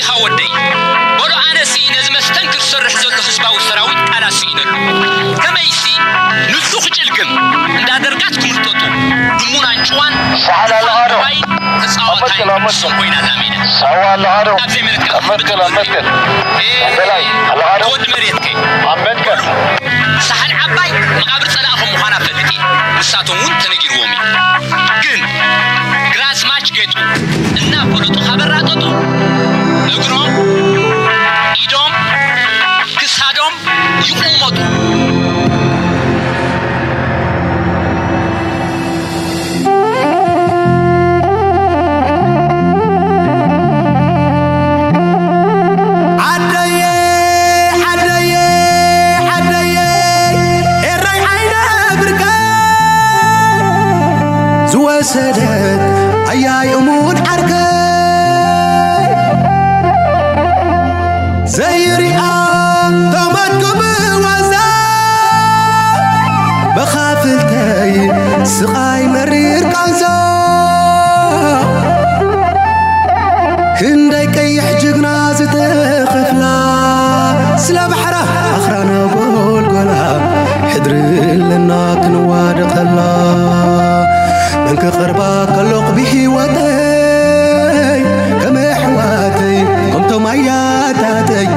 ኢኻ ወደይ። በሉ ኣነሲ ነዚ መስተንክር ዝሰርሕ ዘሎ ህዝባዊ ሰራዊት ቃላት ስኢነሉ። ከመይሲ ንሱ ክጭልግም እንዳ ደርጋት ክምርጠጡ ድሙን ኣንጭዋን ሳሕል ኣለኻ ዶ? ተጻዋታይ ኣመትክል፣ ኣመትክል። ንሶም ኮይና እዛ ሜዳ። ሳዋ ኣለኻ ዶ? ኣብ ዘይመለካ ኣመትክል፣ ኣመትክል። ኤ፣ ተወዲ መሬትከይ። ኣመትክል። ሳሕል ዓባይ መቓብር ጸላእኹም ምዃና ፈልጥ እየ። ንሳቶም እውን ተነጊርዎም እዩ። ግን ግራዝማች ጌጡ እናፈለጡ ካበራጠጡ እግሮም፣ ኢዶም፣ ክሳዶም ይቑመጡ። ዓደየ፣ ዓደየ፣ ዓደየ፣ ኤረይ ዓይነ ብርከይ ዝወሰደት ኣያይ እሙን ዓርከይ ዘይሪኣ ተመግብ ዋዛ መኻፍልተይ ስቓይ መሪር ቃንዛ ክንደይ ቀይሕ ጅግና ዝተኸፍላ ስለ ባሕራ ኣኽራና ጎልጎላ ሕድሪ ኣለና ክንዋደቐላ መን ክቐርባ ከሎኽ ብህይወተይ ከም ኣሕዋተይ ከምቶም ኣያታተይ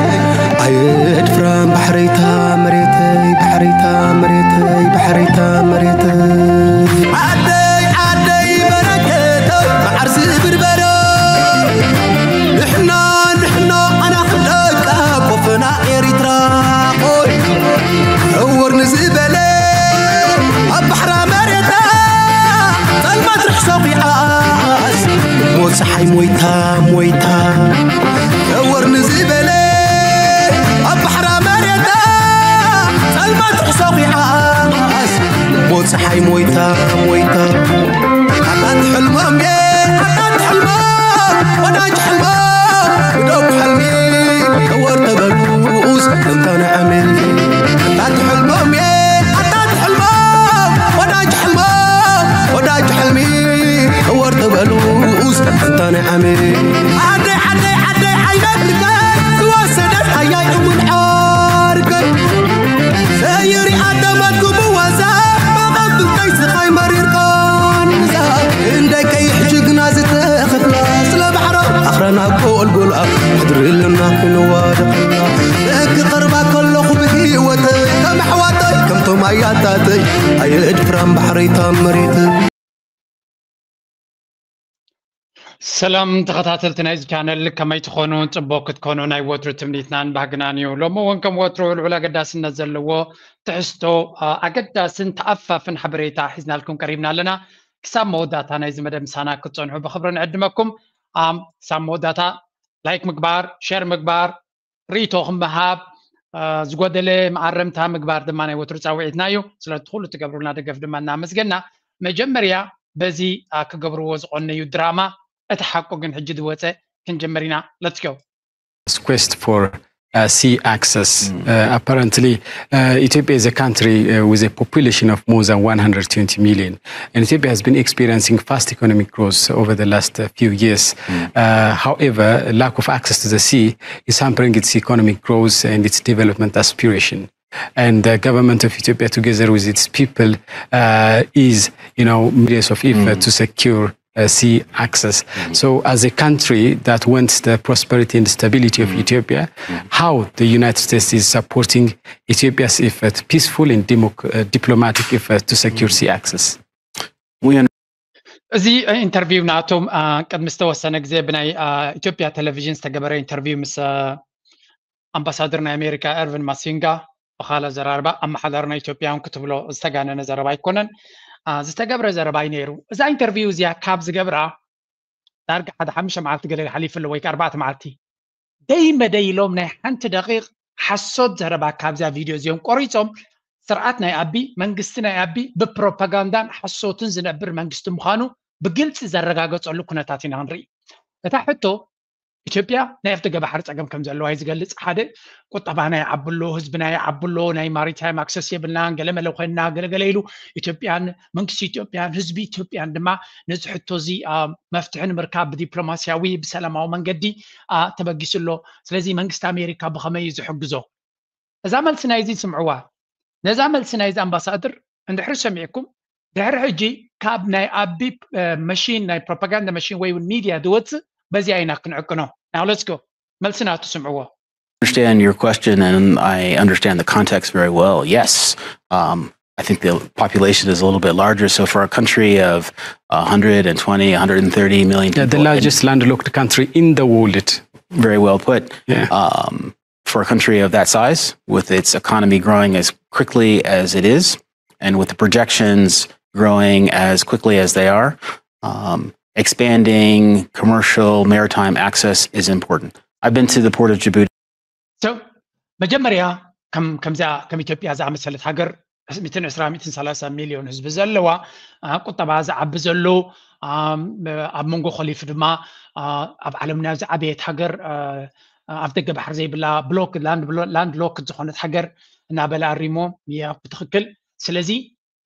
ኣየድፍራን ባሕረይታ መሬተይ ባሕረይታ መሬተይ ባሕረይታ መሬተይ ዓደይ ዓደይ በረከተይ መዓር ዝብርበረ ንሕና ንሕና ኣና ክንደቃ ቆፈና ኤሪትራ ቆይ ዕውር ንዝበለ ኣብ ባሕራ መሬታ ጸልማት ርሕሶ ኺዓስ ሞት ፀሓይ ሞይታ ሞይታ ዕውር ንዝበለ ኣብ ባሕራ መሬታ ጸልማት ርሕሶ ኺዓስ ሞት ፀሓይ ሞይታ ሞይታ ኣታት ሕልሞም እየ ኣታት ሕልሞም ወዳጅ ሕልሞም ግደው ሕልሚ ዕውር ተበሉስ እንተነ ዓመት ኣታት ሕልሞም እየ ኣታት ሕልሞም ወዳጅ ሕልሞም ወዳጅ ሕልሚ ዕውር ተበሉስ እንተነ ዓመት ዓደይ ዓደይ ዓደይ ዓይነ ብርከይ ዝወሰደት ኣያይ እውን ዓርከይ ዘይሪኣ ተመግቡ ዋዛ መቐብልተይ ስኻይ መሪር ቃንዛ ክንደይ ቀይሕ ጅግና ዝተኸፍላ ስለ ባሕራ ኣኽራና ጎልጎላ ሕድሪ ኣለና ክንዋደቐላ ክቐርባ ከለኹ ብህይወተይ ከም ኣሕዋተይ ከምቶም ኣያታተይ ኣየድፍራን ባሕረይታ መሬተይ ሰላም ተኸታተልቲ ናይዚ ቻነል ከመይ ትኾኑ? ጽቡቕ ክትኮኑ ናይ ወትሩ ትምኒትናን ባህግናን እዩ። ሎሚ እውን ከም ወትሩ ልዑል ኣገዳስነት ዘለዎ ትሕዝቶ፣ ኣ፣ ኣገዳስን ተኣፋፍን ሓበሬታ ሒዝናልኩም ቀሪብና ኣለና። ክሳብ መወዳእታ ናይዚ መደብ ምሳና ክትጸንሑ ብኽብሪ ንዕድመኩም። ኣም፣ ክሳብ መወዳእታ ላይክ ምግባር፣ ሼር ምግባር፣ ርእይቶኹም ምሃብ፣ ኣ፣ ዝጎደለ መኣረምታ ምግባር ድማ ናይ ወትሩ ጻውዒትና እዩ። ስለቲ ኩሉ ትገብሩልና ደገፍ ድማ እናመስገና፣ መጀመርያ በዚ፣ ኣ፣ ክገብርዎ ዝቐነዩ ድራማ፣ እቲ ሓቁ ግን ሕጂ ዝወጸ፣ ክንጅምር ኢና። Let's go. Quest for uh, sea access. Uh, apparently, uh, Ethiopia is a country uh, with a population of more than one hundred twenty million. And Ethiopia has been experiencing fast economic growth over the last uh, few years. Uh, however, lack of access to the sea is hampering its economic growth and its development aspiration. And the government of Ethiopia, together with its people, uh, is, you know, millions of effort to secure uh, sea access. So, as a country that wants the prosperity and stability of Ethiopia, how the United States is supporting Ethiopia's effort, peaceful and democ- uh, diplomatic effort to secure sea access? እዚ ኢንተርቪው ናቶም ቅድሚ ዝተወሰነ ግዜ ብናይ ኢትዮጵያ ቴሌቪዥን ዝተገበረ ኢንተርቪው ምስ ኣምባሳደር ናይ ኣሜሪካ ኤርቪን ማሲንጋ ብኻልእ ኣዘራርባ ኣመሓዳሪ ናይ ኢትዮጵያ እውን ክትብሎ ዝተጋነነ ዘረባ ኣይኮነን ዝተገብረ ዘረባ እዩ ነይሩ። እዛ ኢንተርቪው እዚኣ ካብ ዝገብራ ዳርጋ ሓደ ሓሙሽተ መዓልቲ ገለ ሓሊፉ ኣሎ ወይ ኣርባዕተ መዓልቲ ደይ መደይ ኢሎም ናይ ሓንቲ ደቂቕ ሓሶት ዘረባ ካብዚኣ ቪድዮ እዚኦም ቆሪፆም ስርዓት ናይ ኣቢ መንግስቲ ናይ ኣቢ ብፕሮፓጋንዳን ሓሶትን ዝነብር መንግስቲ ምዃኑ ብግልፂ ዘረጋገፀሉ ኩነታት ኢና ክንርኢ። እታ ሕቶ ኢትዮጵያ ናይ ኣፍደገ ባሕሪ ፀገም ከም ዘለዋ እዩ ዝገልፅ። ሓደ ቁጠባና ይዓብሎ፣ ህዝብና ይዓብሎ፣ ናይ ማሪታይም ኣክሰስ የብልናን፣ ገለመለ ኮይንና ገለገለ ኢሉ ኢትዮጵያን መንግስቲ ኢትዮጵያን ህዝቢ ኢትዮጵያን ድማ ነዚ ሕቶ እዚ መፍትሒ ንምርካብ ብዲፕሎማስያዊ ብሰላማዊ መንገዲ ተበጊሱ ኣሎ። ስለዚ መንግስቲ ኣሜሪካ ብኸመይ እዩ ዝሕግዞ? እዛ መልሲ ናይዚ ስምዕዋ። ነዛ መልሲ ናይዚ ኣምባሳድር እንድሕሪ ሰሚዕኩም ድሕሪ ሕጂ ካብ ናይ ኣቢ መሽን ናይ ፕሮፓጋንዳ መሽን ወይ እውን ሚድያ ዝወፅእ በዚኣ ኢና ክንዕቅኖ። Now let's go. መልሲ ናቱ ስምዕዎ። Understand your question, and I understand the context very well. Yes, um, I think the population is a little bit larger. So for a country of one hundred twenty, one hundred thirty million people, the largest landlocked country in the world. Very well put. Yeah. Um, for a country of that size, with its economy growing as quickly as it is, and with the projections growing as quickly as they are, um, expanding commercial maritime access is important. I've been to the port of Djibouti. So መጀመርያ ከም ከምዚኣ ከም ኢትዮጵያ ዝኣመሰለት ሃገር ሚትን ዕስራ ሚትን ሰላሳ ሚሊዮን ህዝቢ ዘለዋ ቁጠባ ዝዓቢ ዘሎ ኣብ መንጎ ኮሊፍ ድማ ኣብ ዓለምና ዝዓበየት ሃገር ኣብ ደገ ባሕሪ ዘይብላ ብሎክ ላንድ ሎክ ዝኾነት ሃገር እናበለ ኣሪሞ ብትኽክል። ስለዚ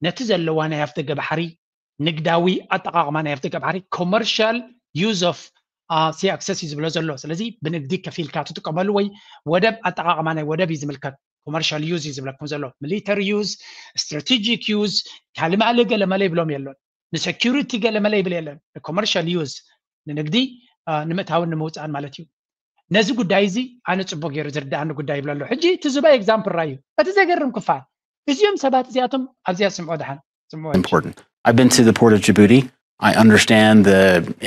ነቲ ዘለዋ ናይ ኣፍደገ ባሕሪ ንግዳዊ ኣጠቃቅማ ናይ ኣፍደገ ባሕሪ commercial use of sea access እዩ ዝብሎ ዘሎ። ስለዚ ብንግዲ ከፊልካ ትጥቀመሉ ወይ ወደብ ኣጠቃቅማ ናይ ወደብ እዩ ዝምልከት። Commercial use እዩ ዝብለኩም ዘሎ። Military use፣ strategic use፣ ካልእ ማእለ ገለ መለ ይብሎም የሎን። ንሴኩሪቲ ገለ መለ ይብል የለን። Commercial use ንንግዲ ንምእታውን ንምውፃእን ማለት እዩ። ነዚ ጉዳይ እዚ ኣነ ፅቡቅ ገይሩ ዝርዳኣኒ ጉዳይ ይብለ ኣሎ። ሕጂ እቲ ዝባ example ራዩ እቲ ዘገርም ክፋል እዚኦም ሰባት እዚኣቶም ኣብዚኣ ስምዖ ደሓን ስምዖ important. I've been to the port of Djibouti. I understand the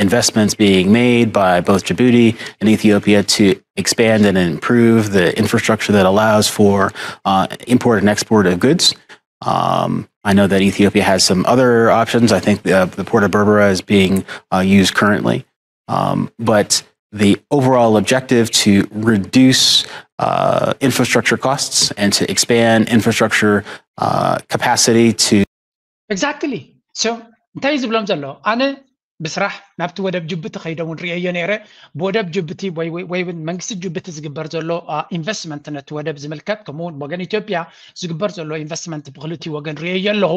investments being made by both Djibouti and Ethiopia to expand and improve the infrastructure that allows for uh, import and export of goods. Um, I know that Ethiopia has some other options. I think uh, the port of Berbera is being uh, used currently. Um, but the overall objective to reduce uh, infrastructure costs and to expand infrastructure uh, capacity to Exactly. So እንታይ እዩ ዝብሎም ዘሎ? ኣነ ብስራሕ ናብቲ ወደብ ጅቡቲ ከይደ እውን ርእየዮ ነይረ። ብወደብ ጅቡቲ ወይ እውን መንግስቲ ጅቡቲ ዝግበር ዘሎ ኢንቨስትመንት ነቲ ወደብ ዝምልከት ከምኡውን ወገን ኢትዮጵያ ዝግበር ዘሎ ኢንቨስትመንት ብክልቲ ወገን ርእየዮ ኣለኹ።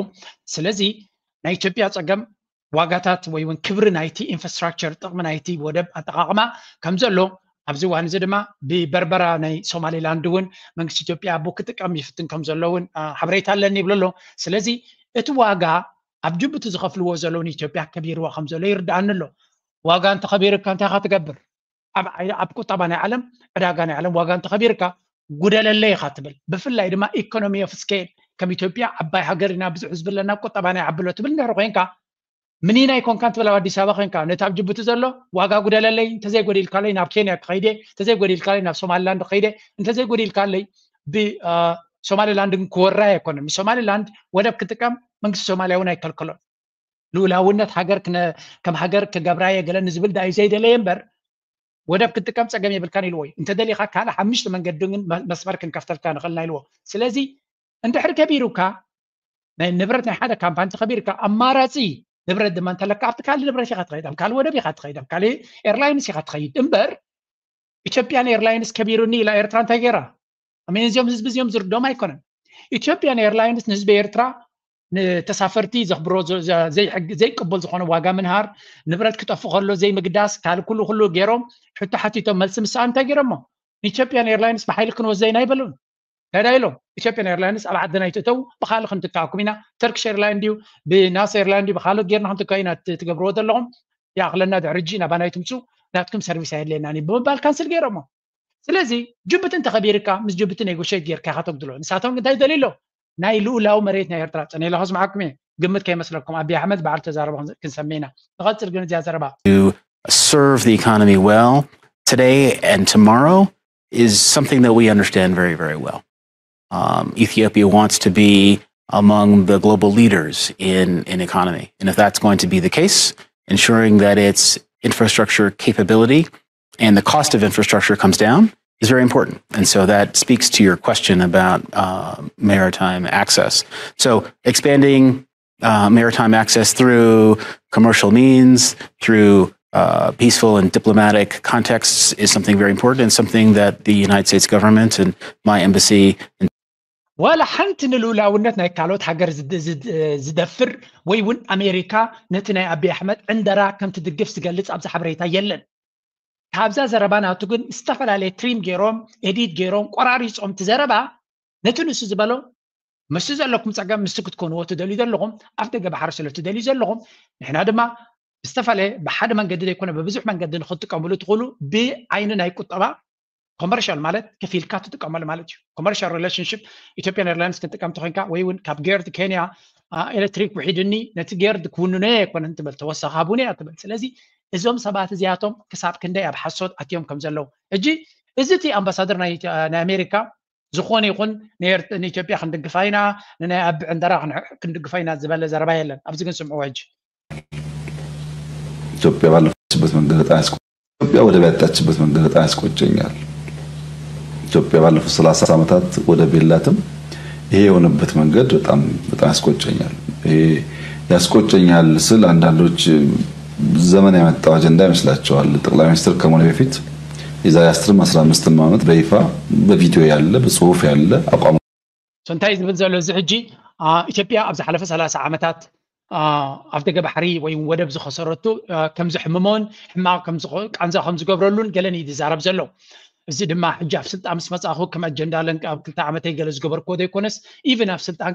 ስለዚ ናይ ኢትዮጵያ ፀገም ዋጋታት ወይ እውን ክብሪ ናይቲ ኢንፍራስትራክቸር ጥቕሚ ናይቲ ወደብ ኣጠቃቅማ ከም ዘሎ ኣብዚ እዋን እዚ ድማ ብበርበራ ናይ ሶማሌላንድ እውን መንግስቲ ኢትዮጵያ ቡ ክጥቀም ይፍትን ከም ዘሎ እውን ሓበሬታ ኣለኒ ይብሎ ኣሎ። ስለዚ እቲ ዋጋ ኣብ ጅቡቲ ዝኸፍልዎ ዘለዉ ንኢትዮጵያ ከቢርዋ ከም ዘሎ ይርድኣኒ ኣሎ። ዋጋ እንተኸቢርካ እንታይ ኢኻ ትገብር? ኣብ ቁጠባ ናይ ዓለም ዕዳጋ ናይ ዓለም ዋጋ እንተኸቢርካ ጉደለለይ ኢኻ ትብል። ብፍላይ ድማ ኢኮኖሚ ኦፍ ስኬል ከም ኢትዮጵያ ዓባይ ሃገር ኢና ብዙሕ ህዝቢ ኣለና ቁጠባ ናይ ዓብሎ ትብል እንድሕር ኮይንካ ምኒና ኣይኮንካ እንትብል ኣብ ኣዲስ ኣበባ ኮይንካ ነቲ ኣብ ጅቡቲ ዘሎ ዋጋ ጉደለለይ እንተዘይጎዲልካለይ ናብ ኬንያ ክኸይደ እንተዘይጎዲልካለይ ናብ ሶማሊላንድ ክኸይደ እንተዘይጎዲልካለይ ብሶማሊላንድ ግን ክወራይ ኣይኮነን። ንሶማሊላንድ ወደብ ክጥቀም መንግስቲ ሶማልያ እውን ኣይከልከሎን። ልኡላውነት ሃገር ከም ሃገር ክገብራየ ገለ ንዝብል ዳዩ ዘይደለየ እምበር ወደብ ክትጥቀም ፀገም የብልካን ኢልዎ እዩ። እንተደሊኻ ካልእ ሓሙሽተ መንገዲ ግን መስመር ክንከፍተልካ ንኽእልና ኢልዎ። ስለዚ እንድሕር ከቢሩካ ናይ ንብረት ናይ ሓደ ካምፓኒ ተኸቢርካ ኣማራፂ ንብረት ድማ እንተለካ ኣብቲ ካልእ ንብረት ኢኻ ትኸይድ፣ ኣብ ካልእ ወደብ ኢኻ ትኸይድ፣ ኣብ ካልእ ኤርላይንስ ኢኻ ትኸይድ እምበር ኢትዮጵያን ኤርላይንስ ከቢሩኒ ኢላ ኤርትራ እንታይ ገይራ? ኣሜን እዚኦም ህዝቢ እዚኦም ዝርዶም ኣይኮነን። ኢትዮጵያን ኤርላይንስ ንህዝቢ ኤርትራ ንተሳፈርቲ ዘኽብሮ ዘይቅበል ዝኾነ ዋጋ ምንሃር፣ ንብረት ክጠፍ ከሎ ዘይምግዳስ፣ ካልእ ኩሉ ኩሉ ገይሮም ሕቶ ሓቲቶም መልሲ ምስኣን እንታይ ገይሮሞ? ንኢትዮጵያን ኤርላይንስ ብሓይሊ ክንወስዶ ኢና ኣይበሉን። እንታይ ኢሎም? ኢትዮጵያን ኤርላይንስ ኣብ ዓድና ይትእተው ብካልእ ክንትካኣኩም ኢና። ተርኪሽ ኤርላይን ድዩ ብናስ ኤርላይን ድዩ ብካልኦት ጌርና ክንትካ ኢና ትገብርዎ ዘለኹም። ይኣኽለና ድሕሪ ሕጂ ናባና ይትምፁ ናትኩም ሰርቪስ ኣየድልየናን እዩ ብምባል ካንስል ገይሮሞ። ስለዚ ጅቡቲ እንተኸቢርካ ምስ ጅቡቲ ኔጎሽት ጌርካ ኢኻ ተጉድሎ። ንሳቶም እንታይ ደልዩ ኣሎ? ናይ ልኡላዊ መሬት ናይ ኤርትራ ጸኒለኹ ዝመዓኩም እየ። ግምት ከይመስለኩም ኣቢ ኣሕመድ በዓል ተዛረበ ክንሰምዕ ኢና። ንቐጽል ግን እዚኣ ዘረባ serve the economy well today and tomorrow is something that we understand very, very well. Um, Ethiopia wants to be among the global leaders in an economy. And if that's going to be the case, ensuring that its infrastructure capability and the cost of infrastructure comes down is very important. And so that speaks to your question about uh, maritime access. So expanding uh, maritime access through commercial means, through uh, peaceful and diplomatic contexts is something very important and something that the United States government and my embassy ዋላ ሓንቲ ንልኡላውነት ናይ ካልኦት ሃገር ዝደፍር ወይ እውን ኣሜሪካ ነቲ ናይ ኣቢ ኣሕመድ ዕንደራ ከም ትድግፍ ዝገልጽ ኣብዚ ሓበሬታ የለን። ካብዛ ዘረባ ናቱ ግን ዝተፈላለየ ትሪም ገይሮም ኤዲት ገይሮም ቆራሪጾም እቲ ዘረባ ነቲ ንሱ ዝበሎ ምስ ዘለኩም ጸገም ምስ ክትኮንዎ ትደልዩ ዘለኹም ኣብ ደገ ባሕሪ ስለ ትደልዩ ዘለኹም ንሕና ድማ ዝተፈላለየ ብሓደ መንገዲ ዘይኮነ ብብዙሕ መንገዲ ንክትጥቀምሉ ትኽእሉ ብዓይኒ ናይ ቁጠባ ኮመርሻል ማለት ከፊልካ ትጥቀመሉ ማለት እዩ። ኮመርሻል ሪሌሽንሽፕ ኢትዮጵያን ኤርላይንስ ክንጥቀም ተኮይንካ ወይ እውን ካብ ጌርድ ኬንያ ኤሌክትሪክ ውሒድኒ ነቲ ጌርድ ክውንኖ ኣይኮነን ትብል ተወሳኺ ሃቡኒ እያ ትብል። ስለዚ እዞም ሰባት እዚኣቶም ክሳብ ክንደይ ኣብ ሓሶት ኣትዮም ከም ዘለዉ ሕጂ እዚ እቲ ኣምባሳደር ናይ ኣሜሪካ ዝኾነ ይኹን ንኢትዮጵያ ክንድግፋ ኢና ንናይ ኣብ ዕንደራ ክንድግፋ ኢና ዝበለ ዘረባ የለን። ኣብዚ ግን ስምዕዎ ሕጂ ኢትዮጵያ ባለፈችበት መንገድ በጣም ኢትዮጵያ ወደብ ያጣችበት መንገድ በጣም ያስቆጨኛል። ኢትዮጵያ ባለፉት ሰላሳ ዓመታት ወደብ የላትም። ይሄ የሆነበት መንገድ በጣም በጣም ያስቆጨኛል። ይሄ ያስቆጨኛል ስል አንዳንዶች ዘመን ያመጣው አጀንዳ ይመስላቸዋል። ጠቅላይ ሚኒስትር ከመሆኔ በፊት የዛሬ አስርም አስራ አምስትም ዓመት በይፋ በቪዲዮ ያለ በጽሁፍ ያለ አቋም እንታይ ዝብል ዘሎ እዚ ሕጂ ኢትዮጵያ ኣብ ዝሓለፈ ሰላሳ ዓመታት ኣብ ደገ ባሕሪ ወይ ወደብ ዝኸሰረቱ ከም ዘሕምሞን ሕማቕ ቃንዛ ከም ዝገብረሉን ገለን እዩ ዝዛረብ ዘሎ። እዚ ድማ ሕጂ ኣብ ስልጣን ምስ መጻኹ ከም ኣጀንዳ ለንቀ ኣብ ክልተ ዓመተይ ገለ ዝገበርክዎ ዘይኮነስ ኢቭን ኣብ ስልጣን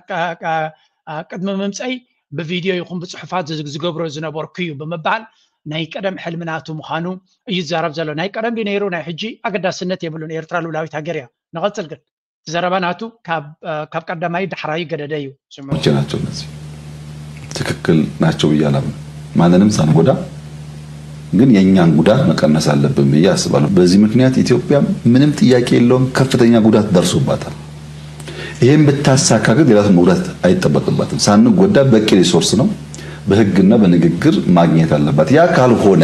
ቅድሚ ምምፀይ ብቪድዮ ይኹን ብፅሑፋት ዝገብሮ ዝነበርኩ እዩ ብምባል ናይ ቀደም ሕልሚ ናቱ ምዃኑ እዩ ዝዛረብ ዘሎ። ናይ ቀደም ድዩ ነይሩ ናይ ሕጂ ኣገዳስነት የብሉን። ኤርትራ ልኡላዊት ሃገር እያ። ንቐፅል ግን እቲ ዘረባ ናቱ ካብ ቀዳማይ ዳሕራዩ ገደደ እዩ። ናቸው እነዚህ ትክክል ናቸው ብዬ አላምንም። ማንንም ሳንጎዳ ግን የእኛን ጉዳት መቀነስ አለብን ብዬ አስባለሁ። በዚህ ምክንያት ኢትዮጵያ ምንም ጥያቄ የለውም ከፍተኛ ጉዳት ደርሶባታል። ይህም ብታሳካ ግን ሌላ ሰው መጉዳት አይጠበቅባትም። ሳንጎዳ በቂ ሪሶርስ ነው በህግና በንግግር ማግኘት አለባት። ያ ካልሆነ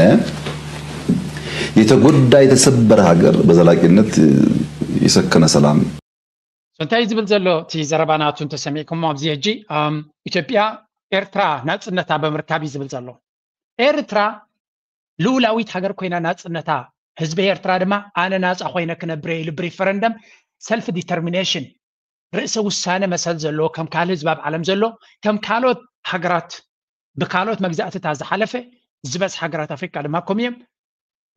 የተጎዳ የተሰበረ ሀገር በዘላቂነት የሰከነ ሰላም እንታይ ዝብል ዘሎ እቲ ዘረባ ናቱ እንተሰሚዕኩሞ ኣብዚ ሕጂ ኢትዮጵያ ኤርትራ ናፅነታ ብምርካብ እዩ ዝብል ዘሎ። ኤርትራ ልኡላዊት ሃገር ኮይና ናፅነታ ህዝቢ ኤርትራ ድማ ኣነ ናፃ ኮይነ ክነብረ ኢሉ ብሪፈረንደም ሰልፍ ዲተርሚኔሽን ርእሰ ውሳነ መሰል ዘለዎ ከም ካልእ ህዝቢ ኣብ ዓለም ዘሎ ከም ካልኦት ሃገራት ብካልኦት መግዛእትታት ዝሓለፈ ዝበዝሕ ሃገራት ኣፍሪካ ድማ ከምኡ እዮም።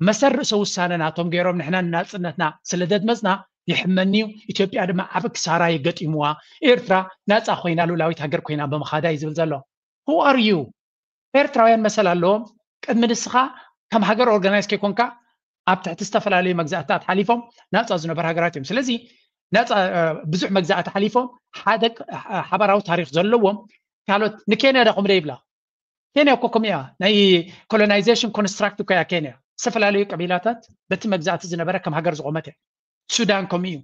መሰል ርእሰ ውሳነ ናቶም ገይሮም ንሕና ንናፅነትና ስለ ዘድመፅና ይሕመኒ እዩ። ኢትዮጵያ ድማ ዓብ ክሳራ እዩ ገጢምዋ። ኤርትራ ናፃ ኮይና ልኡላዊት ሃገር ኮይና ብምኻዳ እዩ ዝብል ዘሎ። Who are you? ኤርትራውያን መሰል ኣለዎም። ቅድሚ ንስኻ ከም ሃገር ኦርጋናይዝ ከይኮንካ ኣብ ትሕቲ ዝተፈላለዩ መግዛእትታት ሓሊፎም ናፃ ዝነበሩ ሃገራት እዮም። ስለዚ ናፃ ብዙሕ መግዛእቲ ሓሊፎም ሓደ ሓባራዊ ታሪክ ዘለዎም ካልኦት ንኬንያ ዳ ከምደ ይብላ። ኬንያ እኮ ከምኡ እያ። ናይ ኮሎናይዜሽን ኮንስትራክት እኮ እያ ኬንያ። ዝተፈላለዩ ቀቢላታት በቲ መግዛእቲ ዝነበረ ከም ሃገር ዝቆመት እያ። ሱዳን ከምኡ እዩ።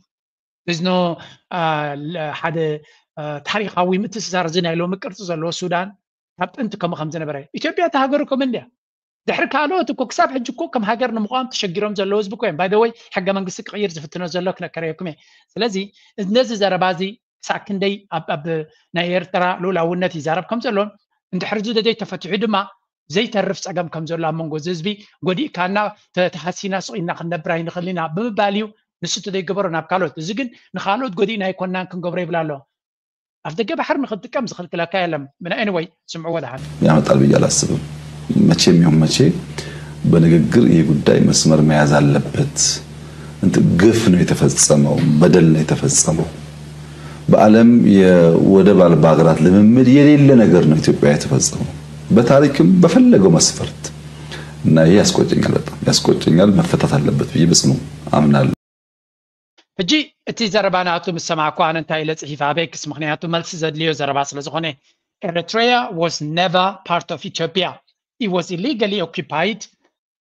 እዝኖ ሓደ ታሪካዊ ምትስሳር እዚ ናይ ሎሚ ቅርፂ ዘለዎ ሱዳን ካብ ጥንቲ ከምኡ ከም ዝነበረ ኢትዮጵያ እቲ ሃገሩ ከም እንድያ ድሕሪ ካልኦት እኮ ክሳብ ሕጂ እኮ ከም ሃገር ንምቋም ተሸጊሮም ዘለዉ ህዝቢ እኮ እዮም። ባይደወይ ሕገ መንግስቲ ክቕይር ዝፍትኖ ዘሎ ክነከረየኩም እየ። ስለዚ ነዚ ዘረባ እዚ ክሳብ ክንደይ ኣብ ናይ ኤርትራ ልኡላውነት ይዛረብ ከም ዘሎን እንድሕር እዚ ዘይተፈትሑ ድማ ዘይተርፍ ፀገም ከም ዘሎ ኣብ መንጎ እዚ ህዝቢ ጎዲእካና ተሃሲና ስቕ ኢልና ክንነብር ኣይንኽእል ኢና ብምባል እዩ። ንሱ ተዘይገበሮ ናብ ካልኦት እዚ ግን ንካልኦት ጎዲእና ኣይኮናን ክንገብሮ ይብል ኣሎ። ኣብ ደገ ባሕር ንክትጥቀም ዝኽልክለካ የለም። ብና anyway ስምዕዎ ደሓን። ያመጣል ብዬ አላስብም። መቼም ይሁን መቼ በንግግር ይህ ጉዳይ መስመር መያዝ አለበት። ግፍ ነው የተፈጸመው፣ በደል ነው የተፈጸመው። በዓለም የወደብ አልባ ሀገራት ልምምድ የሌለ ነገር ነው ኢትዮጵያ የተፈጸመው በታሪክም በፈለገው መስፈርት እና ይህ ያስቆጨኛል፣ በጣም ያስቆጨኛል። መፈታት አለበት ብዬ በጽኑ አምናለሁ። ሕጂ እቲ ዘረባ ናቱ ምስ ሰማዕኩ ኣነ እንታይ ኢለ ጽሒፈ ኣበይክስ ምክንያቱ መልሲ ዘድልዮ ዘረባ ስለ ዝኾነ Eritrea was never part of Ethiopia. It was illegally occupied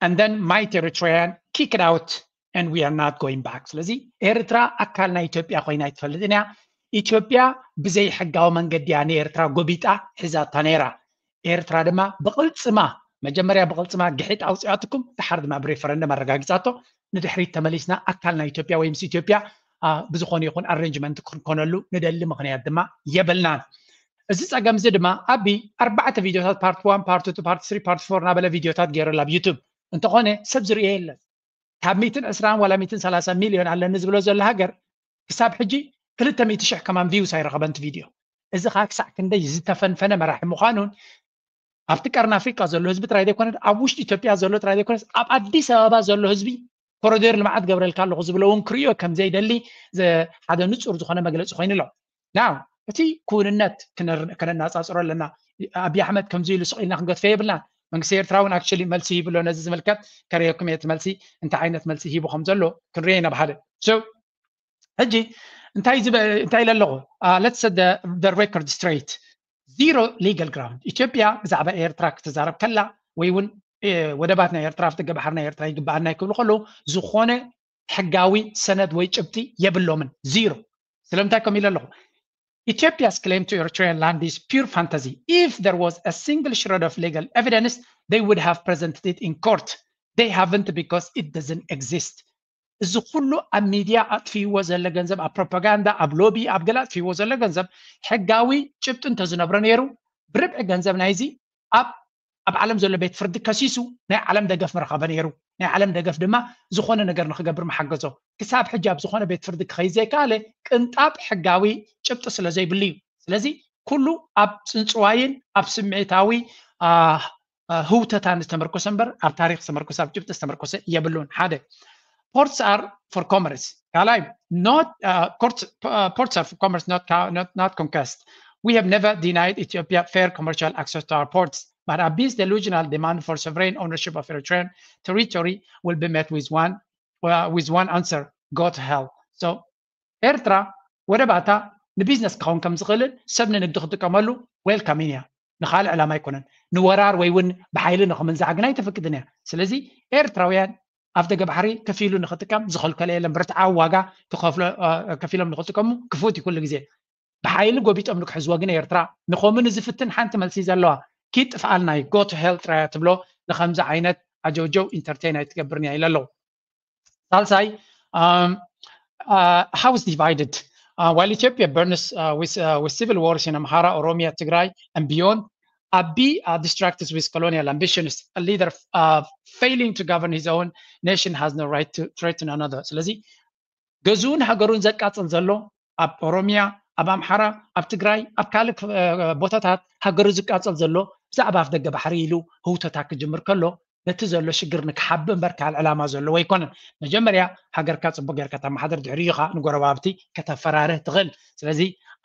and then mighty Eritrean kicked out and we are not going back. ስለዚ ኤርትራ ኣካል ናይ ኢትዮጵያ ኮይና ኣይትፈልጥን እያ። ኢትዮጵያ ብዘይ ሕጋዊ መንገዲ እያ ንኤርትራ ጎቢጣ ሒዛታ ነይራ። ኤርትራ ድማ ብቕልጽማ መጀመርያ ብቕልጽማ ግሒጥ ኣውፂኣትኩም ድሓር ድማ ብሬፈረንደም ኣረጋጊፃቶ ንድሕሪት ተመሊስና ኣካል ናይ ኢትዮጵያ ወይ ምስ ኢትዮጵያ ብዝኾነ ይኹን ኣሬንጅመንት ክንኮነሉ ንደሊ ምኽንያት ድማ የብልናን። እዚ ፀገም እዚ ድማ ኣቢ ኣርባዕተ ቪድዮታት ፓርት ዋን ፓርት ቱ ፓርት ስሪ ፓርት ፎር እናበለ ቪድዮታት ገይሩ ኣብ ዩቱብ እንተኾነ ሰብ ዝርእዮ የለን። ካብ ሚእትን ዕስራን ዋላ ሚእትን ሰላሳን ሚልዮን ኣለኒ ዝብሎ ዘሎ ሃገር ክሳብ ሕጂ ክልተ ሚእቲ ሽሕ ከማን ቪውስ ኣይረኸበን እቲ ቪድዮ። እዚ ኸዓ ክሳዕ ክንደይ ዝተፈንፈነ መራሒ ምዃኑን ኣብቲ ቀርኒ ኣፍሪቃ ዘሎ ህዝቢ ጥራይ ዘይኮነ ኣብ ውሽጢ ኢትዮጵያ ዘሎ ጥራይ ዘይኮነስ ኣብ ኣዲስ ኣበባ ዘሎ ህዝቢ ኮሪደር ልምዓት ገብረልካ ኣለኹ ዝብሎ እውን ክርእዮ ከም ዘይደሊ ሓደ ንጹር ዝኾነ መግለጺ ኮይኑ ኣሎ። ናው እቲ ክውንነት ከነናጻጽሮ ኣለና። ኣብይ ኣሕመድ ከምዚ ኢሉ ስቕ ኢልና ክንገድፎ የብልናን። መንግስቲ ኤርትራ እውን ኣክቹሊ መልሲ ይብሎ ነዚ ዝምልከት ከርእየኩም እየ እቲ መልሲ እንታይ ዓይነት መልሲ ሂቡ ከም ዘሎ ክንርእዮ ኢና ብሓደ። ሕጂ እንታይ ኢለ ኣለኹ? Let's set the record straight. Zero legal ground. ኢትዮጵያ ብዛዕባ ኤርትራ ክትዛረብ ከላ ወይ እውን ወደባት ናይ ኤርትራ፣ ኣፍደገ ባሕሪ ናይ ኤርትራ ይግበኣና እዩ ክብሉ ከለዉ ዝኾነ ሕጋዊ ሰነድ ወይ ጭብጢ የብሎምን። ዚሮ። ስለምንታይ ከምኡ ኢለ ኣለኹ? Ethiopia's claim to Eritrean land is pure fantasy. If there was a single shred of legal evidence, they would have presented it in court. They haven't because it doesn't exist. እዚ ኩሉ ኣብ ሚድያ ኣጥፍይዎ ዘሎ ገንዘብ፣ ኣብ ፕሮፓጋንዳ፣ ኣብ ሎቢ፣ ኣብ ገለ ኣጥፍይዎ ዘሎ ገንዘብ ሕጋዊ ጭብጢ እንተዝነብሮ ነይሩ ብርብዒ ገንዘብ ናይዚ ኣብ ኣብ ዓለም ዘሎ ቤት ፍርዲ ከሲሱ ናይ ዓለም ደገፍ ምረኸበ ነይሩ። ናይ ዓለም ደገፍ ድማ ዝኾነ ነገር ንክገብር ምሓገዞ። ክሳብ ሕጂ ኣብ ዝኾነ ቤት ፍርዲ ክኸይድ ዘይከኣለ ቅንጣብ ሕጋዊ ጭብጢ ስለ ዘይብሉ እዩ። ስለዚ ኩሉ ኣብ ጽንጽዋይን ኣብ ስምዒታዊ ህውተታን ዝተመርኮሰ እምበር ኣብ ታሪኽ ዝተመርኮሰ፣ ኣብ ጭብጢ ዝተመርኮሰ የብሉን። ሓደ። Ports are for commerce. ካልኣይ፣ not uh, ports uh, ports are for commerce, not not not conquest. We have never denied Ethiopia fair commercial access to our ports, but Abiy's delusional demand for sovereign ownership of Eritrean territory will be met with one uh, with one answer: go to hell. So ኤርትራ ወደባታ ንቢዝነስ ክኸውን ከም ዝኽእልን ሰብ ንንግዲ ክጥቀመሉ ዌልካም እያ። ንኻልእ ዕላማ ኣይኮነን። ንወራር ወይ እውን ብሓይሊ ንኽምንዛዕ ግን ኣይተፍቅድን እያ። ስለዚ ኤርትራውያን ኣፍደገ ባሕሪ ከፊሉ ንኽጥቀም ዝኸልከለ የለን። ብርትዓዊ ዋጋ ክኸፍሎ ከፊሎም ንኽጥቀሙ ክፉት እዩ ኩሉ ግዜ። ብሓይሊ ጎቢጦም ንክሕዝዎ ግን ኤርትራ ንኸምኡ ንዝፍትን ሓንቲ መልሲ ዘለዋ። ኪድ ጥፍኣልና እዩ፣ go to hell ጥራይ እያ ትብሎ። ንኸምዚ ዓይነት ዓጀውጀው ኢንተርቴን ኣይትገብርን እያ ኢለ ኣለኹ። ሳልሳይ፣ um, uh, how is divided? Uh, while Ethiopia burns uh, with, uh, with civil wars in Amhara, Oromia, Tigray, and beyond, Abiy uh, distracts with colonial ambitions, a leader uh, failing to govern his own nation has no right to threaten another. ስለዚ ገዝኡን ሃገሩን ዘቃጽል ዘሎ ኣብ ኦሮሚያ፣ ኣብ ኣምሓራ፣ ኣብ ትግራይ፣ ኣብ ካልእ ቦታታት ሃገሩ ዝቃጸል ዘሎ ብዛዕባ ኣፍ ደገ ባሕሪ ኢሉ ህውተታ ክጅምር ከሎ ነቲ ዘሎ ሽግር ንክሓቢ እምበር ካልእ ዕላማ ዘለዎ ኣይኮነን። መጀመርያ ሃገርካ ጽቡቅ ጌርካ ተመሓደር፣ ድሕሪኡ ኸኣ ንጎረባብቲ ከተፈራርህ ትኽእል። ስለዚ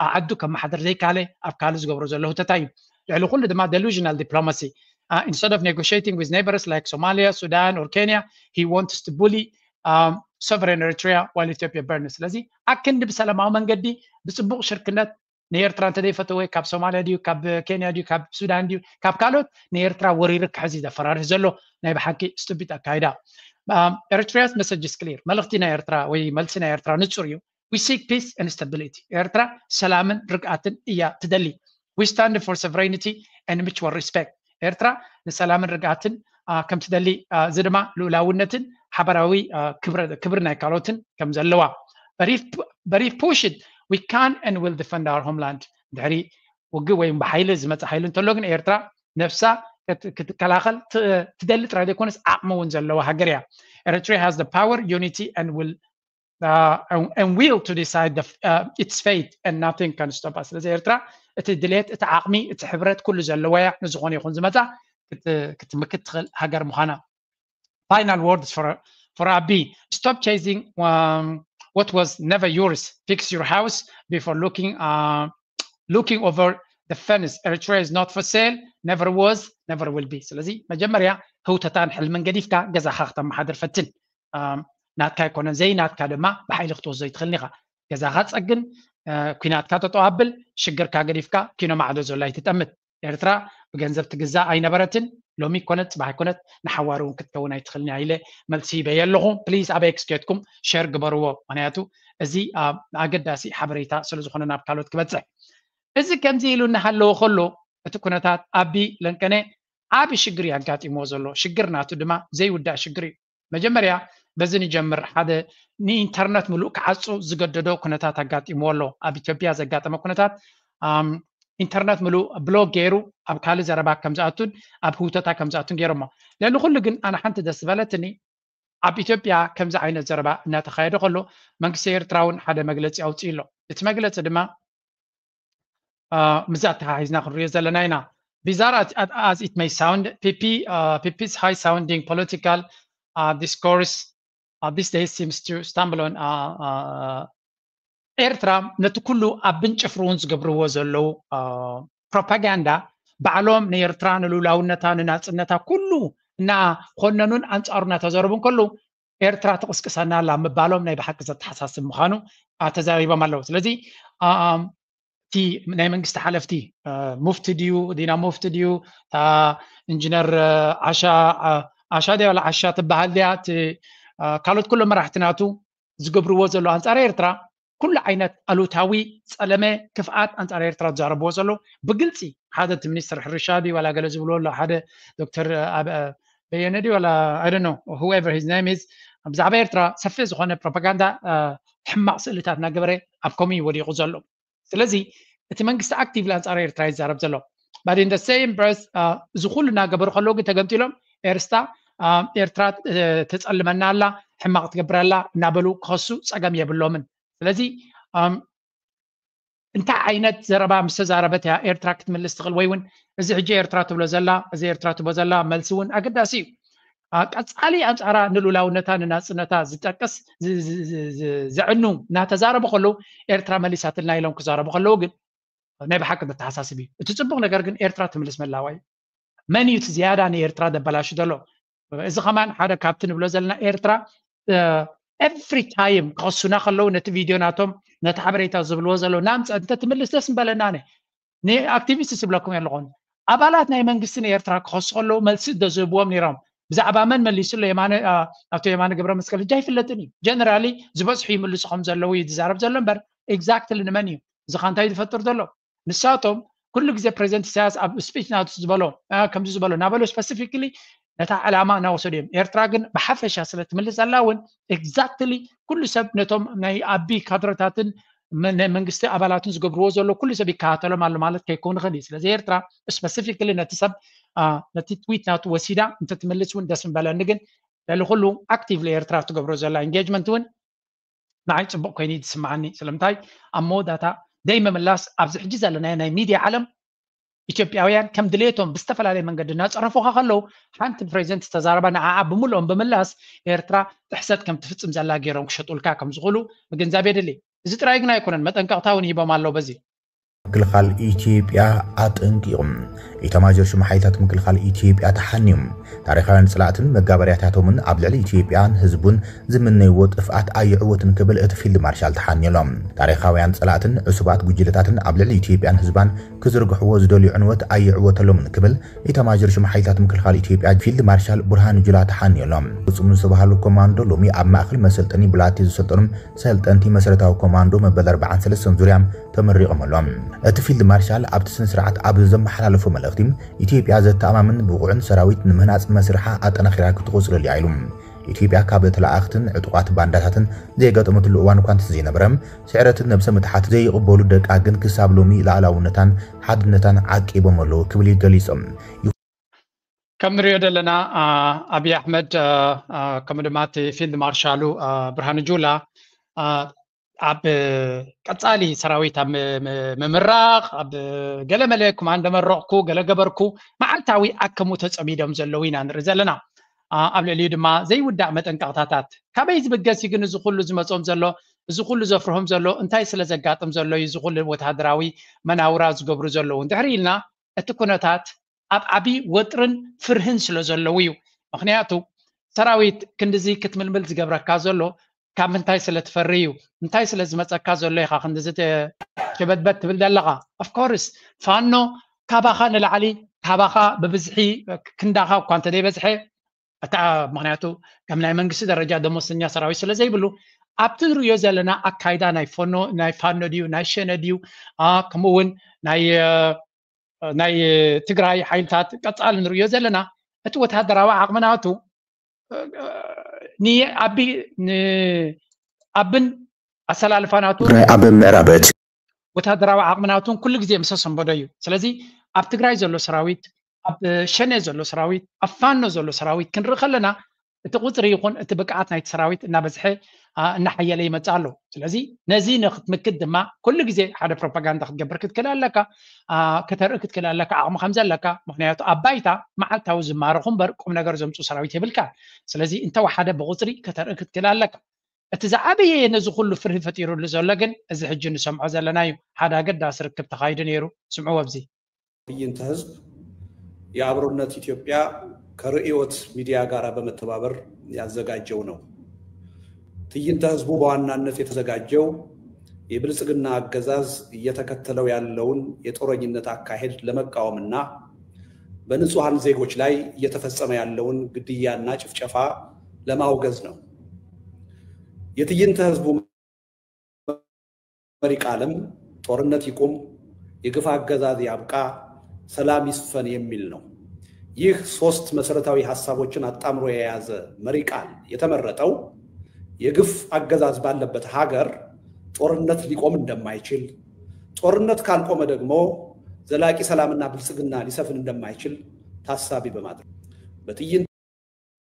ኣብ ዓዱ ከመሓድር ዘይካለ ኣብ ካልእ ዝገብሮ ዘሎ ህውተታ እዩ። ልዕሊ ኩሉ ድማ delusional diplomacy. Uh, instead of negotiating with neighbors like Somalia, Sudan, or Kenya, he wants to bully um, sovereign Eritrea while Ethiopia burns. ስለዚ ኣክንዲ ብሰላማዊ መንገዲ ብጽቡቕ ሽርክነት ንኤርትራ እንተ ዘይፈተወ ካብ ሶማልያ ድዩ ካብ ኬንያ ድዩ ካብ ሱዳን ድዩ ካብ ካልኦት ንኤርትራ ወሪሩ ክሕዝ እዩ ዘፈራርህ ዘሎ። ናይ ብሓቂ ስቱፒድ ኣካይዳ። Eritrea's message is clear. መልእኽቲ ናይ ኤርትራ ወይ መልሲ ናይ ኤርትራ ንጹር እዩ። We seek peace and stability. ኤርትራ ሰላምን ርግኣትን እያ ትደሊ። We stand for sovereignty and mutual respect. ኤርትራ ንሰላምን ርግኣትን ከም ትደሊ፣ እዚ ድማ ልኡላውነትን ሓበራዊ ክብሪ ናይ ካልኦትን ከም ዘለዋ። But if pushed, we can and will defend our homeland. ድሕሪ ውግእ ወይ ብሓይሊ ዝመጽእ ሓይሊ እንተሎ ግን ኤርትራ ነብሳ ክትከላኸል ትደሊ ጥራይ ዘይኮነስ ዓቕሚ እውን ዘለዋ ሃገር እያ። Eritrea has the power, unity and will uh, and, and will to decide the, uh, its fate and nothing can stop us. ስለዚ ኤርትራ እቲ ድሌት፣ እቲ ዓቕሚ፣ እቲ ሕብረት ኩሉ ዘለዋ እያ። ንዝኾነ ይኹን ዝመጻ ክትምክት ትኽእል ሃገር ምዃና። Final words for for Abiy: stop chasing um, what was never yours. Fix your house before looking uh, looking over the fence. Eritrea is not for sale, never was, never will be. ስለዚ መጀመርያ ህውተታን ሕልምን ገዲፍካ ገዛኻ ክተመሓድር ፈትን። ናትካ ኣይኮነን፣ ዘይናትካ ድማ ብሓይሊ ክትወስዶ ኣይትኽእልን ኢኻ። ገዛኻ ጸግን፣ ኲናትካ ጠጠው ኣብል፣ ሽግርካ ገዲፍካ ኪኖ ማዕዶ ዘሎ ኣይትጠምት። ኤርትራ ብገንዘብ ትግዛእ ኣይነበረትን፣ ሎሚ ኮነት ጽባሕ ኮነት ንሓዋሩ እውን ክትከውን ኣይትኽእልን እያ ኢለ መልሲ ሂበየ ኣለኹ። ፕሊዝ ኣበይ ክስኬትኩም ሸር ግበርዎ፣ ምክንያቱ እዚ ኣገዳሲ ሓበሬታ ስለ ዝኾነ ናብ ካልኦት ክበጽሕ። እዚ ከምዚ ኢሉ እናሃለወ ከሎ እቲ ኩነታት ኣቢ ለንቀነ ዓቢ ሽግር እዩ ኣጋጢምዎ ዘሎ። ሽግር ናቱ ድማ ዘይውዳእ ሽግር እዩ። መጀመርያ በዚ ንጀምር። ሓደ ንኢንተርነት ምሉእ ክዓጹ ዝገደዶ ኩነታት ኣጋጢምዎ ኣሎ። ኣብ ኢትዮጵያ ዘጋጠመ ኩነታት ኢንተርነት ምሉእ ብሎክ ገይሩ ኣብ ካልእ ዘረባ ከም ዝኣቱን ኣብ ህውተታ ከም ዝኣቱን ገይሮሞ። ልዕሊ ኩሉ ግን ኣነ ሓንቲ ደስ ዝበለትኒ ኣብ ኢትዮጵያ ከምዚ ዓይነት ዘረባ እናተኻየደ ከሎ መንግስቲ ኤርትራ እውን ሓደ መግለፂ ኣውፅኡ ኣሎ። እቲ መግለፂ ድማ ምዛ ተሓሒዝና ክንሪኦ ዘለና ኢና። Bizarre as it may sound, P P, uh, P P's high sounding political uh, discourse uh, these days seems to stumble on uh, uh, ኤርትራ ነቲ ኩሉ ኣብ ብንጭፍርውን ዝገብርዎ ዘለዉ ፕሮፓጋንዳ ባዕሎም ንኤርትራ ንልኡላውነታ ንናፅነታ ኩሉ እናኮነኑን ኣንፃሩ እናተዘረቡ እንከለዉ ኤርትራ ትቕስቅሰና ኣላ ምባሎም ናይ ብሓቂ ዘተሓሳስብ ምዃኑ ተዛሪቦም ኣለዉ። ስለዚ እቲ ናይ መንግስቲ ሓለፍቲ ሙፍቲ ድዩ ዲና ሙፍቲ ድዩ እታ ኢንጂነር ዓሻ ዓሻ ድያ ዋላ ዓሻ ትበሃል ድያ እቲ ካልኦት ኩሎም መራሕቲ ናቱ ዝገብርዎ ዘሎ ኣንፃር ኤርትራ ኩሉ ዓይነት ኣሉታዊ ፀለመ ክፍኣት ኣንፃር ኤርትራ ዝዛረብዎ ዘሎ ብግልፂ ሓደ እቲ ሚኒስትር ሕርሻ ድዩ ዋላ ገለ ዝብልዎ ኣሎ ሓደ ዶክተር በየነ ድዩ ዋላ I don't know whoever his name is ብዛዕባ ኤርትራ ሰፊሕ ዝኾነ ፕሮፓጋንዳ ሕማቕ ስእልታት እናገበረ ኣብ ከምኡ እዩ ወዲቑ ዘሎ። ስለዚ እቲ መንግስቲ ኣክቲቭሊ ኣንፃር ኤርትራ ይዛረብ ዘሎ። But in the same breath እዚ ኩሉ እናገበሩ ከለዉ ግን ተገምጢሎም ኤርስታ ኤርትራ ተፀልመና ኣላ ሕማቕ ትገብር ኣላ እናበሉ ክኸሱ ፀገም የብሎምን። ስለዚ እንታይ ዓይነት ዘረባ ምስ ተዛረበት እያ ኤርትራ ክትምልስ ትኽእል ወይ እውን እዚ ሕጂ ኤርትራ ትብሎ ዘላ እዚ ኤርትራ ትብሎ ዘላ መልሲ እውን ኣገዳሲ እዩ። ቀፃሊ ኣንፃራ ንልኡላውነታ ንናፅነታ ዝጠቅስ ዘዕኑ እናተዛረቡ ከለዉ ኤርትራ መሊሳትልና ኢሎም ክዛረቡ ከለዉ ግን ናይ ብሓቂ ዘተሓሳስብ እዩ። እቲ ፅቡቕ ነገር ግን ኤርትራ ትምልስ ምህላዋ እዩ። መን እዩ እቲ ዝያዳ ንኤርትራ ዘበላሹ ዘሎ? እዚ ከማን ሓደ ካብቲ ንብሎ ዘለና ኤርትራ every time ክኸሱና ከለዉ ነቲ ቪድዮ ናቶም ነቲ ሓበሬታ ዝብልዎ ዘለዉ ናምፀ እንተ ትምልስ ደስ ምበለና ነ ንኣክቲቪስት ዝብለኩም ኣለኹን ኣባላት ናይ መንግስቲ ንኤርትራ ክኸሱ ከለዉ መልሲ ዶ ዝህብዎም ነይሮም ብዛዕባ መን መሊሱ ኣሎ የማነ ኣቶ የማነ ገብረ መስቀል ሕጂ ኣይፍለጥን እዩ generally ዝበዝሑ ይምልሱ ከም ዘለዉ እዩ ዝዛረብ ዘሎ እምበር exactly ንመን እዩ እዚ ካ እንታይ ዝፈጥር ዘሎ ንሳቶም ኩሉ ግዜ ፕሬዚደንት ኢሳያስ ኣብ ስፒች ናቱ ዝበሎ ከምዚ ዝበሎ ናበሎ specifically ነታ ዕላማ እናወሰዱ እዮም ኤርትራ ግን ብሓፈሻ ስለ ትምልስ ኣላ እውን exactly ኩሉ ሰብ ነቶም ናይ ኣቢ ካድረታትን ናይ መንግስቲ ኣባላትን ዝገብርዎ ዘሎ ኩሉ ሰብ ይከታተሎም ኣሎ ማለት ከይከውን ይኽእል እዩ ስለዚ ኤርትራ specifically ነቲ ሰብ ነቲ ትዊት ናቱ ወሲዳ እንተትምልስ እውን ደስ ምበለኒ ግን ልዕሊ ኩሉ actively ኤርትራ ትገብሮ ዘላ engagement እውን ንዓይ ፅቡቕ ኮይኑ እዩ ዝስምዓኒ ስለምንታይ ኣብ መወዳታ ደይ ምምላስ ኣብዚ ሕጂ ዘለናዮ ናይ ሚድያ ዓለም ኢትዮጵያውያን ከም ድሌቶም ብዝተፈላለየ መንገዲ እናፀረፉኻ ከለዉ ሓንቲ ፕሬዚደንት ዝተዛረባ ንዓዓ ብምልኦም ብምላስ ኤርትራ ጥሕሰት ከም ትፍፅም ዘላ ገይሮም ክሸጡልካ ከም ዝኽእሉ ምግንዛብ የድሊ እዚ ጥራይ ግን ኣይኮነን መጠንቀቕታ እውን ሂቦም ኣለዉ በዚ ምክልኻል ኢትዮጵያ ኣጠንቂቑ። ኢታማዦር ሹም ሓይልታት ምክልኻል ኢትዮጵያ ተሓንዮም። ታሪኻውያን ጽላእትን መጋበርያታቶምን ኣብ ልዕሊ ኢትዮጵያን ህዝቡን ዝምነይዎ ጥፍኣት ኣይዕወትን ክብል እቲ ፊልድ ማርሻል ተሓንዮሎም። ታሪኻውያን ጸላእትን ዕሱባት ጉጅለታትን ኣብ ልዕሊ ኢትዮጵያን ህዝባን ክዝርግሕዎ ዝደልዩ ዕንወት ኣይዕወተሎምን ክብል ኢታማዦር ሹም ሓይልታት ምክልኻል ኢትዮጵያ ፊልድ ማርሻል ብርሃኑ ጁላ ተሓንዮሎም። ፍጹም ዝተባህሉ ኮማንዶ ሎሚ ኣብ ማእከል መሰልጠኒ ብላቴ ዝሰልጠኑም ሰልጠንቲ መሰረታዊ ኮማንዶ መበል ኣርባዓን ሰለስተን ዙርያ ተመሪቖም ኣሎ። እቲ ፊልድ ማርሻል ኣብቲ ስነ ስርዓት ኣብ ዘመሓላለፎ መልእኽቲ ኢትዮጵያ ዘተኣማምን ብቑዕን ሰራዊት ንምህናፅ መስርሓ ኣጠናኺራ ክትቕፅለሉ ኢሉ። ኢትዮጵያ ካብ ተለኣኣኽትን ዕጡቓት ባንዳታትን ዘየጋጠመትሉ እዋን እኳ እንተዘይነበረ ስዕረትን ነብሰ ምትሓት ዘይቕበሉ ደቃ ግን ክሳብ ሎሚ ሉዓላውነታን ሓድነታን ዓቂቦም ኣለዉ ክብል እዩ ገሊጹ። ከም ንሪኦ ዘለና ኣብይ ኣሕመድ ከምኡ ድማ እቲ ፊልድ ማርሻሉ ብርሃኑ ጁላ ኣብ ቀፃሊ ሰራዊት ኣብ ምምራቕ ኣብ ገለመለ ኩማ እንደመረቕኩ ገለ ገበርኩ መዓልታዊ ኣከሙ ተፀሚዶም ዘለዉ ኢና ንርኢ ዘለና ኣብ ልዕሊኡ ድማ ዘይውዳእ መጠንቀቕታታት ካበይ ዝብገስ ግን እዚ ኩሉ ዝመፆም ዘሎ እዚ ኩሉ ዘፍርሆም ዘሎ እንታይ ስለ ዘጋጥም ዘሎ እዩ እዚ ኩሉ ወታደራዊ መናውራ ዝገብሩ ዘለዉ እንድሕሪ ኢልና እቲ ኩነታት ኣብ ዓቢ ወጥርን ፍርህን ስለ ዘለዉ እዩ። ምኽንያቱ ሰራዊት ክንድዚ ክትምልምል ዝገብረካ ዘሎ ካብ ምንታይ ስለ ትፈሪ እዩ? እንታይ ስለ ዝመፀካ ዘሎ ኢኻ ክንድዚ ሸበድበድ ትብል ዘለኻ? Of course ፋኖ ካባኻ ንላዕሊ ካባኻ ብብዝሒ ክንዳኻ እኳ እንተ ዘይበዝሐ እታ ምኽንያቱ ከም ናይ መንግስቲ ደረጃ ደሞዝተኛ ሰራዊት ስለ ዘይብሉ ኣብቲ ንሪኦ ዘለና ኣካይዳ ናይ ፎኖ ናይ ፋኖ ድዩ ናይ ሸነ ድዩ ከምኡ እውን ናይ ናይ ትግራይ ሓይልታት ቀፃሊ ንሪኦ ዘለና እቲ ወታደራዊ ዓቕሚ ናቱ ንኣቢ ንኣብን ኣሰላልፋ ናቱ ትግራይ ኣብ ምዕራብ እቲ ወታደራዊ ዓቕምና እውን ኩሉ ግዜ ምስ ኣሰንበዶ እዩ። ስለዚ ኣብ ትግራይ ዘሎ ሰራዊት፣ ኣብ ሸኔ ዘሎ ሰራዊት፣ ኣብ ፋኖ ዘሎ ሰራዊት ክንርኢ ከለና እቲ ቁፅሪ ይኹን እቲ ብቅዓት ናይቲ ሰራዊት እናበዝሐ እናሓየለ ይመፅእ ኣሎ። ስለዚ ነዚ ንክትምክት ድማ ኩሉ ግዜ ሓደ ፕሮፓጋንዳ ክትገብር ክትክእል ኣለካ፣ ከተርኢ ክትክእል ኣለካ ዓቕሚ ከም ዘለካ። ምክንያቱ ኣብ ባይታ መዓልታዊ ዝማረኹ እምበር ቁም ነገር ዘምፅኡ ሰራዊት የብልካ። ስለዚ እንተወሓደ ብቁፅሪ ከተርኢ ክትክእል ኣለካ። እቲ ዝዓበየ ነዚ ኩሉ ፍርሂ ፈጢሩሉ ዘሎ ግን እዚ ሕጂ ንሰምዖ ዘለና እዩ። ሓደ ኣገዳሲ ርክብ ተኻይዱ ነይሩ። ስምዕዎ ኣብዚ። ትዕይንተ ህዝብ የአብሮነት ኢትዮጵያ ከርእዮት ሚዲያ ጋር በመተባበር ያዘጋጀው ነው። ትዕይንተ ህዝቡ በዋናነት የተዘጋጀው የብልጽግና አገዛዝ እየተከተለው ያለውን የጦረኝነት አካሄድ ለመቃወምና በንጹሐን ዜጎች ላይ እየተፈጸመ ያለውን ግድያና ጭፍጨፋ ለማውገዝ ነው። የትዕይንተ ህዝቡ መሪ ቃልም ጦርነት ይቁም፣ የግፍ አገዛዝ ያብቃ፣ ሰላም ይስፈን የሚል ነው። ይህ ሶስት መሰረታዊ ሐሳቦችን አጣምሮ የያዘ መሪ ቃል የተመረጠው የግፍ አገዛዝ ባለበት ሀገር ጦርነት ሊቆም እንደማይችል፣ ጦርነት ካልቆመ ደግሞ ዘላቂ ሰላምና ብልጽግና ሊሰፍን እንደማይችል ታሳቢ በማድረግ በትዕይንተ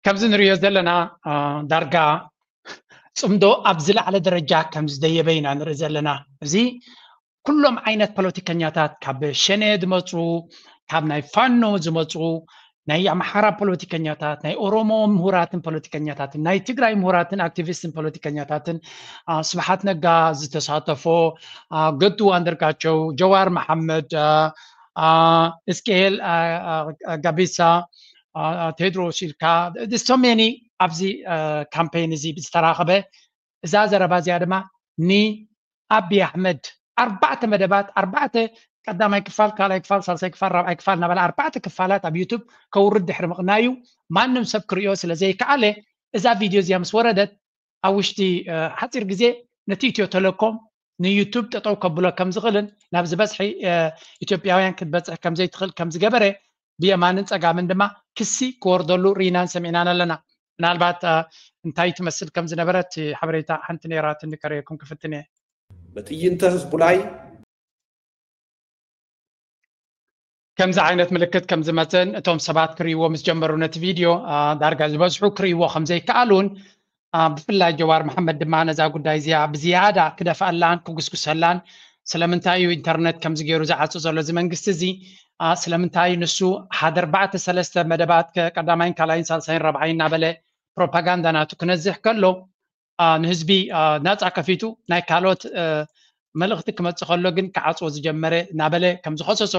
ከምዚ ንሪኦ ዘለና ዳርጋ ፅምዶ ኣብ ዝለዓለ ደረጃ ከም ዝደየበ ኢና ንርኢ ዘለና። እዚ ኩሎም ዓይነት ፖለቲከኛታት ካብ ሸኔ ዝመፁ፣ ካብ ናይ ፋኖ ዝመፁ፣ ናይ ኣምሓራ ፖለቲከኛታት፣ ናይ ኦሮሞ ምሁራትን ፖለቲከኛታትን፣ ናይ ትግራይ ምሁራትን ኣክቲቪስትን ፖለቲከኛታትን፣ ስብሓት ነጋ ዝተሳተፎ፣ ገዱ ኣንደርጋቸው፣ ጀዋር መሓመድ፣ እስቅኤል ጋቢሳ፣ ቴድሮስ ኢልካ፣ so many ኣብዚ ካምፔን እዚ ዝተራኸበ። እዛ ዘረባ እዚኣ ድማ ንኣቢ ኣሕመድ ኣርባዕተ መደባት፣ ኣርባዕተ፣ ቀዳማይ ክፋል፣ ካልኣይ ክፋል፣ ሳልሳይ ክፋል፣ ራብዓይ ክፋል እናበለ ኣርባዕተ ክፋላት ኣብ ዩቱብ ከውርድ ድሕሪ ምቕናዩ፣ ማንም ሰብ ክርእዮ ስለ ዘይከኣለ፣ እዛ ቪድዮ እዚኣ ምስ ወረደት ኣብ ውሽጢ ሓፂር ግዜ ነቲ ኢትዮ ቴሌኮም ንዩቱብ ጠጠው ከብሎ ከም ዝኽእልን ናብ ዝበዝሒ ኢትዮጵያውያን ክትበፅሕ ከም ዘይትኽእል ከም ዝገበረ ብየማንን ፀጋምን ድማ ክሲ ክወርደሉ ርኢናን ሰሚዕናን ኣለና። ምናልባት እንታይ ትመስል ከም ዝነበረት ሓበሬታ ሓንቲ ነይራትኒ ከርእየኩም ክፍትን እየ። በትዕይንተ ህዝቡ ላይ ከምዚ ዓይነት ምልክት ከም ዝመፅእን እቶም ሰባት ክርእይዎ ምስ ጀመሩ ነቲ ቪድዮ ዳርጋ ዝበዝሑ ክርእይዎ ከም ዘይከኣሉን ብፍላይ ጀዋር መሓመድ ድማ ነዛ ጉዳይ እዚኣ ብዝያዳ ክደፍኣላን ክጉስጉሰላን ስለምንታይ እዩ ኢንተርነት ከምዚ ገይሩ ዝዓፁ ዘሎ እዚ መንግስቲ እዚ ስለምንታይ እዩ ንሱ ሓደ ኣርባዕተ ሰለስተ መደባት ቀዳማይን ካልኣይን ሳልሳይን ራብዓይን እናበለ ፕሮፓጋንዳ ናቱ ክነዝሕ ከሎ ንህዝቢ ናፃ ከፊቱ ናይ ካልኦት መልእኽቲ ክመፅእ ከሎ ግን ክዓፅዎ ዝጀመረ እናበለ ከም ዝኸሰሶ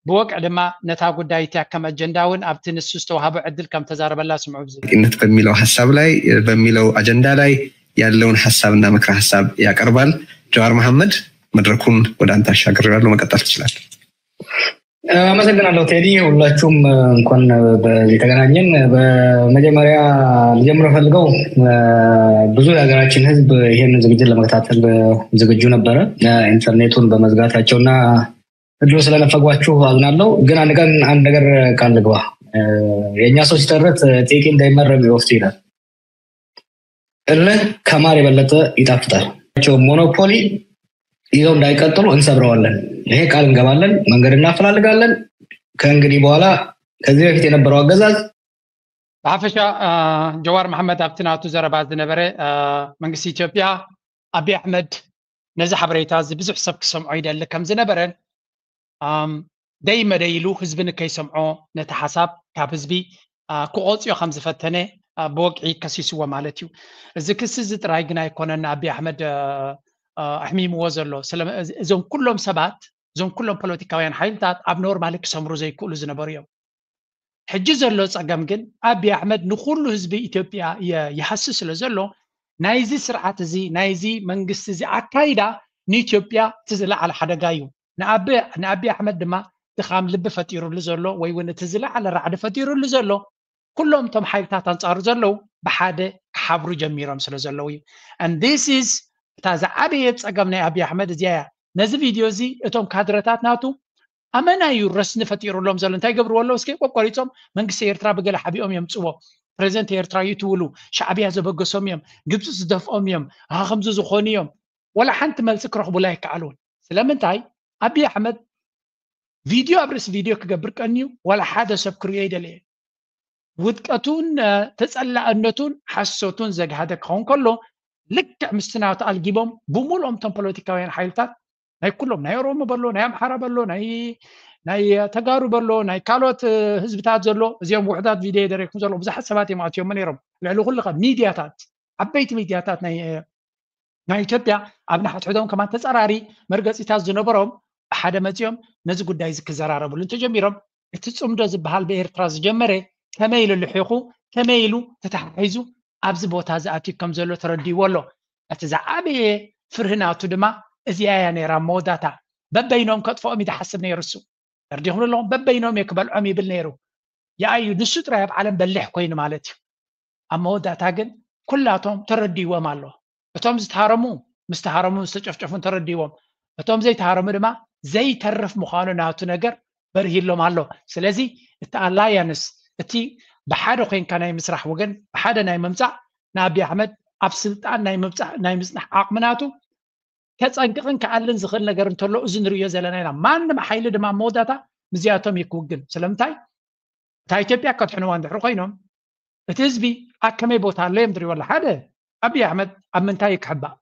ብወግዒ ድማ ነታ ጉዳይ እቲኣ ከም ኣጀንዳ እውን ኣብቲ ንሱ ዝተዋህቦ ዕድል ከም ተዛረበላ ስምዑ። ብዚ ነት በሚለው ሀሳብ ላይ በሚለው አጀንዳ ላይ ያለውን ሀሳብና ምክረ ሀሳብ ያቀርባል። ጀዋር መሐመድ መድረኩን ወደ አንተ አሻግሬያለሁ፣ መቀጠል ትችላለህ። አመሰግናለሁ ቴዲ። ሁላችሁም እንኳን በዚህ ተገናኘን። በመጀመሪያ ልጀምር ፈልገው ብዙ የሀገራችን ህዝብ ይሄን ዝግጅት ለመከታተል ዝግጁ ነበረ። ኢንተርኔቱን በመዝጋታቸውና እድሉ ስለነፈጓችሁ አዝናለሁ። ግን አንድ ቀን አንድ ነገር ቃል ልግባ። የእኛ ሰው ሲተርት ጥቂት እንዳይመረም ይወፍቱ ይላል። እልህ ከማር የበለጠ ይጣፍጣል። ሞኖፖሊ ይዘው እንዳይቀጥሉ እንሰብረዋለን። ይሄ ቃል እንገባለን። መንገድ እናፈላልጋለን። ከእንግዲህ በኋላ ከዚህ በፊት የነበረው አገዛዝ ብሓፈሻ ጀዋር መሓመድ ኣብቲ ናቱ ዘረባ ዝነበረ መንግስቲ ኢትዮጵያ ኣቢ ኣሕመድ ነዚ ሓበሬታ እዚ ብዙሕ ሰብ ክሰምዖ ይደሊ ከም ዝነበረን ደይ መደይ ኢሉ ህዝቢ ንከይሰምዖ ነቲ ሓሳብ ካብ ህዝቢ ክቆፅዮ ከም ዝፈተነ ብወግዒ ከሲስዎ ማለት እዩ። እዚ ክሲ እዚ ጥራይ ግን ኣይኮነን ንኣቢ ኣሕመድ ኣሕሚምዎ ዘሎ። እዞም ኩሎም ሰባት እዞም ኩሎም ፖለቲካውያን ሓይልታት ኣብ ኖርማሊ ክሰምሩ ዘይክእሉ ዝነበሩ እዮም። ሕጂ ዘሎ ፀገም ግን ኣቢ ኣሕመድ ንኩሉ ህዝቢ ኢትዮጵያ ይሃሲ ስለ ዘሎ ናይዚ ስርዓት እዚ ናይዚ መንግስቲ እዚ ኣካይዳ ንኢትዮጵያ እቲ ዝለዓለ ሓደጋ እዩ። ንኣቢ ኣሕመድ ድማ ድኻም ልቢ ፈጢሩሉ ዘሎ ወይ እውን እቲ ዝለዓለ ራዕዲ ፈጢሩሉ ዘሎ ኩሎም እቶም ሓይልታት ኣንፃሩ ዘለዉ ብሓደ ክሓብሩ ጀሚሮም ስለ ዘለዉ እዩ። And this is እታ ዝዓበየ ፀገም ናይ ኣቢ ኣሕመድ እዚኣ እያ። ነዚ ቪድዮ እዚ እቶም ካድረታት ናቱ ኣመና እዩ ረስኒ ፈጢሩሎም ዘሎ። እንታይ ገብርዎ ኣለዉ? እስኪ ቆቆሪፆም መንግስቲ ኤርትራ ብገለ ሓቢኦም እዮም ፅዎ ፕሬዚደንት ኤርትራ እዩ ትብሉ፣ ሻዕብያ ዘበገሶም እዮም፣ ግብፂ ዝደፍኦም እዮም፣ ከምዚ ዝኾኑ እዮም። ወላ ሓንቲ መልሲ ክረኽቡላ ኣይከኣሉን። ስለምንታይ ኣብይ ኣሕመድ ቪድዮ ኣብ ርእሲ ቪድዮ ክገብር ቀንዩ ዋላ ሓደ ሰብ ክርእዮ ኣይደለየ። ውድቀቱን ተፀላእነቱን ሓሶቱን ዘግሃደ ክኸውን ከሎ ልክዕ ምስቲ ናቱ ኣልጊቦም ብምሉኦም እቶም ፖለቲካውያን ሓይልታት ናይ ኩሎም ናይ ኦሮሞ በሎ ናይ ኣምሓራ በሎ ናይ ናይ ተጋሩ በሎ ናይ ካልኦት ህዝብታት ዘሎ እዚኦም ውሕዳት ቪድዮ የደረኩም ዘሎ ብዙሓት ሰባት እዮም ኣትዮሞ ነይሮም። ልዕሊ ኩሉ ከ ሚድያታት ዓበይቲ ሚድያታት ናይ ናይ ኢትዮጵያ ኣብ ንሓትሕዶም ከማን ተፃራሪ መርገፂታት ዝነበሮም ብሓደ መፂኦም ነዚ ጉዳይ እዚ ክዘራረብሉ እንተጀሚሮም እቲ ፅምዶ ዝበሃል ብኤርትራ ዝጀመረ ከመይ ኢሉ ልሒኹ ከመይ ኢሉ ተተሓሒዙ ኣብዚ ቦታ ዝኣትዩ ከም ዘሎ ተረዲዎ ኣሎ። እቲ ዝዓበየ ፍርሂ ናቱ ድማ እዚኣ እያ ነይራ መወዳታ በበይኖም ከጥፍኦም እዩ ዝሓስብ ነይሩ እሱ። ተረዲኹም ኣለኹም በበይኖም እየ ክበልዖም ይብል ነይሩ። ያኣዩ ንሱ ጥራይ ኣብ ዓለም በሊሕ ኮይኑ ማለት እዩ። ኣብ መወዳእታ ግን ኩላቶም ተረዲዎም ኣሎ። እቶም ዝተሃረሙ ምስ ተሃረሙ ዝተጨፍጨፉን ተረዲዎም፣ እቶም ዘይተሃረሙ ድማ ዘይተርፍ ምዃኑ ናቱ ነገር በርሂሎም ኣሎ። ስለዚ እቲ ኣላያንስ እቲ ብሓደ ኮይንካ ናይ ምስራሕ ወገን ብሓደ ናይ ምምፃእ ንኣብይ ኣሕመድ ኣብ ስልጣን ናይ ምብፃሕ ናይ ምፅናሕ ዓቕሚ ናቱ ከፀንቅቕን ክኣልን ዝኽእል ነገር እንተሎ እዚ ንርእዮ ዘለና ኢና። ማንም ሓይሊ ድማ መወዳእታ ምስዚኣቶም እዩ ክውግን። ስለምንታይ እታ ኢትዮጵያ ከድሕንዋ እንድሕር ኮይኖም እቲ ህዝቢ ኣብ ከመይ ቦታ ኣሎ እዮም ዝሪእዎ ኣሎ። ሓደ ኣብይ ኣሕመድ ኣብ ምንታይ ክሕባእ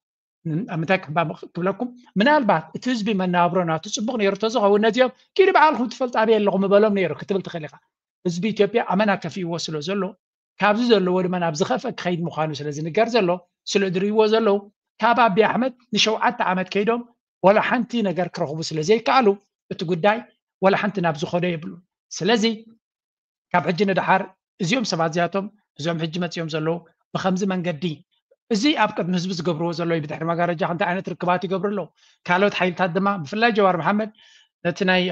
ኣብ ምንታይ ክሕባእ ክብለኩም ምናልባት እቲ ህዝቢ መናብሮ ናቱ ፅቡቕ ነይሩ ተዝኸውን ነዚኦም ኪዱ በዓልኩም ትፈልጡ ኣበይ ኣለኹም ምበሎም ነይሩ ክትብል ትኽእል ኢኻ። ህዝቢ ኢትዮጵያ ኣመና ከፊእዎ ስለ ዘሎ ካብዚ ዘለዎ ድማ ናብ ዝኸፍአ ክኸይድ ምዃኑ ስለ ዝንገር ዘሎ ስለ ዝርእይዎ ዘለዉ ካብ ኣብይ ኣሕመድ ንሸውዓተ ዓመት ከይዶም ወላ ሓንቲ ነገር ክረኽቡ ስለ ዘይከኣሉ እቲ ጉዳይ ወላ ሓንቲ ናብ ዝኾዶ የብሉን። ስለዚ ካብ ሕጂ ንደሓር እዚኦም ሰባት እዚኣቶም እዚኦም ሕጂ መፂኦም ዘለዉ ብከምዚ መንገዲ እዚ ኣብ ቅድሚ ህዝቢ ዝገብርዎ ዘለዉ ብድሕሪ መጋረጃ ክንታይ ዓይነት ርክባት ይገብሩ ኣለዉ። ካልኦት ሓይልታት ድማ ብፍላይ ጀዋር መሓመድ ነቲ ናይ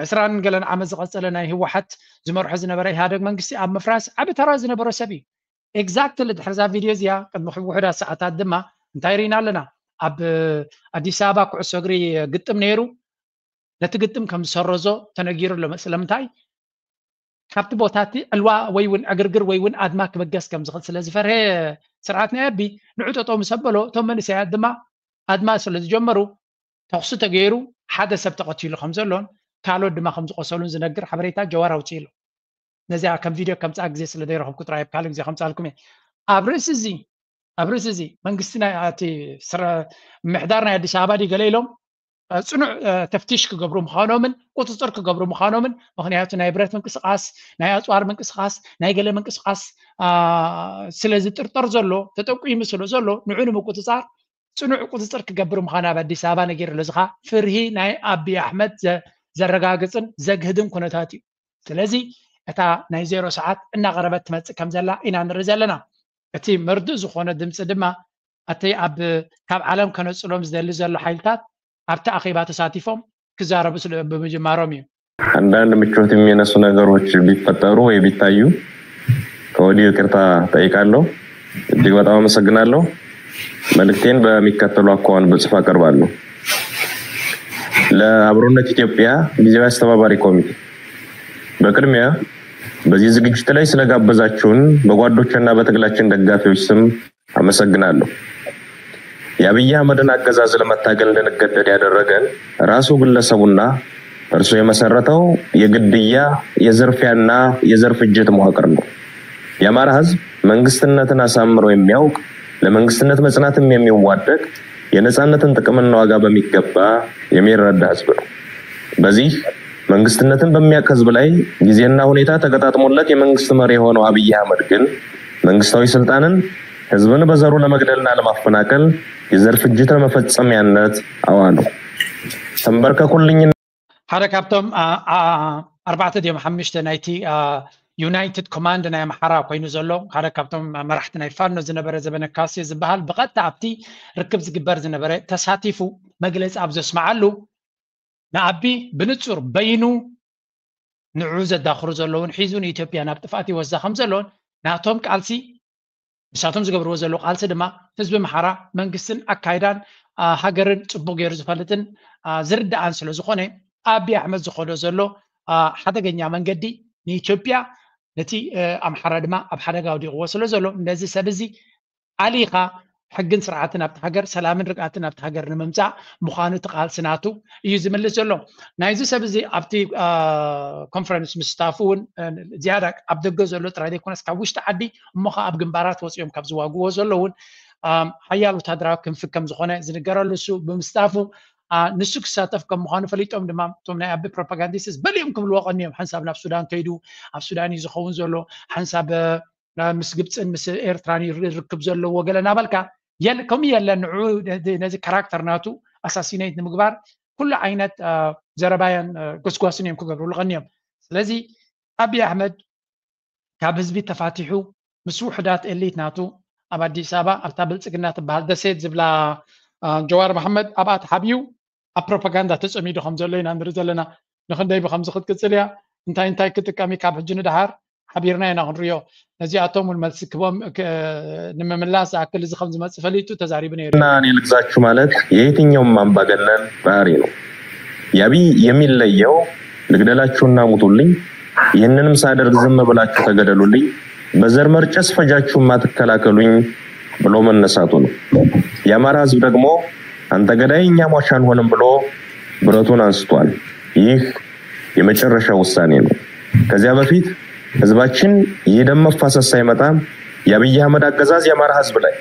ዕስራን ገለን ዓመት ዝቐፀለ ናይ ህወሓት ዝመርሖ ዝነበረ ኢህኣደግ መንግስቲ ኣብ ምፍራስ ዓቢ ተራ ዝነበሮ ሰብ እዩ። ኤግዛክትሊ ድሕርዛ ቪድዮ እዚኣ ቅድሚ ውሑዳት ሰዓታት ድማ እንታይ ርኢና ኣለና። ኣብ ኣዲስ ኣበባ ኩዕሶ እግሪ ግጥም ነይሩ። ነቲ ግጥም ከም ዝሰረዞ ተነጊሩ ኣሎ። ስለምንታይ ካብቲ ቦታ እቲ ዕልዋ ወይ እውን ዕግርግር ወይ እውን ኣድማ ክበገስ ከም ዝኽእል ስለ ዝፈርሀ ስርዓት ናይ ኣቢ ንዑ ጠጠው ምስ ኣበሎ እቶም መንእሰያት ድማ ኣድማ ስለ ዝጀመሩ ተኹሲ ተገይሩ ሓደ ሰብ ተቐቲሉ ከም ዘሎን ካልኦት ድማ ከም ዝቆሰሉን ዝነግር ሓበሬታ ጀዋር ኣውፅኡ ኣሎ። ነዚኣ ከም ቪድዮ ከምፅኣ ግዜ ስለ ዘይረኸብኩ ጥራይ ኣብ ካልእ ግዜ ከምፅኣልኩም እየ። ኣብ ርእሲ እዚ ኣብ ርእሲ እዚ መንግስቲ ናይ እቲ ምሕዳር ናይ ኣዲስ ኣበባ ድዩ ገለ ኢሎም ፅኑዕ ተፍቲሽ ክገብሩ ምዃኖምን ቁፅፅር ክገብሩ ምዃኖምን ምክንያቱ ናይ ብረት ምንቅስቃስ ናይ ኣፅዋር ምንቅስቃስ ናይ ገለ ምንቅስቃስ ስለ ዝጥርጠር ዘሎ ተጠቂሙ ስለ ዘሎ ንዑ ንምቁፅፃር ፅኑዕ ቁፅፅር ክገብር ምዃኑ ኣብ ኣዲስ ኣበባ ነጊሩ ኣሎ። እዚ ከዓ ፍርሂ ናይ ኣቢ ኣሕመድ ዘረጋግፅን ዘግህድን ኩነታት እዩ። ስለዚ እታ ናይ ዜሮ ሰዓት እናቐረበት ትመፅእ ከም ዘላ ኢና ንርኢ ዘለና። እቲ መርድእ ዝኾነ ድምፂ ድማ እቲ ኣብ ካብ ዓለም ከነፅሎም ዝደሊ ዘሎ ሓይልታት ኣብቲ ኣኼባ ተሳቲፎም ክዛረቡ ስለ ብምጅማሮም እዩ። አንዳንድ ምቾት የሚነሱ ነገሮች ቢፈጠሩ ወይ ቢታዩ ከወዲሁ ይቅርታ ጠይቃለሁ። እጅግ በጣም አመሰግናለሁ። መልእክቴን በሚከተሉ አኳኋን በጽሁፍ አቀርባለሁ። ለአብሮነት ኢትዮጵያ ጊዜያዊ አስተባባሪ ኮሚቴ በቅድሚያ በዚህ ዝግጅት ላይ ስለጋበዛችሁን በጓዶችና በትግላችን ደጋፊዎች ስም አመሰግናለሁ። የአብይ አህመድን አገዛዝ ለመታገል እንድንገደድ ያደረገን ራሱ ግለሰቡና እርሱ የመሰረተው የግድያ፣ የዝርፊያና የዘር ፍጅት መዋቅር ነው። የአማራ ህዝብ መንግስትነትን አሳምሮ የሚያውቅ፣ ለመንግስትነት መጽናትም የሚዋደቅ፣ የነጻነትን ጥቅምና ዋጋ በሚገባ የሚረዳ ህዝብ ነው። በዚህ መንግስትነትን በሚያውቅ ህዝብ ላይ ጊዜና ሁኔታ ተገጣጥሞለት የመንግስት መሪ የሆነው አብይ አህመድ ግን መንግስታዊ ስልጣንን ህዝብን በዘሩ ለመግደልና ለማፈናቀል የዘር ፍጅት ለመፈጸሚያነት አዋለው። ተንበርከኩልኝ። ሓደ ካብቶም ኣርባዕተ ድዮም ሓሙሽተ ናይቲ ዩናይትድ ኮማንድ ናይ ኣምሓራ ኮይኑ ዘሎ ሓደ ካብቶም መራሕቲ ናይ ፋኖ ዝነበረ ዘበነ ካሴ ዝበሃል ብቐጥታ ኣብቲ ርክብ ዝግበር ዝነበረ ተሳቲፉ መግለፂ ኣብ ዘስመዓሉ ንኣቢ ብንፁር በይኑ ንዑ ዘዳኽሩ ዘለውን ሒዙ ንኢትዮጵያ ናብ ጥፍኣት ይወስዳ ከም ዘለውን ናቶም ቃልሲ ንሳቶም ዝገብርዎ ዘለዉ ቃልሲ ድማ ህዝቢ ኣምሓራ መንግስትን ኣካይዳን ሃገርን ፅቡቅ ገይሩ ዝፈልጥን ዝርዳኣን ስለ ዝኾነ ኣቢ ኣሕመድ ዝኸዶ ዘሎ ሓደገኛ መንገዲ ንኢትዮጵያ ነቲ ኣምሓራ ድማ ኣብ ሓደጋ ኣውዲቕዎ ስለ ዘሎ ነዚ ሰብ እዚ ኣሊኻ ሕግን ስርዓትን ኣብቲ ሃገር፣ ሰላምን ርግኣትን ኣብቲ ሃገር ንምምፃእ ምዃኑ እቲ ቃልሲ ናቱ እዩ ዝምልስ ዘሎ። ናይዚ ሰብ እዚ ኣብቲ ኮንፈረንስ ምስታፉ እውን ዝያዳ ኣብ ደገ ዘሎ ጥራይ ዘይኮነስ ካብ ውሽጢ ዓዲ እሞ ከዓ ኣብ ግንባራት ወፂኦም ካብ ዝዋግዎ ዘሎ እውን ሓያል ወታደራዊ ክንፊ ከም ዝኾነ ዝንገረሉ እሱ ብምስታፉ ንሱ ክሳተፍ ከም ምዃኑ ፈሊጦም ድማ እቶም ናይ ኣቢ ፕሮፓጋንዲስትስ በሊኦም ክብልዎ ቀንዮም። ሓንሳብ ናብ ሱዳን ከይዱ ኣብ ሱዳን እዩ ዝኸውን ዘሎ፣ ሓንሳብ ምስ ግብፅን ምስ ኤርትራን ርክብ ዘለዎ ገለ እናበልካ የለ ከምኡ የለን። ንዑ ነዚ ካራክተር ናቱ ኣሳሲኔት ንምግባር ኩሉ ዓይነት ዘረባያን ጎስጓስን እዮም ክገብርሉ ቀንዮም። ስለዚ ኣቢ ኣሕመድ ካብ ህዝቢ ተፋቲሑ ምስ ውሕዳት ኤሊት ናቱ ኣብ ኣዲስ ኣበባ ኣብታ ብልፅግና ትበሃል ደሴት ዝብላ ጀዋር መሓመድ ኣብኣ ተሓብዩ ኣብ ፕሮፓጋንዳ ተፀሚዱ ከም ዘሎ ኢና ንርኢ ዘለና። ንክንደይ ብከምዚ ክትቅፅል እያ? እንታይ እንታይ ክጥቀም እዩ? ካብ ሕጂ ንደሓር ሓቢርና ኢና ክንሪኦ። ነዚኣቶም እውን መልሲ ክቦም ንምምላስ ዝኣክል እዚ ከም ዝመፅእ ፈሊጡ ተዛሪቡ ነይሩ። እና እኔ ልግዛችሁ ማለት የየትኛውም አምባገነን ባህሪ ነው። የአብይ የሚለየው ልግደላችሁና ሙቱልኝ፣ ይህንንም ሳደርግ ዝም ብላችሁ ተገደሉልኝ፣ በዘር መርጨ ስፈጃችሁማ ትከላከሉኝ ብሎ መነሳቱ ነው። የአማራ ህዝብ ደግሞ አንተ ገዳይ እኛ ሟች አንሆንም ብሎ ብረቱን አንስቷል። ይህ የመጨረሻ ውሳኔ ነው። ከዚያ በፊት ህዝባችን የደም መፋሰስ ሳይመጣ የአብይ አህመድ አገዛዝ የአማራ ህዝብ ላይ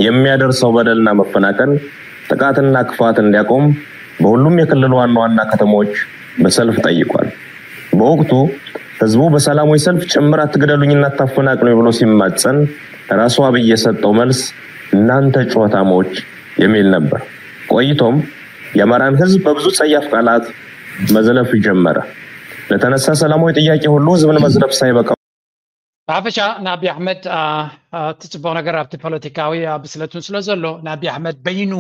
የሚያደርሰው በደልና መፈናቀል፣ ጥቃትና ክፋት እንዲያቆም በሁሉም የክልሉ ዋና ዋና ከተሞች በሰልፍ ጠይቋል። በወቅቱ ህዝቡ በሰላማዊ ሰልፍ ጭምር አትግደሉኝና አታፈናቅሉኝ ብሎ ሲማጸን ራሱ አብይ የሰጠው መልስ እናንተ ጩኸታሞች የሚል ነበር። ቆይቶም የአማራን ህዝብ በብዙ ጸያፍ ቃላት መዝለፍ ጀመረ። ለተነሳ ሰላማዊ ጥያቄ ሁሉ ህዝብን መዝለፍ ሳይበቃ ብሓፈሻ ንኣቢ ኣሕመድ እቲ ፅቡቅ ነገር ኣብቲ ፖለቲካዊ ብስለቱን ስለ ዘሎ ንኣቢ ኣሕመድ በይኑ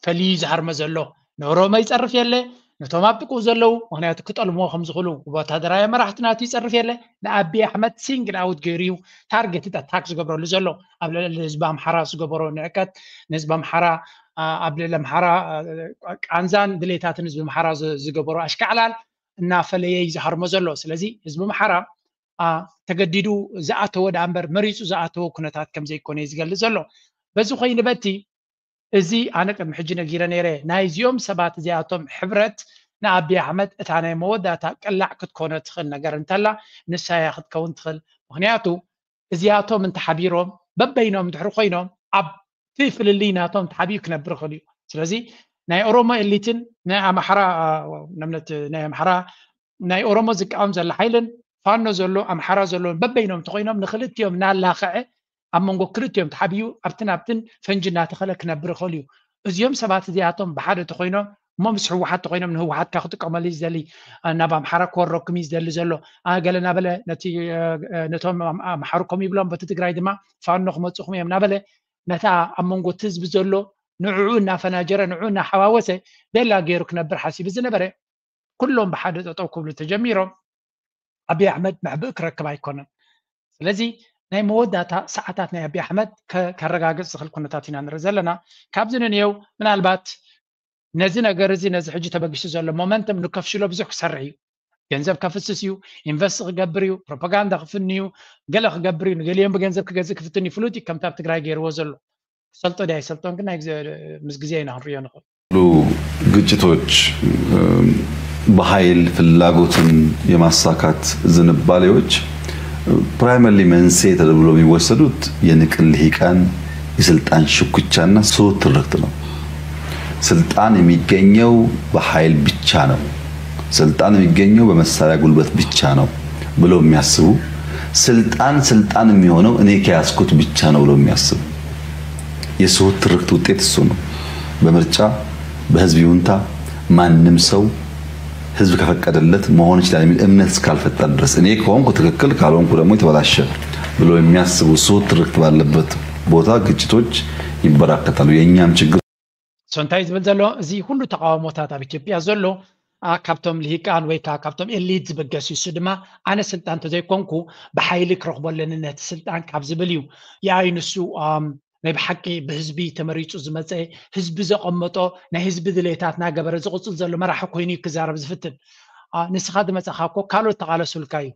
ፈልዩ ዝሃርመ ዘሎ ንኦሮሞ ይፀርፍ የለ ነቶም ኣብ ጥቅኡ ዘለዉ ምክንያቱ ክጠልምዎ ከም ዝኽእሉ ወታደራዊ መራሕቲ ናቱ ይፀርፍ የለ ንኣቢ ኣሕመድ ሲንግል ኣውት ገይሩ እዩ ታርጌት ኣታክ ዝገብረሉ ዘሎ ኣብ ልዕሊ ህዝቢ ኣምሓራ ዝገበሮ ንዕቀት ንህዝቢ ኣምሓራ ኣብ ልዕሊ ኣምሓራ ቃንዛን ድሌታትን ህዝቢ ኣምሓራ ዝገበሮ ኣሽካዕላል እናፈለየ እዩ ዝሃርሞ ዘሎ ስለዚ ህዝቢ ኣምሓራ ተገዲዱ ዝኣተወ ደኣ እምበር መሪፁ ዝኣተወ ኩነታት ከም ዘይኮነ እዩ ዝገልፅ ዘሎ በዚ ኮይኑ በቲ እዚ ኣነ ቅድሚ ሕጂ ነጊረ ነይረ ናይዚኦም ሰባት እዚኣቶም ሕብረት ንኣቢ ኣሕመድ እታ ናይ መወዳእታ ቅላዕ ክትኮኖ ትኽእል ነገር እንተላ ንሳ እያ ክትከውን ትኽእል ምክንያቱ እዚኣቶም እንተሓቢሮም በበይኖም ድሕሪ ኮይኖም ኣብቲ ፍልልይ ናቶም ተሓቢኡ ክነብር ይኽእል እዩ ስለዚ ናይ ኦሮሞ ኤሊትን ናይ ኣምሓራ ናይ ኣምሓራ ናይ ኦሮሞ ዝቃወም ዘሎ ሓይልን ፋኖ ዘሎ ኣምሓራ ዘሎ በበይኖም እንተኮይኖም ንክልቲኦም እናላኸዐ ኣብ መንጎ ክልቲኦም ተሓቢኡ ኣብትን ኣብትን ፈንጂ እናተኸለ ክነብር ይኽእል እዩ እዚኦም ሰባት እዚኣቶም ብሓደ ተኮይኖም እሞ ምስ ህወሓት ተኮይኖም ንህወሓትካ ክጥቀመሉ እዩ ዝደሊ ናብ ኣምሓራ ክወረኩም እዩ ዝደሊ ዘሎ ገለ እናበለ ነቲ ነቶም ኣምሓሩ ከም ይብሎም በቲ ትግራይ ድማ ፋኖ ክመፅኹም እዮም እናበለ ነታ ኣብ መንጎ እቲ ህዝቢ ዘሎ ንዕኡ እናፈናጀረ ንዕኡ እናሓዋወሰ ቤላ ገይሩ ክነብር ሓሲቡ ዝነበረ ኩሎም ብሓደ ጠጠው ክብሉ ተጀሚሮም ኣቢ ኣሕመድ መሕብእ ክረክብ ኣይኮነን ስለዚ ናይ መወዳእታ ሰዓታት ናይ ኣቢ ኣሕመድ ከረጋግፅ ዝኽእል ኩነታት ኢና ንርኢ ዘለና ካብዚ ንንየው ምናልባት ነዚ ነገር እዚ ነዚ ሕጂ ተበጊሱ ዘሎ ሞመንተም ንከፍሽሎ ብዙሕ ክሰርሕ እዩ ገንዘብ ከፍስስ እዩ ኢንቨስት ክገብር እዩ ፕሮፓጋንዳ ክፍን እዩ ገለ ክገብር እዩ ንገሊኦም ብገንዘብ ክገዝእ ክፍትን እዩ ፍሉጥ እዩ ከምታ ኣብ ትግራይ ገይርዎ ዘሎ ክሰልጦ ዲ ኣይሰልጦን ግን ምስ ግዜ ኢና ክንሪኦ ንኽእል ግጭቶች በኃይል ፍላጎትን የማሳካት ዝንባሌዎች ፕራይመርሊ መንስኤ ተብሎ የሚወሰዱት የንቅል ልሂቃን የስልጣን ሽኩቻና ስሁት ትርክት ነው። ስልጣን የሚገኘው በኃይል ብቻ ነው፣ ስልጣን የሚገኘው በመሳሪያ ጉልበት ብቻ ነው ብለው የሚያስቡ፣ ስልጣን ስልጣን የሚሆነው እኔ ከያዝኩት ብቻ ነው ብለው የሚያስቡ የስሁት ትርክት ውጤት እሱ ነው። በምርጫ በህዝብ ይሁንታ ማንም ሰው ህዝብ ከፈቀደለት መሆን ይችላል የሚል እምነት እስካልፈጠር ድረስ እኔ ከሆንኩ ትክክል ካልሆንኩ ደግሞ የተበላሸ ብለው የሚያስቡ ስሁት ትርክት ባለበት ቦታ ግጭቶች ይበራከታሉ። የእኛም ችግር so እንታይ ዝብል ዘሎ እዚ ኩሉ ተቃውሞታት ኣብ ኢትዮጵያ ዘሎ ካብቶም ልሂቃን ወይ ከዓ ካብቶም ኤሊት ዝበገስ እዩ። እሱ ድማ ኣነ ስልጣን ተዘይኮንኩ ብሓይሊ ክረክቦ ኣለኒ ነቲ ስልጣን ካብ ዝብል እዩ። የኣይ ንሱ ናይ ብሓቂ ብህዝቢ ተመሪፁ ዝመፀ ህዝቢ ዘቐመጦ ናይ ህዝቢ ድሌታት ናገበረ ዝቕፅል ዘሎ መራሒ ኮይኑ እዩ ክዛረብ ዝፍትን። ንስኻ ዝመፀኻ እኮ ካልኦት ተቓለሱልካ እዩ።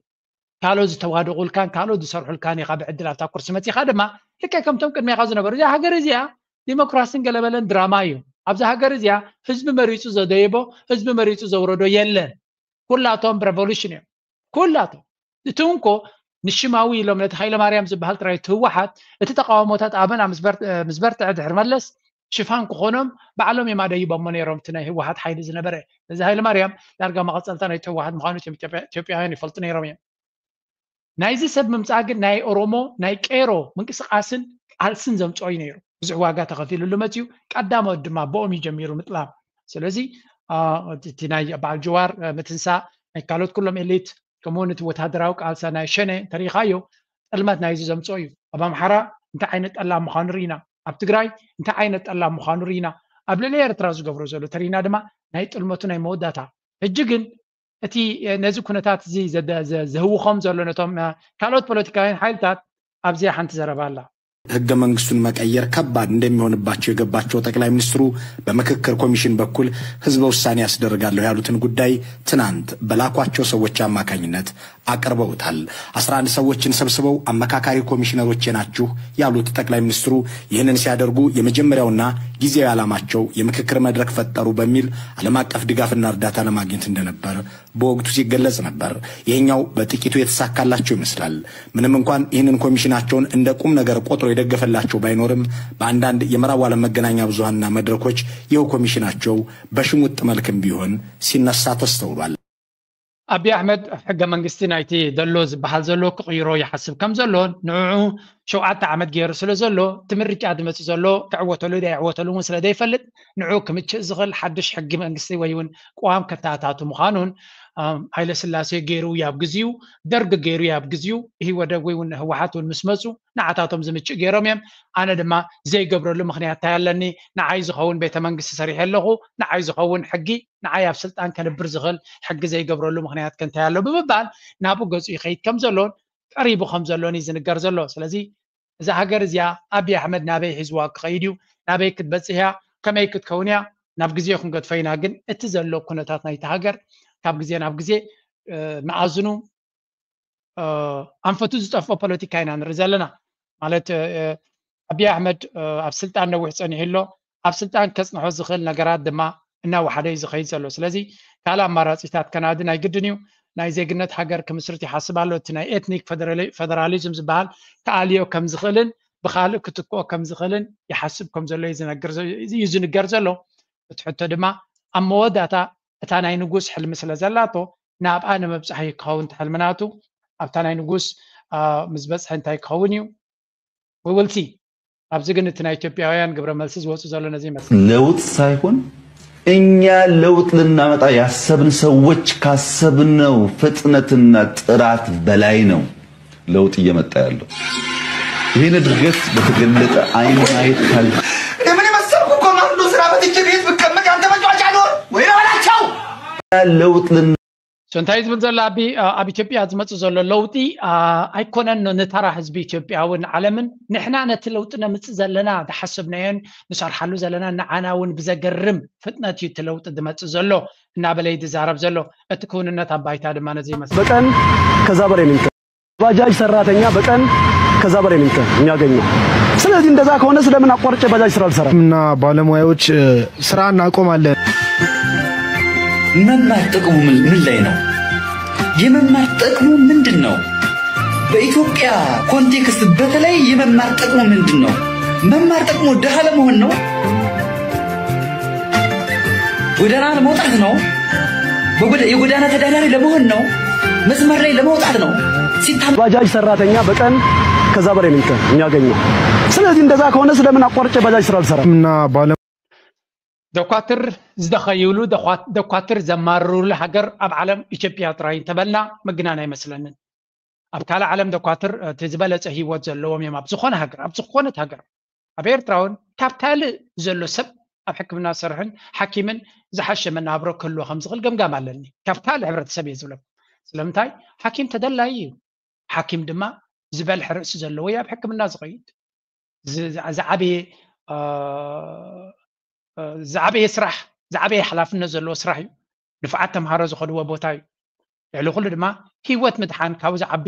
ካልኦት ዝተዋደቑልካን ካልኦት ዝሰርሑልካን ኢኻ ብዕድል ኣብታ ኩርሲ መፂኻ ድማ ልክዕ ከምቶም ቅድሜኻ ዝነበሩ። እዚኣ ሃገር እዚኣ ዲሞክራሲን ገለበለን ድራማ እዩ። ኣብዛ ሃገር እዚኣ ህዝቢ መሪፁ ዘደየቦ፣ ህዝቢ መሪፁ ዘውረዶ የለን። ኩላቶም ብሬቮሉሽን እዮም። ኩላቶም። እቲ እንኮ ንሽማዊ ኢሎም ነቲ ሃይለማርያም ዝበሃል ጥራይ እቲ ህወሓት፣ እቲ ተቃውሞታት ኣበና ምስ በር-፣ ምስ በርትዐ ድሕሪ መለስ ሽፋን ክኾኖም ባዕሎም እዮም ኣደይቦሞ ነይሮም። እቲ ናይ ህወሓት ሓይሊ ዝነበረ እዚ ሃይለማርያም ዳርጋ መቐጸልታ ናይቲ ህወሓት ምዃኑ እቶም ኢትዮጵያ-፣ ኢትዮጵያውያን ይፈልጡ ነይሮም እዮም። ናይዚ ሰብ ምምጻእ ግን ናይ ኦሮሞ ናይ ቄሮ ምንቅስቃስን ቃልስን ዘምጽኦ እዩ ነይሩ። ብዙሕ ዋጋ ተኸፊሉሉ መጽዩ። ቀዳሞት ድማ ብኦም እዩ ጀሚሩ ምጥላም። ስለዚ አ፣ እቲ ናይ በዓል ጀዋር አ፣ ምትንሳእ፣ ናይ ካልኦት ኩሎም ኤሊት፣ ከምኡውን እቲ ወታደራዊ ቃልሳ ናይ ሸነ እንተሪኢኻዮ፣ ጥልመት ናይዚ ዘምጽኦ እዩ። ኣብ ኣምሓራ እንታይ ዓይነት ጠላም ምዃኑ ርኢና፣ ኣብ ትግራይ እንታይ ዓይነት ጠላም ምዃኑ ርኢና፣ ኣብ ልዕሊ ኤርትራ ዝገብሮ ዘሎ ተሪኢና ድማ ናይ ጥልመቱ ናይ መወዳእታ። ሕጂ ግን እቲ እ፣ ነዚ ኩነታት እዚ ዘደ-፣ ዘ-፣ ዘህውኾም ዘሎ ነቶም እ፣ ካልኦት ፖለቲካውያን ሓይልታት ኣብዚኣ ሓንቲ ዘረባ ኣላ። ህገ መንግስቱን መቀየር ከባድ እንደሚሆንባቸው የገባቸው ጠቅላይ ሚኒስትሩ በምክክር ኮሚሽን በኩል ህዝበ ውሳኔ ያስደርጋለሁ ያሉትን ጉዳይ ትናንት በላኳቸው ሰዎች አማካኝነት አቅርበውታል። አስራ አንድ ሰዎችን ሰብስበው አመካካሪ ኮሚሽነሮቼ ናችሁ ያሉት ጠቅላይ ሚኒስትሩ ይህንን ሲያደርጉ የመጀመሪያውና ጊዜያዊ ዓላማቸው የምክክር መድረክ ፈጠሩ በሚል ዓለም አቀፍ ድጋፍና እርዳታ ለማግኘት እንደነበር በወቅቱ ሲገለጽ ነበር። ይህኛው በጥቂቱ የተሳካላቸው ይመስላል። ምንም እንኳን ይህንን ኮሚሽናቸውን እንደ ቁም ነገር ቆጥሮ የደገፈላቸው ባይኖርም በአንዳንድ የምዕራቡ ዓለም መገናኛ ብዙሃንና መድረኮች ይኸው ኮሚሽናቸው በሽሙጥ መልክም ቢሆን ሲነሳ ተስተውሏል። ኣብይ ኣሕመድ ሕገ መንግስቲ ናይቲ ዘሎ ዝበሃል ዘሎ ክቕይሮ ይሓስብ ከም ዘሎ ንዕዑ ሸውዓተ ዓመት ገይሩ ስለ ዘሎ እቲ ምርጫ ዝመፅእ ዘሎ ክዕወተሉ ዶ ኣይዕወተሉ እውን ስለ ዘይፈልጥ ንዕኡ ክምችእ ዝኽእል ሓድሽ ሕጊ መንግስቲ ወይ እውን ቅዋም ከተኣታቱ ምዃኑን ሃይለ ስላሴ ገይሩ ኣብ ግዜኡ ደርግ ገይሩ ኣብ ግዜኡ ኢህወደግ ወይ እውን ህወሓት እውን ምስ መፁ ንዓታቶም ዝምችእ ገይሮም እዮም። ኣነ ድማ ዘይገብረሉ ምክንያት እንታይ ኣለኒ? ንዓይ ዝኸውን ቤተ መንግስቲ ሰሪሐ ኣለኹ። ንዓይ ዝኸውን ሕጊ ንዓይ ኣብ ስልጣን ከንብር ዝኽእል ሕጊ ዘይገብረሉ ምኽንያት ከ እንታይ ኣሎ ብምባል ናብኡ ገጹ ይኸይድ ከም ዘሎን ቀሪቡ ከም ዘሎን እዩ ዝንገር ዘሎ። ስለዚ እዛ ሃገር እዚኣ ኣብይ ኣሕመድ ናበይ ሒዝዋ ክኸይድ እዩ? ናበይ ክትበጽሕ እያ? ከመይ ክትከውን እያ? ናብ ግዜ ክንገድፎ ኢና። ግን እቲ ዘሎ ኩነታት ናይቲ ሃገር ካብ ግዜ ናብ ግዜ መኣዝኑ ኣንፈቱ ዝጠፍኦ ፖለቲካ ኢና ንርኢ ዘለና። ማለት ኣብይ ኣሕመድ ኣብ ስልጣን ነዊሕ ጸኒሑ ኣሎ። ኣብ ስልጣን ከጽንሖ ዝኽእል ነገራት ድማ እናወሓደ እዩ ዝኸይድ ዘሎ። ስለዚ ካልእ ኣማራጺታት ከናዲ ናይ ግድን እዩ። ናይ ዜግነት ሃገር ክምስርት ይሓስብ ኣሎ። እቲ ናይ ኤትኒክ ፈደራሊዝም ዝበሃል ክኣልዮ ከም ዝኽእልን ብኻልእ ክትክኦ ከም ዝኽእልን ይሓስብ ከም ዘሎ እዩ ዝነገር ዘ-፣ እዩ ዝንገር ዘሎ። እቲ ሕቶ ድማ ኣብ መወዳእታ እታ ናይ ንጉስ ሕልሚ ስለ ዘላቶ ናብኣ ንምብጻሕ እዩ ክኸውን እቲ ሕልሚ ናቱ። ኣብታ ናይ ንጉስ ምስ በጽሐ እንታይ ክኸውን እዩ? We will see። ኣብዚ ግን እቲ ናይ ኢትዮጵያውያን ግብረ መልሲ ዝወፁ ዘሎ ነዚ ይመስል። ለውጥ ሳይሆን እኛ ለውጥ ልናመጣ ያሰብን ሰዎች ካሰብነው ፍጥነትና ጥራት በላይ ነው ለውጥ እየመጣ ያለው። ይህን እድገት በተገለጠ አይን ማየት ካል ምን የመሰልኩ ኮማንዶ ስራ ፈትቼ ቤት ብቀመጥ አንተ መጫወቻ ልሆን ወይ በላቸው። ለውጥ ልን So እንታይ ዝብል ዘሎ ኣብ ኣብ ኢትዮጵያ ዝመጽእ ዘሎ ለውጢ ኣይኮነን ንተራ ህዝቢ ኢትዮጵያ እውን ዓለምን ንሕና ነቲ ለውጢ ነምጽእ ዘለና ዝሓሰብናዮን ንሰርሓሉ ዘለና ንዓና እውን ብዘገርም ፍጥነት እዩ እቲ ለውጢ ዝመጽእ ዘሎ እናበለ እዩ ዝዛረብ ዘሎ። እቲ ክውንነት ኣብ ባይታ ድማ ነዚ ይመስል። በቀን ከዛ በላይ ነው የሚከ- ባጃጅ ሰራተኛ በቀን ከዛ በላይ ነው የሚከ- የሚያገኘው። ስለዚህ እንደዛ ከሆነ ስለምን አቋርጬ ባጃጅ ስራ አልሰራም? እና ባለሙያዎች ስራ እናቆማለን። መማር ጥቅሙ ምን ላይ ነው? የመማር ጥቅሙ ምንድን ነው? በኢትዮጵያ ኮንቴክስት በተለይ የመማር ጥቅሙ ምንድን ነው? መማር ጥቅሙ ድሃ ለመሆን ነው? ጎዳና ለመውጣት ነው? የጎዳና ተዳዳሪ ለመሆን ነው? መስመር ላይ ለመውጣት ነው? ሲታም ባጃጅ ሰራተኛ በቀን ከዛ በላይ ነው የሚያገኘው። ስለዚህ እንደዛ ከሆነ ስለምን አቋርጬ ባጃጅ ስራ አልሰራም? እና ባለ ደኳትር ዝደኸይሉ ደኳትር ዘማርሩሉ ሃገር ኣብ ዓለም ኢትዮጵያ ጥራይ እንተበልና ምግናን ኣይመስለንን። ኣብ ካልእ ዓለም ደኳትር እቲ ዝበለጸ ህይወት ዘለዎም እዮም ኣብ ዝኾነ ሃገር ኣብ ዝኾነት ሃገር ኣብ ኤርትራ እውን ካብ ካልእ ዘሎ ሰብ ኣብ ሕክምና ዝሰርሕን ሓኪምን ዝሓሸ መናብሮ ክህልዎ ከም ዝኽእል ገምጋም ኣለኒ። ካብ ካልእ ሕብረተሰብ እየ ዝብለኩም። ስለምንታይ ሓኪም ተደላዪ እዩ። ሓኪም ድማ ዝበልሐ ርእሲ ዘለዎ እዩ ኣብ ሕክምና ዝኸይድ። ዝዓበየ ዝዓበየ ስራሕ ዝዓበየ ሓላፍነት ዘለዎ ስራሕ እዩ። ንፉዓት ተምሃሮ ዝኸድዎ ቦታ እዩ። ልዕሊ ኩሉ ድማ ህይወት ምድሓን ካብኡ ዝዓቢ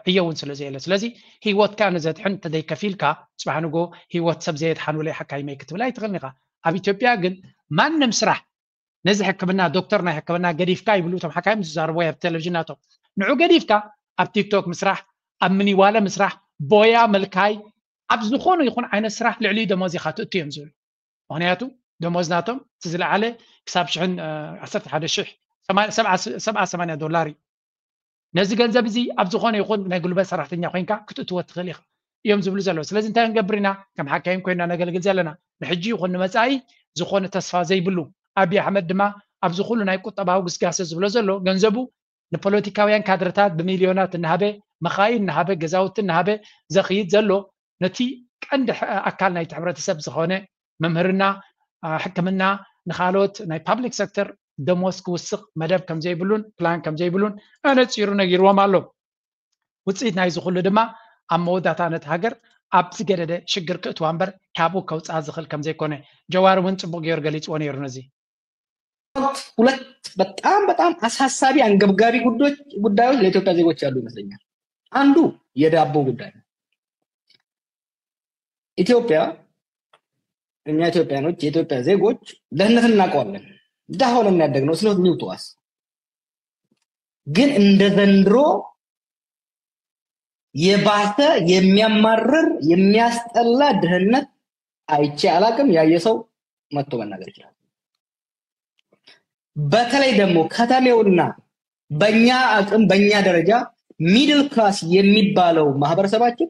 ዕዮ እውን ስለ ዘየለ። ስለዚ ህይወትካ ንዘድሕን እንተዘይከፊልካ፣ ጽባሕ ንጎ ህይወት ሰብ ዘየድሓኑለይ ሓካይመይ ክትብል ኣይትኽእልን ኢኻ። ኣብ ኢትዮጵያ ግን ማንም ስራሕ፣ ነዚ ሕክምና፣ ዶክተር ናይ ሕክምና ገዲፍካ ይብሉ እቶም ሓካይም ዝዛረብዎ ኣብ ቴሌቪዥን ናቶም። ንዑ ገዲፍካ ኣብ ቲክቶክ ምስራሕ፣ ኣብ ምኒዋለ ምስራሕ፣ ቦያ ምልካይ፣ ኣብ ዝኾነ ይኹን ዓይነት ስራሕ ልዕሊ ደሞዝ ኢኻ ትእቱ እዮም ዝብሉ። ምክንያቱ ደሞዝ ናቶም እቲ ዝለዓለ ክሳብ ሽሕን ዓሰርተ ሓደ ሽሕ ሰብዓ ሰማንያ ዶላር እዩ። ነዚ ገንዘብ እዚ ኣብ ዝኾነ ይኹን ናይ ጉልበት ሰራሕተኛ ኮይንካ ክትእትዎ ትኽእል ኢኻ እዮም ዝብሉ ዘለዉ። ስለዚ እንታይ ክንገብር ኢና? ከም ሓካይም ኮይና ነገልግል ዘለና ንሕጂ ይኹን ንመጻኢ ዝኾነ ተስፋ ዘይብሉ፣ ኣብይ ኣሕመድ ድማ ኣብዚ ኩሉ ናይ ቁጠባዊ ግስጋሰ ዝብሎ ዘሎ ገንዘቡ ንፖለቲካውያን ካድረታት ብሚልዮናት እናሃበ፣ መኻይን እናሃበ፣ ገዛውቲ እናሃበ ዘኽይድ ዘሎ፣ ነቲ ቀንዲ ኣካል ናይቲ ሕብረተሰብ ዝኾነ መምህርና፣ ሕክምና፣ ንኻልኦት ናይ ፓብሊክ ሴክተር ደሞዝ ክውስኽ መደብ ከም ዘይብሉን ፕላን ከም ዘይብሉን ኣነጺሩ ነጊርዎም ኣሎ። ውፅኢት ናይዚ ኩሉ ድማ ኣብ መወዳእታ ነቲ ሃገር ኣብ ዝገደደ ሽግር ክእትዋ እምበር ካብኡ ከውፅኣ ዝኽእል ከም ዘይኮነ ጀዋር እውን ፅቡቅ ገይሩ ገሊፅዎ ነይሩ። ነዚ ሁለት በጣም በጣም አሳሳቢ አንገብጋቢ ጉዳዮች ለኢትዮጵያ ዜጎች ያሉ ይመስለኛል። አንዱ የዳቦ ጉዳይ ነው። ኢትዮጵያ፣ እኛ ኢትዮጵያኖች፣ የኢትዮጵያ ዜጎች ድህነትን እናውቀዋለን። ድሃ ሆነን ያደግነው ስለ new to us። ግን እንደ ዘንድሮ የባሰ የሚያማርር የሚያስጠላ ድህነት አይቼ አላቅም። ያየ ሰው መጥቶ መናገር ይችላል። በተለይ ደግሞ ከተሜውና በእኛ አቅም በእኛ ደረጃ middle class የሚባለው ማህበረሰባችን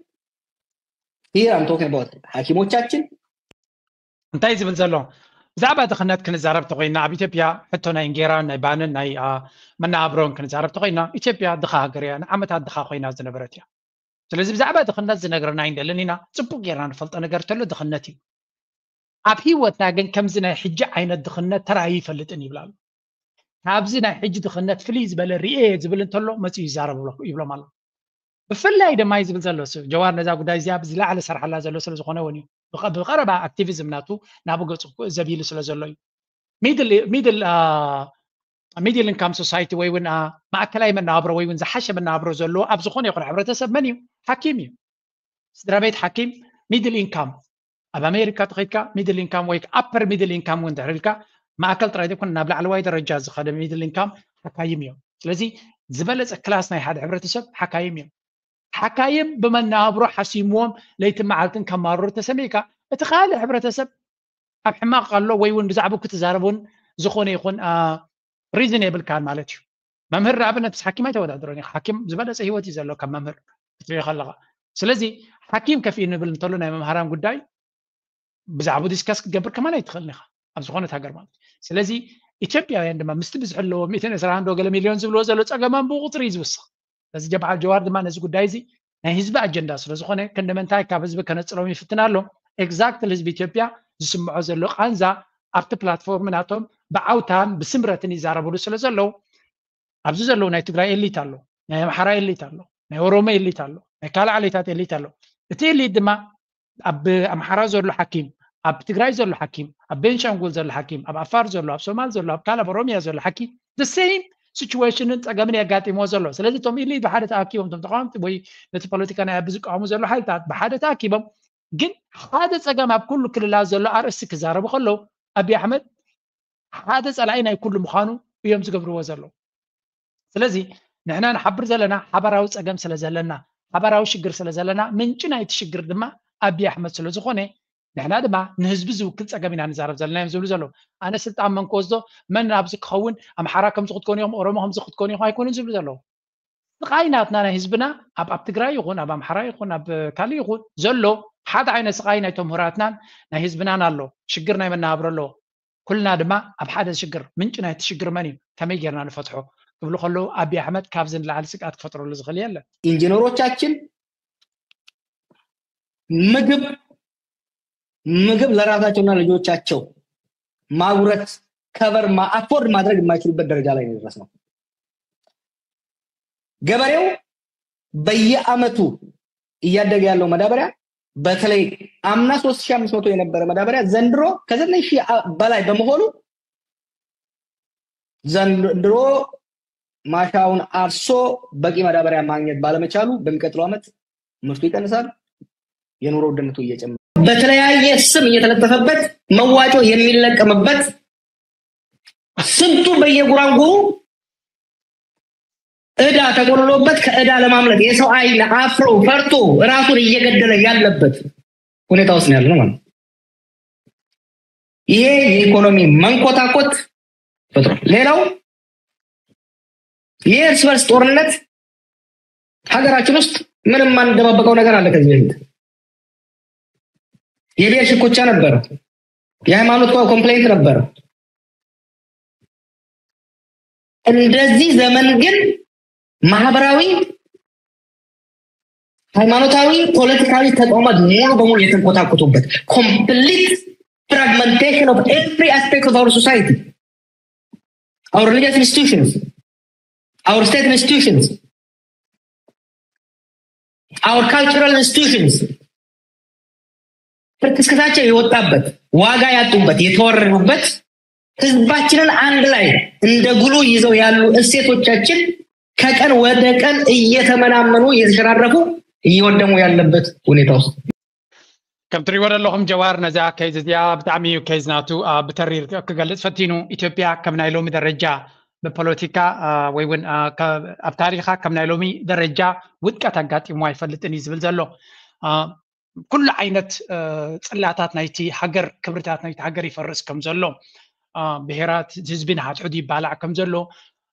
here I'm talking about ሐኪሞቻችን እንታይ ዝብል ዘሎ ብዛዕባ ድኽነት ክንዛረብ ተኮይና ኣብ ኢትዮጵያ ሕቶ ናይ እንጌራን ናይ ባንን ናይ መናብሮን ክንዛረብ ተኮይና ኢትዮጵያ ድኻ ሃገር እያ። ንዓመታት ድኻ ኮይና ዝነበረት እያ። ስለዚ ብዛዕባ ድኽነት ዝነግረና ኣይንደልን ኢና። ፅቡቅ ጌርና ንፈልጦ ነገር ተሎ ድኽነት እዩ። ኣብ ህይወትና ግን ከምዚ ናይ ሕጂ ዓይነት ድኽነት ተራእዩ ይፈልጥን ይብል ኣሎ። ካብዚ ናይ ሕጂ ድኽነት ፍልይ ዝበለ ርኤ ዝብል እንተሎ መፅኡ ይዛረብ ይብሎም ኣሎ። ብፍላይ ድማ እዩ ዝብል ዘሎ ጀዋር ነዛ ጉዳይ እዚኣ ብዝለዓለ ሰርሓላ ዘሎ ስለ ዝኾነ እውን እዩ። ብቐረባ ኣክቲቪዝም ናቱ ናብ ገፁ ዘቢሉ ስለ ዘሎ እዩ። ሚድል income society ወይ እውን ማእከላይ መናብሮ ወይ እውን ዝሓሸ መናብሮ ዘለዎ ኣብ ዝኾነ ይኹን ሕብረተሰብ መን እዩ? ሓኪም እዩ። ስድራ ቤት ሓኪም middle income ኣብ ኣሜሪካ ተኸይድካ middle income ወይ upper middle income እውን ድሕር ኢልካ ማእከል ጥራይ ዘይኮነ ናብ ላዕለዋይ ደረጃ ዝኸደ middle income ሓካይም እዮም። ስለዚ ዝበለፀ ክላስ ናይ ሓደ ሕብረተሰብ ሓካይም እዮም። ሓካይም ብመናብሮ ሓሲምዎም ለይትን መዓልትን ከማርሩ ተሰሚዕካ እቲ ካልእ ሕብረተሰብ ኣብ ሕማቕ ኣሎ ወይ እውን ብዛዕባ ክትዛረብ እውን ዝኾነ ይኹን reason የብልካን ማለት እዩ። መምህር ንኣብነት ምስ ሓኪም ኣይተወዳድሮን ኢኻ። ሓኪም ዝበለፀ ህይወት እዩ ዘሎ ካብ መምህር ክትሪኦ ከለኻ። ስለዚ ሓኪም ከፊኡ ንብል እንተሎ ናይ መምሃራን ጉዳይ ብዛዕባ discuss ክትገብር ከማን ኣይትኽእልን ኢኻ ኣብ ዝኾነት ሃገር ማለት እዩ። ስለዚ ኢትዮጵያውያን ድማ ምስቲ ብዝሕለዎ ሚእትን ዕስራን ዶ ገለ ሚልዮን ዝብልዎ ዘሎ ፀገማም ብቁፅሪ እዩ ዝውስኽ። ስለዚ ጀብሓ ጀዋር ድማ ነዚ ጉዳይ እዚ ናይ ህዝቢ ኣጀንዳ ስለዝኾነ ክንዲ ምንታይ ካብ ህዝቢ ከነፅሎም ይፍትን ኣሎ። Exactly ህዝቢ ኢትዮጵያ ዝስምዖ ዘሎ ቃንዛ ኣብቲ platform ናቶም ብዓውታን ብስምረትን ይዛረብሉ ስለ ዘለዉ ኣብዚ ዘለዉ ናይ ትግራይ elite ኣሎ፣ ናይ ኣምሓራ elite ኣሎ፣ ናይ ኦሮሞ elite ኣሎ፣ ናይ ካልእ ዓሌታት elite ኣሎ። እቲ elite ድማ ኣብ ኣምሓራ ዘሎ ሓኪም፣ ኣብ ትግራይ ዘሎ ሓኪም፣ ኣብ ቤንሻንጉል ዘሎ ሓኪም፣ ኣብ ኣፋር ዘሎ፣ ኣብ ሶማል ዘሎ፣ ኣብ ካልእ ኣብ ኦሮሚያ ዘሎ ሓኪም the same situation ን ፀገምን የጋጢምዎ ዘሎ። ስለዚ እቶም elite ብሓደ ተኣኪቦም እቶም ተቃወምቲ ወይ ነቲ ፖለቲካ ናይ ኣብዚ ዝቃወሙ ዘሎ ሓይልታት ብሓደ ተኣኪቦም ግን ሓደ ፀገም ኣብ ኩሉ ክልላት ዘሎ ኣርእስቲ ክዛረቡ ከለዉ ኣብይ ኣሕመድ ሓደ ፀላኢ ናይ ኩሉ ምዃኑ እዮም ዝገብርዎ ዘለዉ። ስለዚ ንሕና ንሓብር ዘለና ሓባራዊ ፀገም ስለ ዘለና ሓባራዊ ሽግር ስለ ዘለና ምንጪ ናይቲ ሽግር ድማ ኣብይ ኣሕመድ ስለ ዝኾነ ንሕና ድማ ንህዝቢ ዝውክል ፀገም ኢና ንዛረብ ዘለና እዮም ዝብሉ ዘለዉ። ኣነ ስልጣን መን ክወስዶ መን ኣብዚ ክኸውን ኣምሓራ ከምዚ ክትኮኑ ኢኹም ኦሮሞ ከምዚ ክትኮኑ ኢኹም ኣይኮኑን ዝብሉ ዘለዉ። ስቓይ ናትና ናይ ህዝብና ኣብ ኣብ ትግራይ ይኹን ኣብ ኣምሓራ ይኹን ኣብ ካልእ ይኹን ዘሎ ሓደ ዓይነት ስቓይ ናይቶም ምሁራትናን ናይ ህዝብናን ኣሎ። ሽግር ናይ መነባብሮ ኣለዎ። ኩልና ድማ ኣብ ሓደ ሽግር ምንጪ ናይቲ ሽግር መን እዩ ከመይ ጌርና ንፈትሖ ክብሉ ከለዉ ኣብይ ኣሕመድ ካብዚ ንላዕሊ ስግኣት ክፈጥረሉ ዝኽእል የለን። ኢንጂነሮቻችን ምግብ ምግብ ለራሳቸውና ልጆቻቸው ማጉረስ cover afford ማድረግ የማይችሉበት ደረጃ ላይ ነው የደረስነው። ገበሬው በየአመቱ እያደገ ያለው ማዳበሪያ በተለይ አምና ሶስት ሺህ አምስት መቶ የነበረ ማዳበሪያ ዘንድሮ ከዘጠኝ ሺህ በላይ በመሆኑ ዘንድሮ ማሻውን አርሶ በቂ ማዳበሪያ ማግኘት ባለመቻሉ በሚቀጥለው ዓመት ምርቱ ይቀንሳል፣ የኑሮ ውድነቱ እየጨመረ በተለያየ ስም እየተለጠፈበት መዋጮ የሚለቀምበት ስንቱ በየጉራንጉሩ ዕዳ ተቆልሎበት ከዕዳ ለማምለጥ የሰው አይን አፍሮ ፈርቶ ራሱን እየገደለ ያለበት ሁኔታ ውስጥ ነው ያለነው ማለት ነው። ይሄ የኢኮኖሚ መንኮታኮት ፈጥሯል። ሌላው የእርስ በርስ ጦርነት ሀገራችን ውስጥ ምንም የማንደባበቀው ነገር አለ። ከዚህ በፊት የብሔር ሽኩቻ ነበረ፣ የሃይማኖት ኮምፕሌንት ነበረ። እንደዚህ ዘመን ግን ማህበራዊ፣ ሃይማኖታዊ፣ ፖለቲካዊ ተቋማት ሙሉ በሙሉ የተንኮታኮቱበት complete fragmentation of every aspect of our society, our religious institutions, our state institutions, our cultural institutions ፍርክስክሳቸው የወጣበት ዋጋ ያጡበት የተወረዱበት ህዝባችንን አንድ ላይ እንደ ግሉ ይዘው ያሉ እሴቶቻችን ከቀን ወደ ቀን እየተመናመኑ እየተሸራረፉ እየወደሙ ያለበት ሁኔታ ውስጥ ከም ትሪእዎ ዘለኹም ጀዋር ነዛ ኬዝ እዚኣ ብጣዕሚ እዩ ኬዝ ናቱ ብተሪር ክገልፅ ፈቲኑ። ኢትዮጵያ ከም ናይ ሎሚ ደረጃ ብፖለቲካ ወይ እውን ኣብ ታሪኻ ከም ናይ ሎሚ ደረጃ ውድቀት ኣጋጢሞ ኣይፈልጥን እዩ ዝብል ዘሎ። ኩሉ ዓይነት ፅላታት ናይቲ ሃገር፣ ክብርታት ናይቲ ሃገር ይፈርስ ከም ዘሎ፣ ብሄራት ህዝቢ ንሓድሕዱ ይባላዕ ከም ዘሎ፣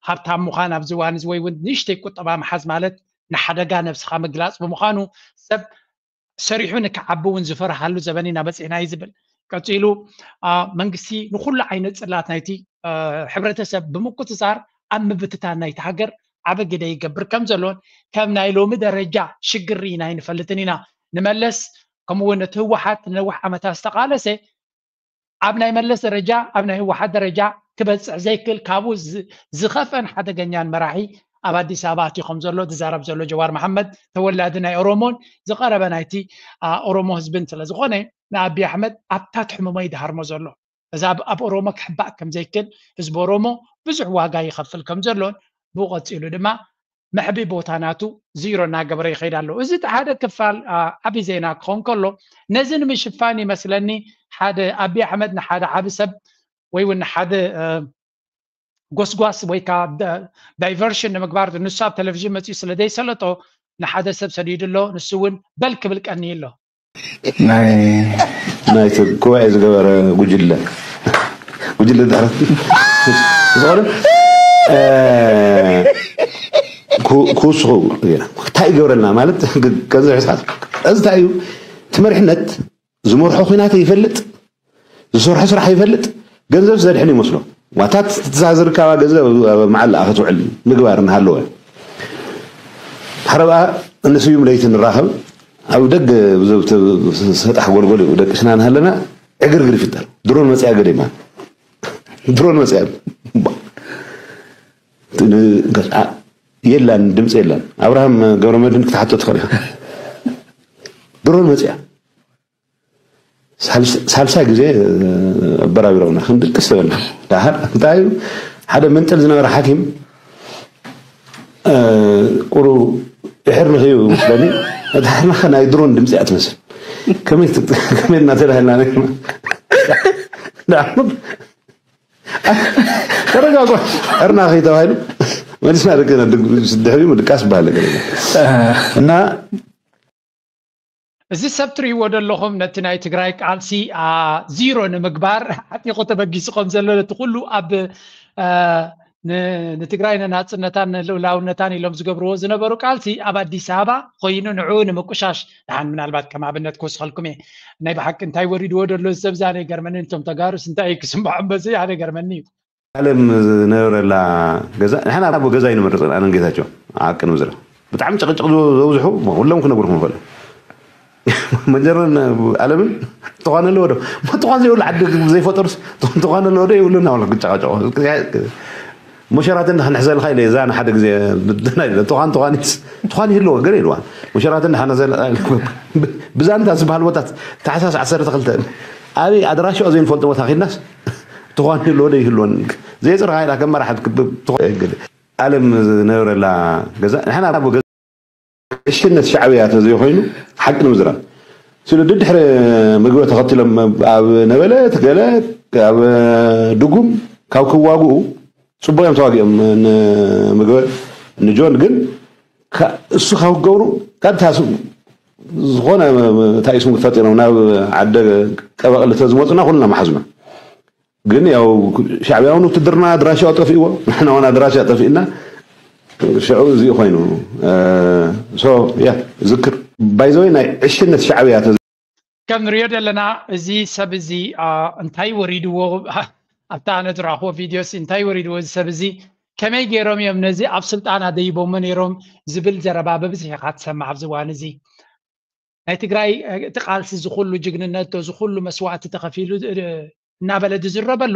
ሃብታም ምዃን ኣብዚ እዋን እዚ ወይ እውን ንእሽተይ ቁጠባ ምሓዝ ማለት ንሓደጋ ነብስኻ ምግላፅ ብምዃኑ ሰብ ሰሪሑ ንክዓቢ እውን ዝፈርሃሉ ዘበን ኢና በፂሕና እዩ ዝብል። ቀፂሉ መንግስቲ ንኩሉ ዓይነት ፅላት ናይቲ ሕብረተሰብ ብምቁፅፃር ኣብ ምብትታን ናይቲ ሃገር ዓበ ግደ ይገብር ከም ዘሎን ከም ናይ ሎሚ ደረጃ ሽግር ርኢና ኣይንፈልጥን ኢና። ንመለስ ከምኡውን እቲ ህወሓት ንነዊሕ ዓመታት ዝተቃለሰ ኣብ ናይ መለስ ደረጃ ኣብ ናይ ህወሓት ደረጃ ክበፅሕ ዘይክእል ካብኡ ዝኸፍአን ሓደገኛን መራሒ ኣብ ኣዲስ ኣበባ ኣትዩ ከም ዘሎ ዝዛረብ ዘሎ ጀዋር መሓመድ ተወላዲ ናይ ኦሮሞን ዝቀረበ ናይቲ ኦሮሞ ህዝብን ስለዝኾነ ንኣቢ ኣሕመድ ኣብታት ሕመሞ ይድሃርሞ ዘሎ። እዛ ኣብ ኦሮሞ ክሕባእ ከም ዘይክእል ህዝቢ ኦሮሞ ብዙሕ ዋጋ ይኸፍል ከም ዘሎን ብኡ ቀፂሉ ድማ መሕቢ ቦታ ናቱ ዚሮ እናገበረ ይኸይድ ኣሎ። እዚ እቲ ሓደ ክፋል ዓብዪ ዜና ክኸውን ከሎ ነዚ ንምሽፋን ይመስለኒ ሓደ ኣቢ ኣሕመድ ንሓደ ዓቢ ሰብ ወይ እውን ንሓደ ጎስጓስ ወይ ከዓ ዳይቨርሽን ንምግባር ንሱ ኣብ ቴሌቪዥን መፂኡ ስለ ዘይሰለጦ ንሓደ ሰብ ሰዲዱ ኣሎ። ንሱ እውን በል ክብል ቀንዩ ኣሎ። ናይ ናይቲ ጉባኤ ዝገበረ ጉጅለ ጉጅለ ድሕረት ዝኾነ ክውስኹ እንታይ ይገብረልና ማለት ከዚ ሕሳት እዚ እንታይ እዩ? እቲ መሪሕነት ዝመርሖ ኩናት ይፈልጥ፣ ዝሰርሖ ስራሕ ይፈልጥ፣ ገንዘብ ዘድሕን ይመስሎ። ዋታት ትዛዝርካባ ገንዘብ መዓል ክትውዕል ምግባር እናሃለወ ሓረብኣ ንስዩም ለይቲ ንራኸብ ኣብ ደገ ሰጣሕ ጎልጎል ደቅስና እናሃለና ዕግርግር ይፍጠር። ድሮን መፅያ ገደማ ድሮን መፅያ የላን፣ ድምፂ የላን። ኣብርሃም ገብረመድህን ክትሓቶ ትኽእል ኢኻ። ድሮን መፅያ ሳልሳይ ግዜ ኣበራቢሮምና ክንድቅስ ተበልና። ዳሓር እንታይ ሓደ መንጠል ዝነበረ ሓኪም ቁሩ ድሕር ንኽዩ መስለኒ እቲ ሓርናኸ ናይ ድሮን ድምፂ እያ ትመስል። ከመይ እናተባህልና ተረጋጓ ዕርና ከይተባሂሉ መሊስና ደቂ ድሕሪ ምድቃስ ዝበሃል ነገር እና እዚ ሰብ ትርእይዎ ዘለኹም ነቲ ናይ ትግራይ ቃልሲ ዚሮ ንምግባር ሓጢቑ ተበጊሱ ከም ዘሎ ነቲ ኩሉ ኣብ ንትግራይ ንናፅነታን ንልኡላውነታን ኢሎም ዝገብርዎ ዝነበሩ ቃልሲ ኣብ ኣዲስ ኣበባ ኮይኑ ንዕኡ ንምቁሻሽ ንሓን ምናልባት ከም ኣብነት ክወስኸልኩም እየ። ናይ ብሓቂ እንታይ ወሪድዎ ደሎ ዝሰብዛ ኣነ ገርመኒ። እንቶም ተጋሩስ እንታይ እዩ ክስምዖም በዚ ኣነ ገርመኒ እዩ። ዓለም ዝነበረላ ገዛ ንሕና ኣቦ ገዛ ይንመርፅ ኣነን ጌታቸው ዓቅን ምዝረ ብጣዕሚ ጭቅጭቅ ዘብዝሑ ኩሎም ክነግርኩም ይኽእሉ። መጀርን ኣለምን ተኳን ኣለዎ ዶ ተኳን ዘይብሉ ዓዲ ዘይፈጠሩስ ተኳን ኣለዎ ዶ የብሉና ወላ ክጨቃጨቁ። መሸራት እንዳ ክንሕዘልካ ኢለ እዛ ንሓደ ግዜ ተኳን ተኳን ተኳን ይህልዎ ገለ ኢልዋ መሸራት እንዳ ሓነዘልካ ብዛንታ ዝበሃል ቦታ ታሕሳስ ዓሰርተ ክልተ ኣበይ ኣድራሽኦ ዘይንፈልጦ ቦታ ኪድናስ ተኳን ይህልዎ ዶ ይህልወን ዘይፅርካ ኢላ ከም መራሕት ዓለም ዝነበረላ ገዛ ንሕና ኣብ ገዛ ዕሽነት ሻዕብያ ተዘይኮይኑ ሓቂ ንምዝራብ ስሉ ድድሕሪ ምግቢ ተኸትሎም ኣብ ነበለት ገለ ኣብ ድጉም ካብ ክዋግኡ ጽቡቅ እዮም ተዋጊኦም ንምግቢ ንጆን ግን እሱ ካብ ክገብሩ ቀጥታ ዝኾነ ታይስሙ ተፈጢሮም ናብ ዓደ ቀበቕሊ ተዝመፁና ኩልና መሓዝና ግን ያው ሻዕብያ እውን ውትድርና ኣድራሻ ጠፊእዎ ንሕና እውን ኣድራሻ ጠፊእና ሽዑ እዚ ኮይኑ ያ ዝክር ባይዘወይ ናይ ዕሽነት ሻዕብያ ከም ንሪኦ ዘለና እዚ ሰብ እዚ እንታይ ወሪድዎ ኣብታ ኣነ ዝረኣኽዎ ቪድዮ ሲ እንታይ ወሪድዎ እዚ ሰብ እዚ ከመይ ገይሮም እዮም ነዚ ኣብ ስልጣን ኣደይቦሞ ነይሮም ዝብል ዘረባ በብዝሒ ኢኻ ትሰምዕ ኣብዚ እዋን እዚ ናይ ትግራይ እቲ ቃልሲ ዝኩሉ ጅግንነት ዝኩሉ መስዋእቲ ተኸፊሉ እናበለ ዝዝረበሉ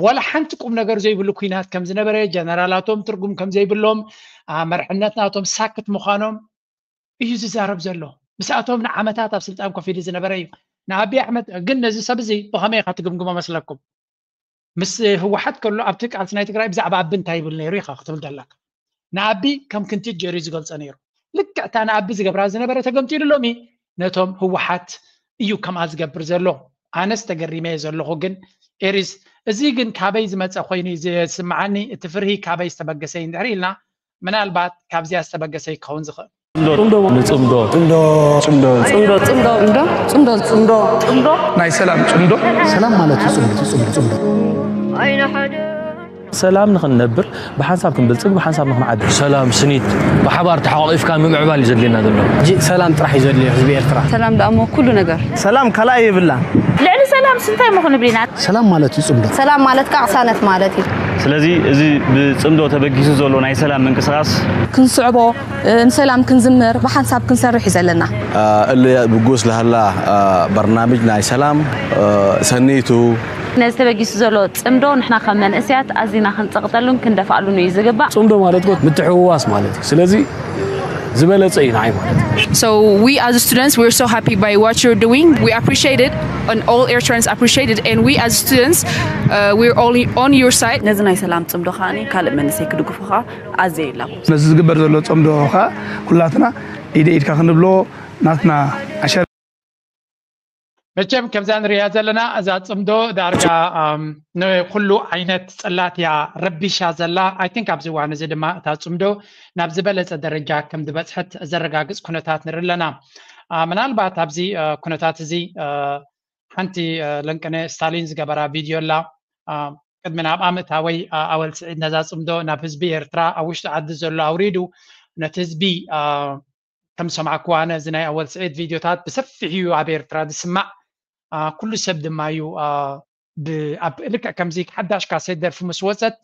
ዋላ ሓንቲ ቁም ነገር ዘይብሉ ኩናት ከም ዝነበረ ጀነራላቶም ትርጉም ከም ዘይብሎም መርሕነት ናቶም ሳክት ምዃኖም እዩ ዝዛረብ ዘሎ። ምስኣቶም ንዓመታት ኣብ ስልጣን ኮፍ ኢሉ ዝነበረ እዩ። ንኣብይ ኣሕመድ ግን ነዚ ሰብ እዚ ብኸመይ ኢኻ ትግምግሞ መስለኩም? ምስ ህወሓት ከሎ ኣብቲ ቃልሲ ናይ ትግራይ ብዛዕባ ኣቢ እንታይ ይብል ነይሩ ኢኻ ክትብል ዘለካ። ንኣቢ ከም ክንቲት ገይሩ እዩ ዝገልፆ ነይሩ። ልክዕ እታ ንኣቢ ዝገብራ ዝነበረ ተገምጢሉ ሎሚ ነቶም ህወሓት እዩ ከምኣ ዝገብር ዘሎ። ኣነስ ተገሪመ እየ ዘለኹ ግን ኤሪስ እዚ ግን ካበይ ዝመፀ ኮይኑ እዩ ዝስምዓኒ እቲ ፍርሂ ካበይ ዝተበገሰ እዩ እንድሕር ኢልና ምናልባት ካብዚኣ ዝተበገሰ ይከውን ዝኽእል ጽምዶ ጽምዶ ጽምዶ ጽምዶ ጽምዶ ጽምዶ ናይ ሰላም ጽምዶ ሰላም ማለት እዩ ጽምዶ ጽምዶ ጽምዶ ሰላም ንኽንነብር ብሓንሳብ ክንብልጽግ ብሓንሳብ ንኽንዓቢ ሰላም ስኒት ብሓባር ተሓቋቒፍካ ምምዕባል እዩ ዘድልየና ዘሎ ሕጂ ሰላም ጥራሕ እዩ ዘድልዮ ህዝቢ ኤርትራ ሰላም ደኣ እሞ ኩሉ ነገር ሰላም ካልኣይ የብላን ልዕሊ ሰላም ስንታይ እሞ ክንብል ኢና ሰላም ማለት እዩ ጽምዶ ሰላም ማለት ከዓ ቅሳነት ማለት እዩ ስለዚ እዚ ብጽምዶ ተበጊሱ ዘሎ ናይ ሰላም ምንቅስቃስ ክንስዕቦ ንሰላም ክንዝምር ብሓንሳብ ክንሰርሕ እዩ ዘለና። እለ ብጉስ ለሃላ በርናምጅ ናይ ሰላም ሰኒቱ ነዚ ተበጊሱ ዘሎ ጽምዶ ንሕና ከም መንእሰያት ኣዚና ክንጸቕጠሉን ክንደፍኣሉን እዩ ዝግባእ። ጽምዶ ማለት እኮ ምትሕውዋስ ማለት እዩ። ስለዚ ዝበለጸ እዩ ንዓይ ማለት እዩ። So we as students we're so happy by what you're doing. We appreciate it and all Eritreans appreciate it and we as students uh, we're all on your side. ነዚ ናይ ሰላም ጽምዶ ከኣ ካልእ መንእሰይ ክድግፉ ከኣ ኣዘየ ይላቦ። ነዚ ዝግበር ዘሎ ጸምዶ ከኣ ኩላትና ኢደ ኢድካ ክንብሎ ናትና ኣሸር መቸም ከምዛ ንሪያ ዘለና እዛ ጽምዶ ዳርጋ ንኩሉ ዓይነት ጽላት እያ ረቢሻ ዘላ። I think ኣብዚ እዋን እዚ ድማ እታ ጽምዶ ናብ ዝበለጸ ደረጃ ከም ዝበጽሐት ዘረጋግጽ ኩነታት ንርኢ ኣለና። ምናልባት ኣብዚ ኩነታት እዚ ሓንቲ ለንቅነ ስታሊን ዝገበራ ቪድዮ ኣላ። ቅድሚ ናብኣ ምእታወይ ኣወል ስዒድ ነዛ ጽምዶ ናብ ህዝቢ ኤርትራ ኣብ ውሽጢ ዓዲ ዘሎ ኣውሪዱ ነቲ ህዝቢ ከም ዝሰማዕክዎ ኣነ እዚ ናይ ኣወል ስዒድ ቪድዮታት ብሰፊሕ እዩ ኣብ ኤርትራ ዝስማዕ። ኩሉ ሰብ ድማ እዩ ልክዕ ከምዚ ሓዳሽ ካሴት ደርፊ ምስ ወፀት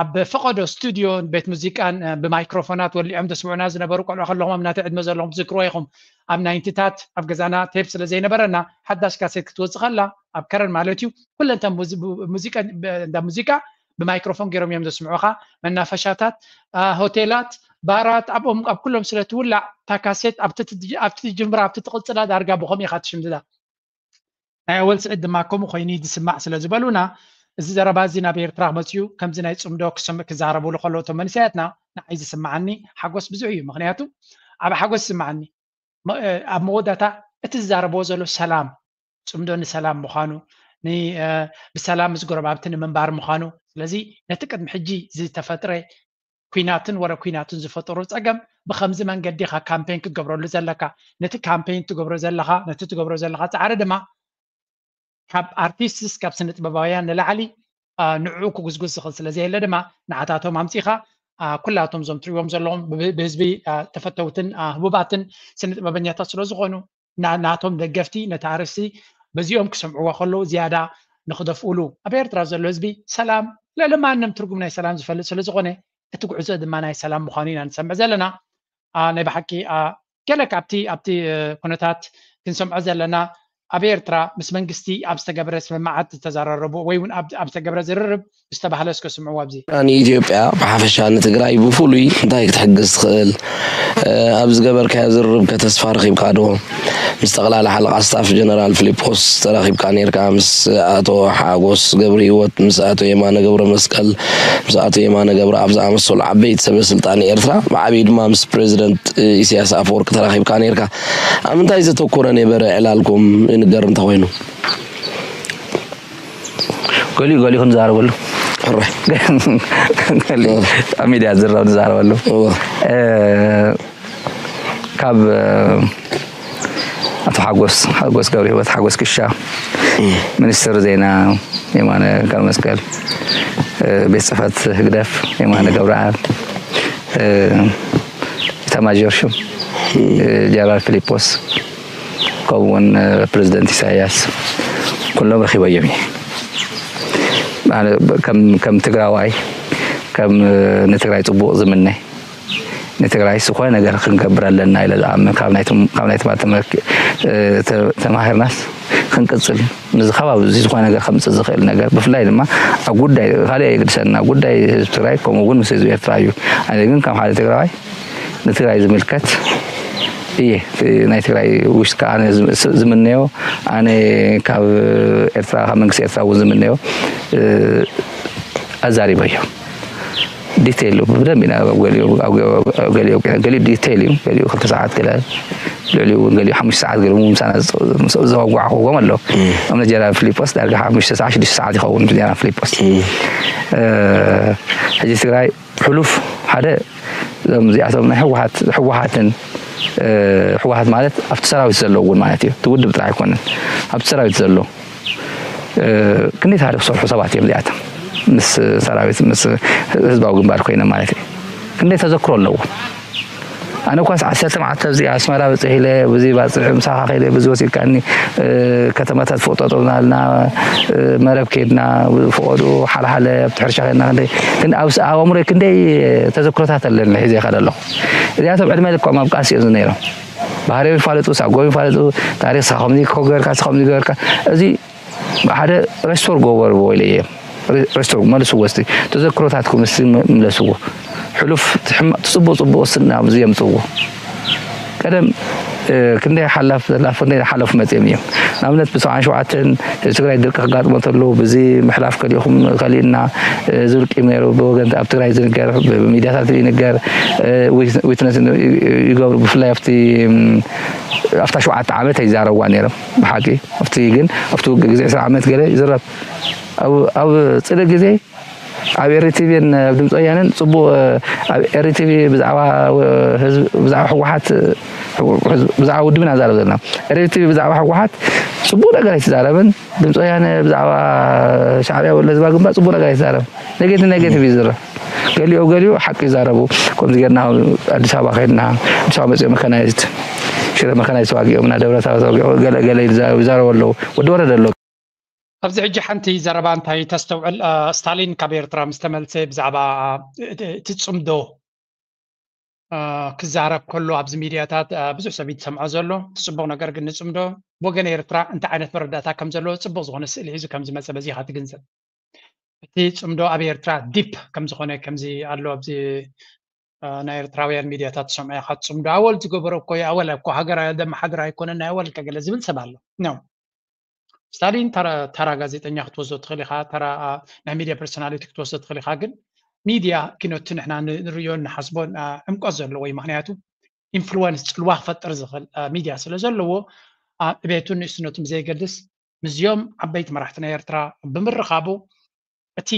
ኣብ ፈቐዶ ስቱድዮ ቤት ሙዚቃን ብማይክሮፎናት ወሊዖም ዘስምዑና ዝነበሩ ቆልዑ ከለኹም ኣብ ናተይ ዕድመ ዘለኹም ትዝክርዎ ኢኹም ኣብ ናይንቲታት ኣብ ገዛና ቴፕ ስለ ዘይነበረና ሓዳሽ ካሴት ክትወፅእ ከላ ኣብ ከረን ማለት እዩ ኩለን እተን ሙዚቃ እንዳ ሙዚቃ ብማይክሮፎን ገይሮም እዮም ዘስምዑኻ መናፈሻታት ሆቴላት ባራት ኣብኦም ኣብ ኩሎም ስለ ትውላዕ እታ ካሴት ኣብቲ ትጅምራ ኣብቲ ትቕፅላ ዳርጋ ብኸም ኢኻ ትሽምድዳ ናይ ኣወል ስዒድ ድማ ከምኡ ኮይኑ ዝስማዕ ስለ ዝበሉና እዚ ዘረባ እዚ ናብ ኤርትራ መፅኡ ከምዚ ናይ ፅምዶ ክዛረብሉ ከለዉ እቶም መንእሰያትና ንዓይ ዝስምዓኒ ሓጎስ ብዙሕ እዩ ምክንያቱ ኣብ ሓጎስ ይስምዓኒ ኣብ መወዳታ እቲ ዝዛረብዎ ዘሎ ሰላም ፅምዶ ንሰላም ምዃኑ ብሰላም ምስ ጎረባብቲ ንምንባር ምዃኑ ስለዚ ነቲ ቅድሚ ሕጂ ዝተፈጥረ ኲናትን ወረ ኲናትን ዝፈጠሮ ፀገም ብኸምዚ መንገዲ ኢኻ ካምፔን ክትገብረሉ ዘለካ ነቲ ካምፔን ትገብሮ ዘለኻ ነቲ ትገብሮ ዘለኻ ፃዕሪ ድማ ካብ ኣርቲስትስ ካብ ስነ ጥበባውያን ንላዕሊ ንዕኡ ክጉዝጉዝ ዝኽእል ስለ ዘየለ ድማ ንዓታቶም ኣምፂኻ ኩላቶም እዞም ትሪዎም ዘለኹም ብህዝቢ ተፈተውትን ህቡባትን ስነ ጥበበኛታት ስለ ዝኾኑ ናቶም ደገፍቲ ነቲ ኣርእስቲ በዚኦም ክሰምዕዎ ከለዉ ዝያዳ ንኽደፍኡሉ ኣብ ኤርትራ ዘሎ ህዝቢ ሰላም ልዕሊ ማንም ትርጉም ናይ ሰላም ዝፈልጥ ስለ ዝኾነ እቲ ጉዕዞ ድማ ናይ ሰላም ምዃኑ ኢና ንሰምዕ ዘለና ናይ ብሓቂ ገለ ካብቲ ኣብቲ ኩነታት ክንሰምዖ ዘለና ኣብ ኤርትራ ምስ መንግስቲ ኣብ ዝተገብረ ስምምዓት ዝተዘራረቡ ወይ እውን ኣብ ዝተገብረ ዝርርብ ዝተባህለ እስከ ስምዕዎ ኣብዚ። ንኢትዮጵያ ብሓፈሻ ንትግራይ ብፍሉይ እንታይ ክትሕግዝ ትኽእል? ኣብ ዝገበርካዮ ዝርርብ ከተስፋ ረኺብካ ዶ? ምስ ጠቕላላ ሓለቓ ስታፍ ጀነራል ፊሊጶስ ተራኺብካ ነርካ፣ ምስ ኣቶ ሓጎስ ገብረ ህይወት፣ ምስ ኣቶ የማነ ገብረ መስቀል፣ ምስ ኣቶ የማነ ገብረኣብ ዝኣመሰሉ ዓበይቲ ሰበ ስልጣን ኤርትራ፣ ብዓብዪ ድማ ምስ ፕሬዚደንት ኢሳያስ ኣፈወርቂ ተራኺብካ ነርካ። ኣብ ምንታይ ዘተኮረ ነበረ ዕላልኩም ይንገር እንተኾይኑ? ገሊኡ ገሊኡ ክንዛረበሉ ኣብ ሚድያ ዝረው ንዛረበሉ። ካብ ኣቶ ሓጎስ ሓጎስ ገብረ ህይወት ሓጎስ ክሻ፣ ሚኒስትር ዜና የማነ ገብረመስቀል፣ ቤት ጽሕፈት ህግደፍ የማነ ገብረኣብ፣ ኢታማዦር ሹም ጀነራል ፊሊጶስ፣ ከምኡውን ፕሬዚደንት ኢሳያስ ኩሎም ረኺበዮም እየ። ከም ትግራዋይ፣ ከም ንትግራይ ፅቡቕ ዝምነ፣ ንትግራይ ዝኾነ ነገር ክንገብር ኣለና ኢለ ዝኣምን፣ ካብ ናይ ትማል ተማሂርናስ ክንቅፅል፣ ንዚ ከባቢ እዚ ዝኾነ ነገር ከምፅእ ዝኽእል ነገር፣ ብፍላይ ድማ ኣብ ጉዳይ ካልእ የግድሰና፣ ጉዳይ ህዝቢ ትግራይ ከምኡ እውን ምስ ህዝቢ ኤርትራ እዩ። ኣነ ግን ከም ሓደ ትግራዋይ ንትግራይ ዝምልከት እየ። ናይ ትግራይ ውሽጢ ከዓ ኣነ ዝምነዮ፣ ኣነ ካብ ኤርትራ፣ ካብ መንግስቲ ኤርትራ እውን ዝምነዮ ኣዛሪበዮ። ዲቴይል ብደንብ ኢና ገሊኡ ዲቴይል እዩ። ገሊኡ ክልተ ሰዓት ገለ፣ ልዕሊኡ እውን ገሊኡ ሓሙሽተ ሰዓት ገለ ምሳና ዘዋጓዕክዎም ኣለዉ። እምነ ጀነራል ፊሊጶስ ዳርጋ ሓሙሽተ ሰዓት ሽዱሽተ ሰዓት ይኸውን። ጀነራል ፊሊጶስ ሕጂ ትግራይ ሕሉፍ ሓደ እዚኣቶም ናይ ህወሓት ህወሓትን ህወሓት ማለት ኣብቲ ሰራዊት ዘለዉ እውን ማለት እዩ። እቲ ውድብ ጥራሕ ኣይኮነን፣ ኣብቲ ሰራዊት ዘሎ ክንደይ ታሪክ ዝሰርሑ ሰባት እዮም እዚኣቶም። ምስ ሰራዊት ምስ ህዝባዊ ግንባር ኮይነ ማለት እዩ። ክንደይ ተዘክሮ ኣለዎ። ኣነ እኳስ ዓሰርተ መዓልቲ ኣብዚ ኣስመራ በፂሕ ኢለ፣ ብዚ ባፅዕ ምሳኻ ከይደ፣ ብዚ ወሲድካኒ፣ ከተማታት ፍቕጠጦ ናልና፣ መረብ ከይድና፣ ፍቐዱ ሓለሓለ ኣብቲ ሕርሻ ከይድና ክንደይ፣ ግን ኣብ ኣእምሮይ ክንደይ ተዘክሮታት ኣለኒ ሒዘ ይኸደ ኣለኹ። እዚኣቶም ዕድመ ልክዖም ኣብ ቃልሲ እዮም ዝነይሮም። ባህርዮም ይፋለጡ፣ ሳጎም ይፋለጡ፣ ታሪክ ስኻ ከምዚ ገበርካ፣ ስኻ ከምዚ ገበርካ፣ እዚ ሓደ ሬስቶር ገበርዎ ኢለ እየ። ሬስቶር መልስዎ፣ እስቲ ተዘክሮታትኩም እስቲ ምለስዎ። ሕሉፍ ትጽቡቕ ጽቡቕ እስቲ ናብዚ የምጽዎ። ቀደም ክንደይ ሓላፍ ዘላፍ ክንደይ ሓለፉ መጽኦም እዮም። ንኣብነት ብሰብዓን ሸውዓተን ትግራይ ድርቂ ክጋጥሞ ተሎ ብዚ ምሕላፍ ከሊእኹም ከሊእና ዝብልቂ ነይሩ። ብወገን ኣብ ትግራይ ዝንገር ብሚድያታት ይንገር ዊትነስ ይገብሩ። ብፍላይ ኣብቲ ኣብታ ሸውዓተ ዓመት ኣይዛረብዋ ነይሮም ብሓቂ። ኣብቲ ግን ኣብቲ ውግእ ግዜ ዕስራ ዓመት ገለ ይዝረብ። ኣብ ጽልእ ግዜ ኣብ ኤሪቲቪን ኣብ ድምፂ ወያነን ፅቡቅ ኣብ ኤሪቲቪ ብዛዕባ ህዝቢ ብዛዕባ ህወሓት ብዛዕባ ውድብና ዛረብ ዘለና ኤሪቲቪ ብዛዕባ ህወሓት ፅቡቅ ነገር ኣይትዛረብን። ድምፂ ወያነ ብዛዕባ ሻዕብያ ወለ ህዝባ ግንባር ፅቡቅ ነገር ኣይትዛረብ። ኔጌቲቭ ኔጌቲቭ ይዝረብ። ገሊኦ ገሊኡ ሓቂ ይዛረቡ። ከምዚ ጌርና ኣዲስ ኣበባ ከይድና ኣዲስ ኣበባ መፅኦ መካናይዝድ ሽረ መካናይዝድ ተዋጊኦም እና ደብረ ታቦር ተዋጊኦም ገለ ገለ ይዛረቡ ኣለዉ። ወዲ ወረደ ኣሎ። ኣብዚ ሕጂ ሓንቲ ዘረባ እንታይ ተስተውዕል? ስታሊን ካብ ኤርትራ ምስ ተመልሰ ብዛዕባ እቲ ጽምዶ ክዛረብ ከሎ ኣብዚ ሚድያታት ብዙሕ ሰብ እዩ ዝሰምዖ ዘሎ። እቲ ጽቡቕ ነገር ግን ንጽምዶ ብወገን ኤርትራ እንታይ ዓይነት መረዳእታ ከም ዘለዎ ጽቡቕ ዝኾነ ስእሊ ሒዙ ከም ዝመጸ በዚ ኢኻ ትግንዘብ። እቲ ጽምዶ ኣብ ኤርትራ ዲፕ ከም ዝኾነ ከምዚ ኣሎ ኣብዚ ናይ ኤርትራውያን ሚድያታት ትሰምዖ ኢኻ። ጽምዶ ኣወል ዝገበሮ እኮ ኣወል እኮ ሃገር ዘመሓድር ኣይኮነን ናይ ኣወል ከገለ ዝብል ሰብ ኣሎ ነው። ስታሊን ተራ ጋዜጠኛ ክትወስዶ ትኽእል ኢኻ፣ ተራ ናይ ሚድያ ፐርሶናሊቲ ክትወስዶ ትኽእል ኢኻ። ግን ሚድያ ኪኖቲ ንሕና ንርእዮን ንሓስቦን ዕምቆት ዘለዎ እዩ። ምክንያቱ ኢንፍሉወንስ፣ ፅልዋ ክፈጥር ዝኽእል ሚድያ ስለ ዘለዎ ዕቤቱን ንእስነቱን ብዘየገድስ ምስዚኦም ዓበይቲ መራሕቲ ናይ ኤርትራ ብምርኻቡ እቲ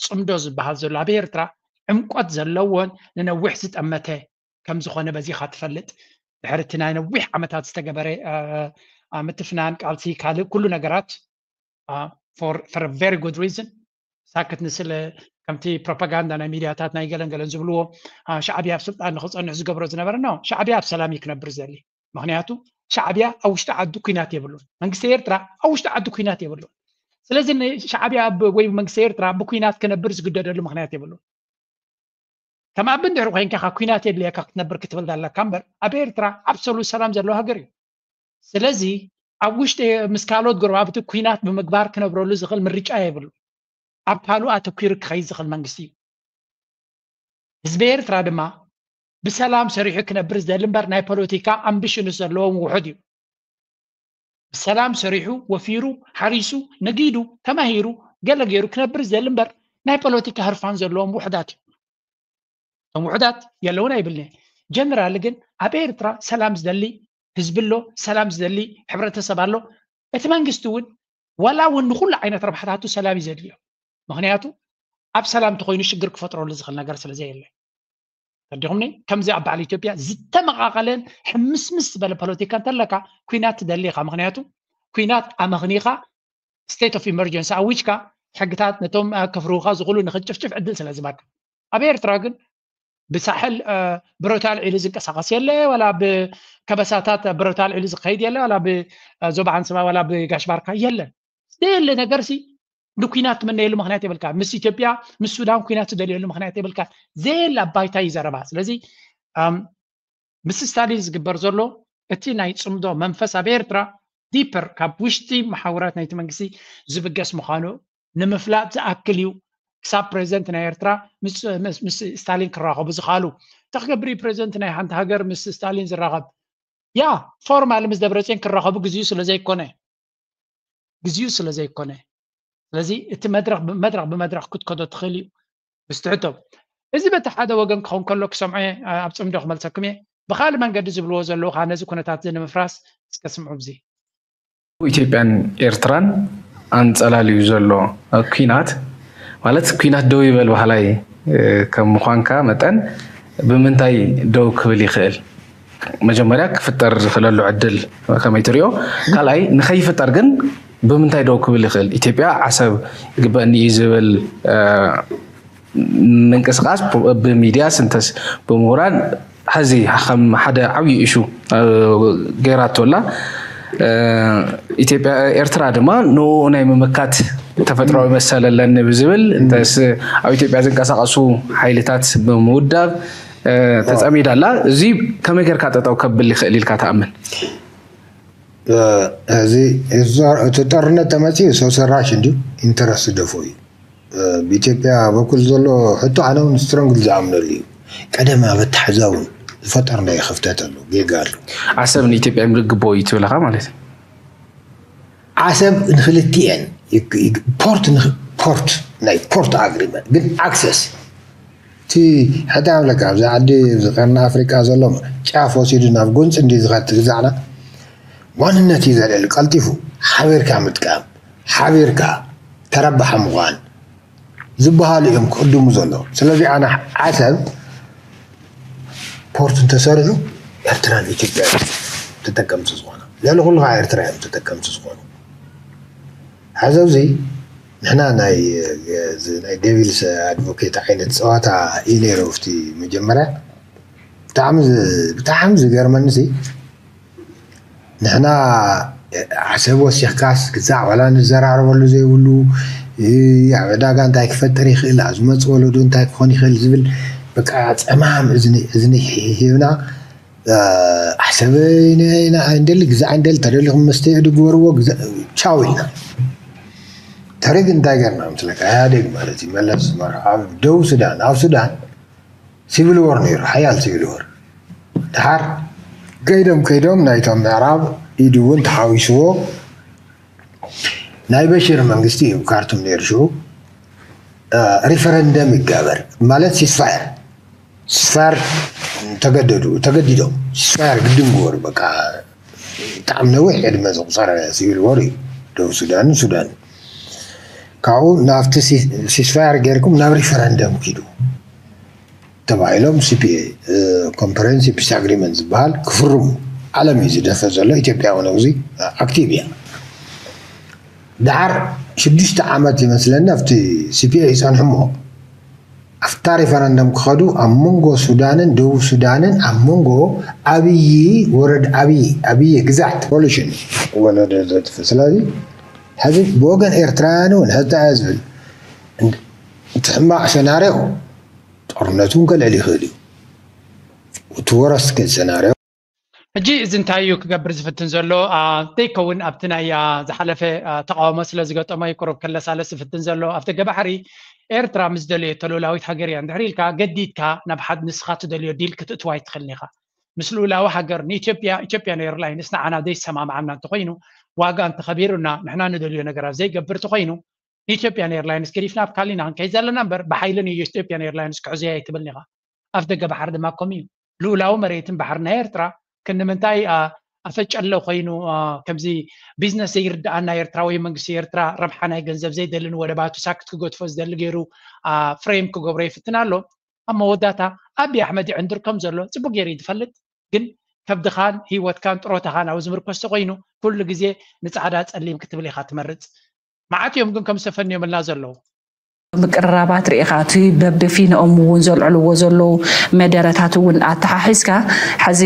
ፅምዶ ዝበሃል ዘሎ ኣብ ኤርትራ ዕምቆት ዘለዎን ንነዊሕ ዝጠመተ ከም ዝኾነ በዚኻ ትፈልጥ። ድሕሪ እቲ ናይ ነዊሕ ዓመታት ዝተገበረ ምትፍናን ቃልሲ ካልእ ኩሉ ነገራት for very good reason ሳክት ንስለ ከምቲ ፕሮፓጋንዳ ናይ ሚድያታት ናይ ገለን ገለን ዝብልዎ ሻዕብያ ኣብ ስልጣን ንክፀንሕ ዝገብሮ ዝነበረ ነው። ሻዕብያ ኣብ ሰላም እዩ ክነብር ዘሊ። ምክንያቱ ሻዕብያ ኣብ ውሽጢ ዓዱ ኩናት የብሉን። መንግስቲ ኤርትራ ኣብ ውሽጢ ዓዱ ኩናት የብሉን። ስለዚ ሻዕብያ ወይ መንግስቲ ኤርትራ ብኩናት ክነብር ዝግደደሉ ምክንያት የብሉን። ከም ኣብ እንድሕር ኮይንካ ካብ ኩናት የድልየካ ክትነብር ክትብል ኣለካ እምበር ኣብ ኤርትራ ኣብሶሉት ሰላም ዘለዎ ሃገር እዩ። ስለዚ ኣብ ውሽጢ ምስ ካልኦት ጎረባብቲ ኩናት ብምግባር ክነብረሉ ዝኽእል ምርጫ የብሉ። ኣብ ካልኡ ኣተኪሩ ክኸይድ ዝኽእል መንግስቲ እዩ። ህዝቢ ኤርትራ ድማ ብሰላም ሰሪሑ ክነብር ዝደሊ እምበር ናይ ፖለቲካ ኣምቢሽንስ ዘለዎም ውሑድ እዩ። ብሰላም ሰሪሑ፣ ወፊሩ፣ ሓሪሱ፣ ነጊዱ፣ ተማሂሩ፣ ገለ ገይሩ ክነብር ዝደሊ እምበር ናይ ፖለቲካ ህርፋን ዘለዎም ውሑዳት እዩ። እቶም ውሑዳት የለውን ኣይብልን። ጀነራል ግን ኣብ ኤርትራ ሰላም ዝደሊ ህዝቢ ኣሎ፣ ሰላም ዝደሊ ሕብረተሰብ ኣሎ። እቲ መንግስቲ እውን ዋላ እውን ንኩሉ ዓይነት ረብሓታቱ ሰላም እዩ ዘድልዮ። ምክንያቱ ኣብ ሰላም እንተኮይኑ ሽግር ክፈጥረሉ ዝኽእል ነገር ስለ ዘየለ። ተረዲኹምኒ? ከምዚ ኣብ በዓል ኢትዮጵያ ዝተመቓቐለን ሕምስምስ ዝበለ ፖለቲካ እንተለካ ኩናት ትደሊ ኢኻ። ምክንያቱ ኩናት ኣመኽኒኻ ስቴት ኦፍ ኢመርጀንሲ ኣዊጅካ ሕግታት ነቶም ከፍርሁኻ ዝኽእሉ ንክትጭፍጭፍ ዕድል ስለ ዝበካ። ኣብ ኤርትራ ግን ብሳሕል ብሮታ ኣልዒሉ ዝንቀሳቐስ የለ፣ ዋላ ብከበሳታት ብሮታ ኣልዒሉ ዝኸይድ የለ፣ ዋላ ብዞባ ዓንሰባ ዋላ ብጋሽ ባርካ የለን። ዘየለ ነገር ሲ ንኩናት ትምነየሉ ምክንያት የብልካ። ምስ ኢትዮጵያ ምስ ሱዳን ኩናት ትደልየሉ ምክንያት የብልካ። ዘየለ ኣባይታ እዩ ዘረባ። ስለዚ ምስ ስታሊን ዝግበር ዘሎ እቲ ናይ ጽምዶ መንፈስ ኣብ ኤርትራ ዲፐር ካብ ውሽጢ መሓውራት ናይቲ መንግስቲ ዝብገስ ምዃኑ ንምፍላጥ ዝኣክል እዩ። ክሳብ ፕሬዚደንት ናይ ኤርትራ ምስ ስታሊን ክራኸቡ ዝኽኣሉ። እንታይ ክገብር እዩ ፕሬዚደንት ናይ ሓንቲ ሃገር ምስ ስታሊን ዝራኸብ? ያ ፎርማል ምስ ደብረፅዮን ክራኸቡ ግዜኡ ስለ ዘይኮነ ግዜኡ ስለ ዘይኮነ ስለዚ እቲ መድረኽ መድረኽ ብመድረኽ ክትከዶ ትኽእል እዩ። ምስቲ ሕቶ እዚ በቲ ሓደ ወገን ክኸውን ከሎ ክሰምዖ ኣብ ፅምዶ ክመልሰኩም እየ። ብካልእ መንገዲ ዝብልዎ ዘለዉ ከዓ ነዚ ኩነታት እዚ ንምፍራስ እስከ ስምዑ። ብዚ ኢትዮጵያን ኤርትራን ኣንፀላልዩ ዘሎ ኲናት ማለት ኲናት ደው ይበል በሃላይ ከም ምዃንካ መጠን ብምንታይ ደው ክብል ይኽእል? መጀመርያ ክፍጠር ዝኽእለሉ ዕድል ከመይ ትሪኦ? ካልኣይ ንኸይፍጠር ግን ብምንታይ ደው ክብል ይኽእል? ኢትዮጵያ ዓሰብ ይግበእኒ እዩ ዝብል ምንቅስቃስ ብሚድያ ስንተስ ብምሁራን ሐዚ ከም ሓደ ዓብዪ እሹ ገይራቶ ኣላ። ኢትዮጵያ ኤርትራ ድማ ንኡ ናይ ምምካት ተፈጥሯዊ መሰል ኣለኒ ብዝብል እንተስ ኣብ ኢትዮጵያ ዝንቀሳቀሱ ሓይልታት ብምውዳብ ተጸሚዳ ኣላ። እዚ ከመይ ጌርካ ጠጠው ከብል ይኽእል ኢልካ ትኣምን? እዚ እቲ ጦርነት ተመፅኡ ሰው ሰራሽ እንዲዩ ኢንተረስት ደፎ እዩ። ብኢትዮጵያ በኩል ዘሎ ሕቶ ኣነ እውን ስትሮንግሊ ዝኣምነሉ እዩ። ቀደም ኣብ ኣተሓሕዛ እውን ዝፈጠርናዮ ክፍተት ኣሎ፣ ጌጋ ኣሎ። ዓሰብ ንኢትዮጵያ ምግቦ እዩ ትብለኻ ማለት እዩ። ዓሰብ ንክልቲኤን ፖርት ፖርት ናይ ፖርት ኣግሪመንት ግን ኣክሰስ እቲ ሕታ ይብለካ ኣብዚ ዓዲ እዚ ቀርኒ ኣፍሪቃ ዘሎ ጫፍ ወሲዱ ናብ ጎንፂ እንዲ ዝኸድ ትግዛዕና ዋንነት እዩ ዘልዕል ቀልጢፉ ሓቢርካ ምጥቃም ሓቢርካ ተረባሒ ምዃን ዝበሃሉ እዮም ክቕድሙ ዘለዉ። ስለዚ ኣነ ዓሰብ ፖርት እንተሰሪሑ ኤርትራን ኢትዮጵያ ተጠቀምቲ ዝኾኑ ልዕሊ ኩሉ ከዓ ኤርትራ እዮም ተጠቀምቲ ዝኾኑ። ሕዚ ኣብዚ ንሕና ናይ ናይ ዴቪልስ ኣድቮኬት ዓይነት ፀዋታ እዩ ነይሩ ኣብቲ መጀመርያ ብጣዕሚ ዝገርመኒ ንሕና ዓሰብ ወሲኽካስ ግዛዕ ዋላ ንዘራረበሉ ዘይብሉ ኣብ ዕዳጋ እንታይ ክፈጥር ይኽእል ኣብ ዝመፅ ወለዶ እንታይ ክኾን ይኽእል ዝብል በቃ ፀማም እዝኒ ሂብና ዓሰብ እንደሊ ግዛዕ እንደሊ ተደሊኹም መስተ ግበርዎ ቻው ኢልና ተሪግ እንታይ ገርና ምስለካ ኢህኣዴግ ማለት እዩ መለስ ኣብ ደቡብ ሱዳን ኣብ ሱዳን ሲቪል ወር ነይሩ ሓያል ሲቪል ወር ድሓር ከይዶም ከይዶም ናይቶም ምዕራብ ኢድ እውን ተሓዊስዎ ናይ በሽር መንግስቲ እዩ ካርቱም ነይሩ ሽዑ ሪፈረንደም ይጋበር ማለት ሲስፋየር ሲስፋየር ተገደዱ ተገዲዶም ሲስፋየር ግድን ግበሩ በቃ ብጣዕሚ ነዊሕ ዕድመ ዘቁፀረ ሲቪል ወር እዩ ደቡብ ሱዳንን ሱዳንን ካብኡ ናብቲ ሲስፋየር ጌርኩም ናብ ሪፈረንደም ኪዱ ተባሂሎም CPA Comprehensive Peace Agreement ዝበሃል ክፍርሙ ዓለም እዩ ዝደፈ ዘሎ ኢትዮጵያ እውን ኣብዚ ኣክቲቭ እያ ድሓር ሽዱሽተ ዓመት ይመስለኒ ኣብቲ CPA ይፀንሑ እሞ ኣብታ ሪፈረንደም ክኸዱ ኣብ መንጎ ሱዳንን ደቡብ ሱዳንን ኣብ መንጎ ኣብይ ወረድ ኣብይ ኣብይ ግዛት ፖሊሽን ወለደ ዘጥፍ ስለዚ ሕዚ ብወገን ኤርትራውያን እውን ሕዚ ዝብል እቲ ሕማቕ ሰናርዮ ጦርነቱ እውን ከልዕል ይኽእል እዩ እቲ ወረስት ኬዝ ሰናርዮ ሕጂ እዚ እንታይ እዩ ክገብር ዝፍትን ዘሎ? ዘይከውን ኣብቲ ናይ ዝሓለፈ ተቃውሞ ስለ ዝገጠሞ እዩ ቁሩብ ከለሳለስ ዝፍትን ዘሎ። ኣብ ደገ ባሕሪ ኤርትራ ምስ ደለየቶ ልኡላዊት ሃገር እያ። እንድሕር ኢልካ ገዲድካ ናብ ሓድ ንስኻ ትደልዮ ዲል ክትእትዋ ኣይትኽእልን ኢኻ። ምስ ልኡላዊ ሃገር ንኢትዮጵያ፣ ኢትዮጵያን ኤርላይንስ ንዓና ዘይሰማምዓና እንተኾይኑ፣ ዋጋ እንተኸቢሩና፣ ንሕና ንደልዮ ነገራት ዘይገብር እንተኾይኑ፣ ንኢትዮጵያን ኤርላይንስ ገዲፍና ኣብ ካሊና ክንከይድ ዘለና እምበር፣ ብሓይሊ ንኢትዮጵያን ኤርላይንስ ክሕዞ ኣይትብልን ኢኻ። ኣፍ ደገ ባሕሪ ድማ ከምኡ እዩ። ልኡላዊ መሬትን ባሕሪ ናይ ኤርትራ ክንምንታይ ኣፈጨሎ ኮይኑ ከምዚ ቢዝነስ ዘይርድኣና ኤርትራ ወይ መንግስቲ ኤርትራ ረብሓ ናይ ገንዘብ ዘይደልን ወደባቱ ሳክት ክገድፎ ዝደሊ ገይሩ ፍሬም ክገብሮ ይፍትን ኣሎ። ኣብ መወዳታ ኣቢ ኣሕመድ ይዕንድር ከም ዘሎ ጽቡቅ ገይሩ እዩ ዝፈልጥ። ግን ከብድኻን ህይወትካን ጥሮታኻን ኣብ ዝምርኮስ ተኮይኑ ኩሉ ግዜ ንጻዕዳ ጸሊም ክትብል ኢኻ ትመርጽ። መዓት እዮም ግን ከም ዝተፈንዮምልና ዘለዉ። ምቅርራባት ርኢኻ እቲ በብፊንኦም እውን ዘልዕልዎ ዘለዉ መደረታት እውን ኣተሓሒዝካ ሕዚ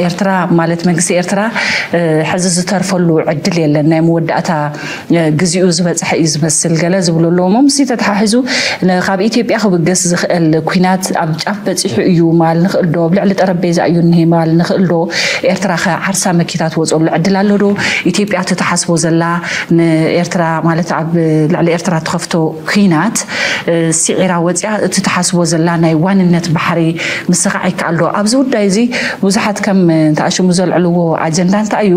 ኤርትራ ማለት መንግስቲ ኤርትራ ሕዚ ዝተርፈሉ ዕድል የለን፣ ናይ መወዳእታ ግዜኡ ዝበፅሐ እዩ ዝመስል ገለ ዝብሉ ኣለዎም። ምስዚ ተተሓሒዙ ካብ ኢትዮጵያ ክብገስ ዝኽእል ኩናት ኣብ ጫፍ በፂሑ እዩ ማል ንኽእል ዶ? ኣብ ልዕሊ ጠረጴዛ እዩ እኒሄ ማል ንኽእል ዶ? ኤርትራ ከ ዓርሳ መኪታ ትወፀሉ ዕድል ኣሎ ዶ? ኢትዮጵያ እቲ ትሓስቦ ዘላ ንኤርትራ ማለት ኣብ ልዕሊ ኤርትራ ትኸፍቶ ኩናት ስዒራ ወፂኣ እቲ ትሓስቦ ዘላ ናይ ዋንነት ባሕሪ ምስኻዕ ይከኣል ዶ? ኣብዚ ጉዳይ እዚ ብዙሓት ከም ተኣሽሙ ዘልዕልዎ ኣጀንዳ እንታይ እዩ?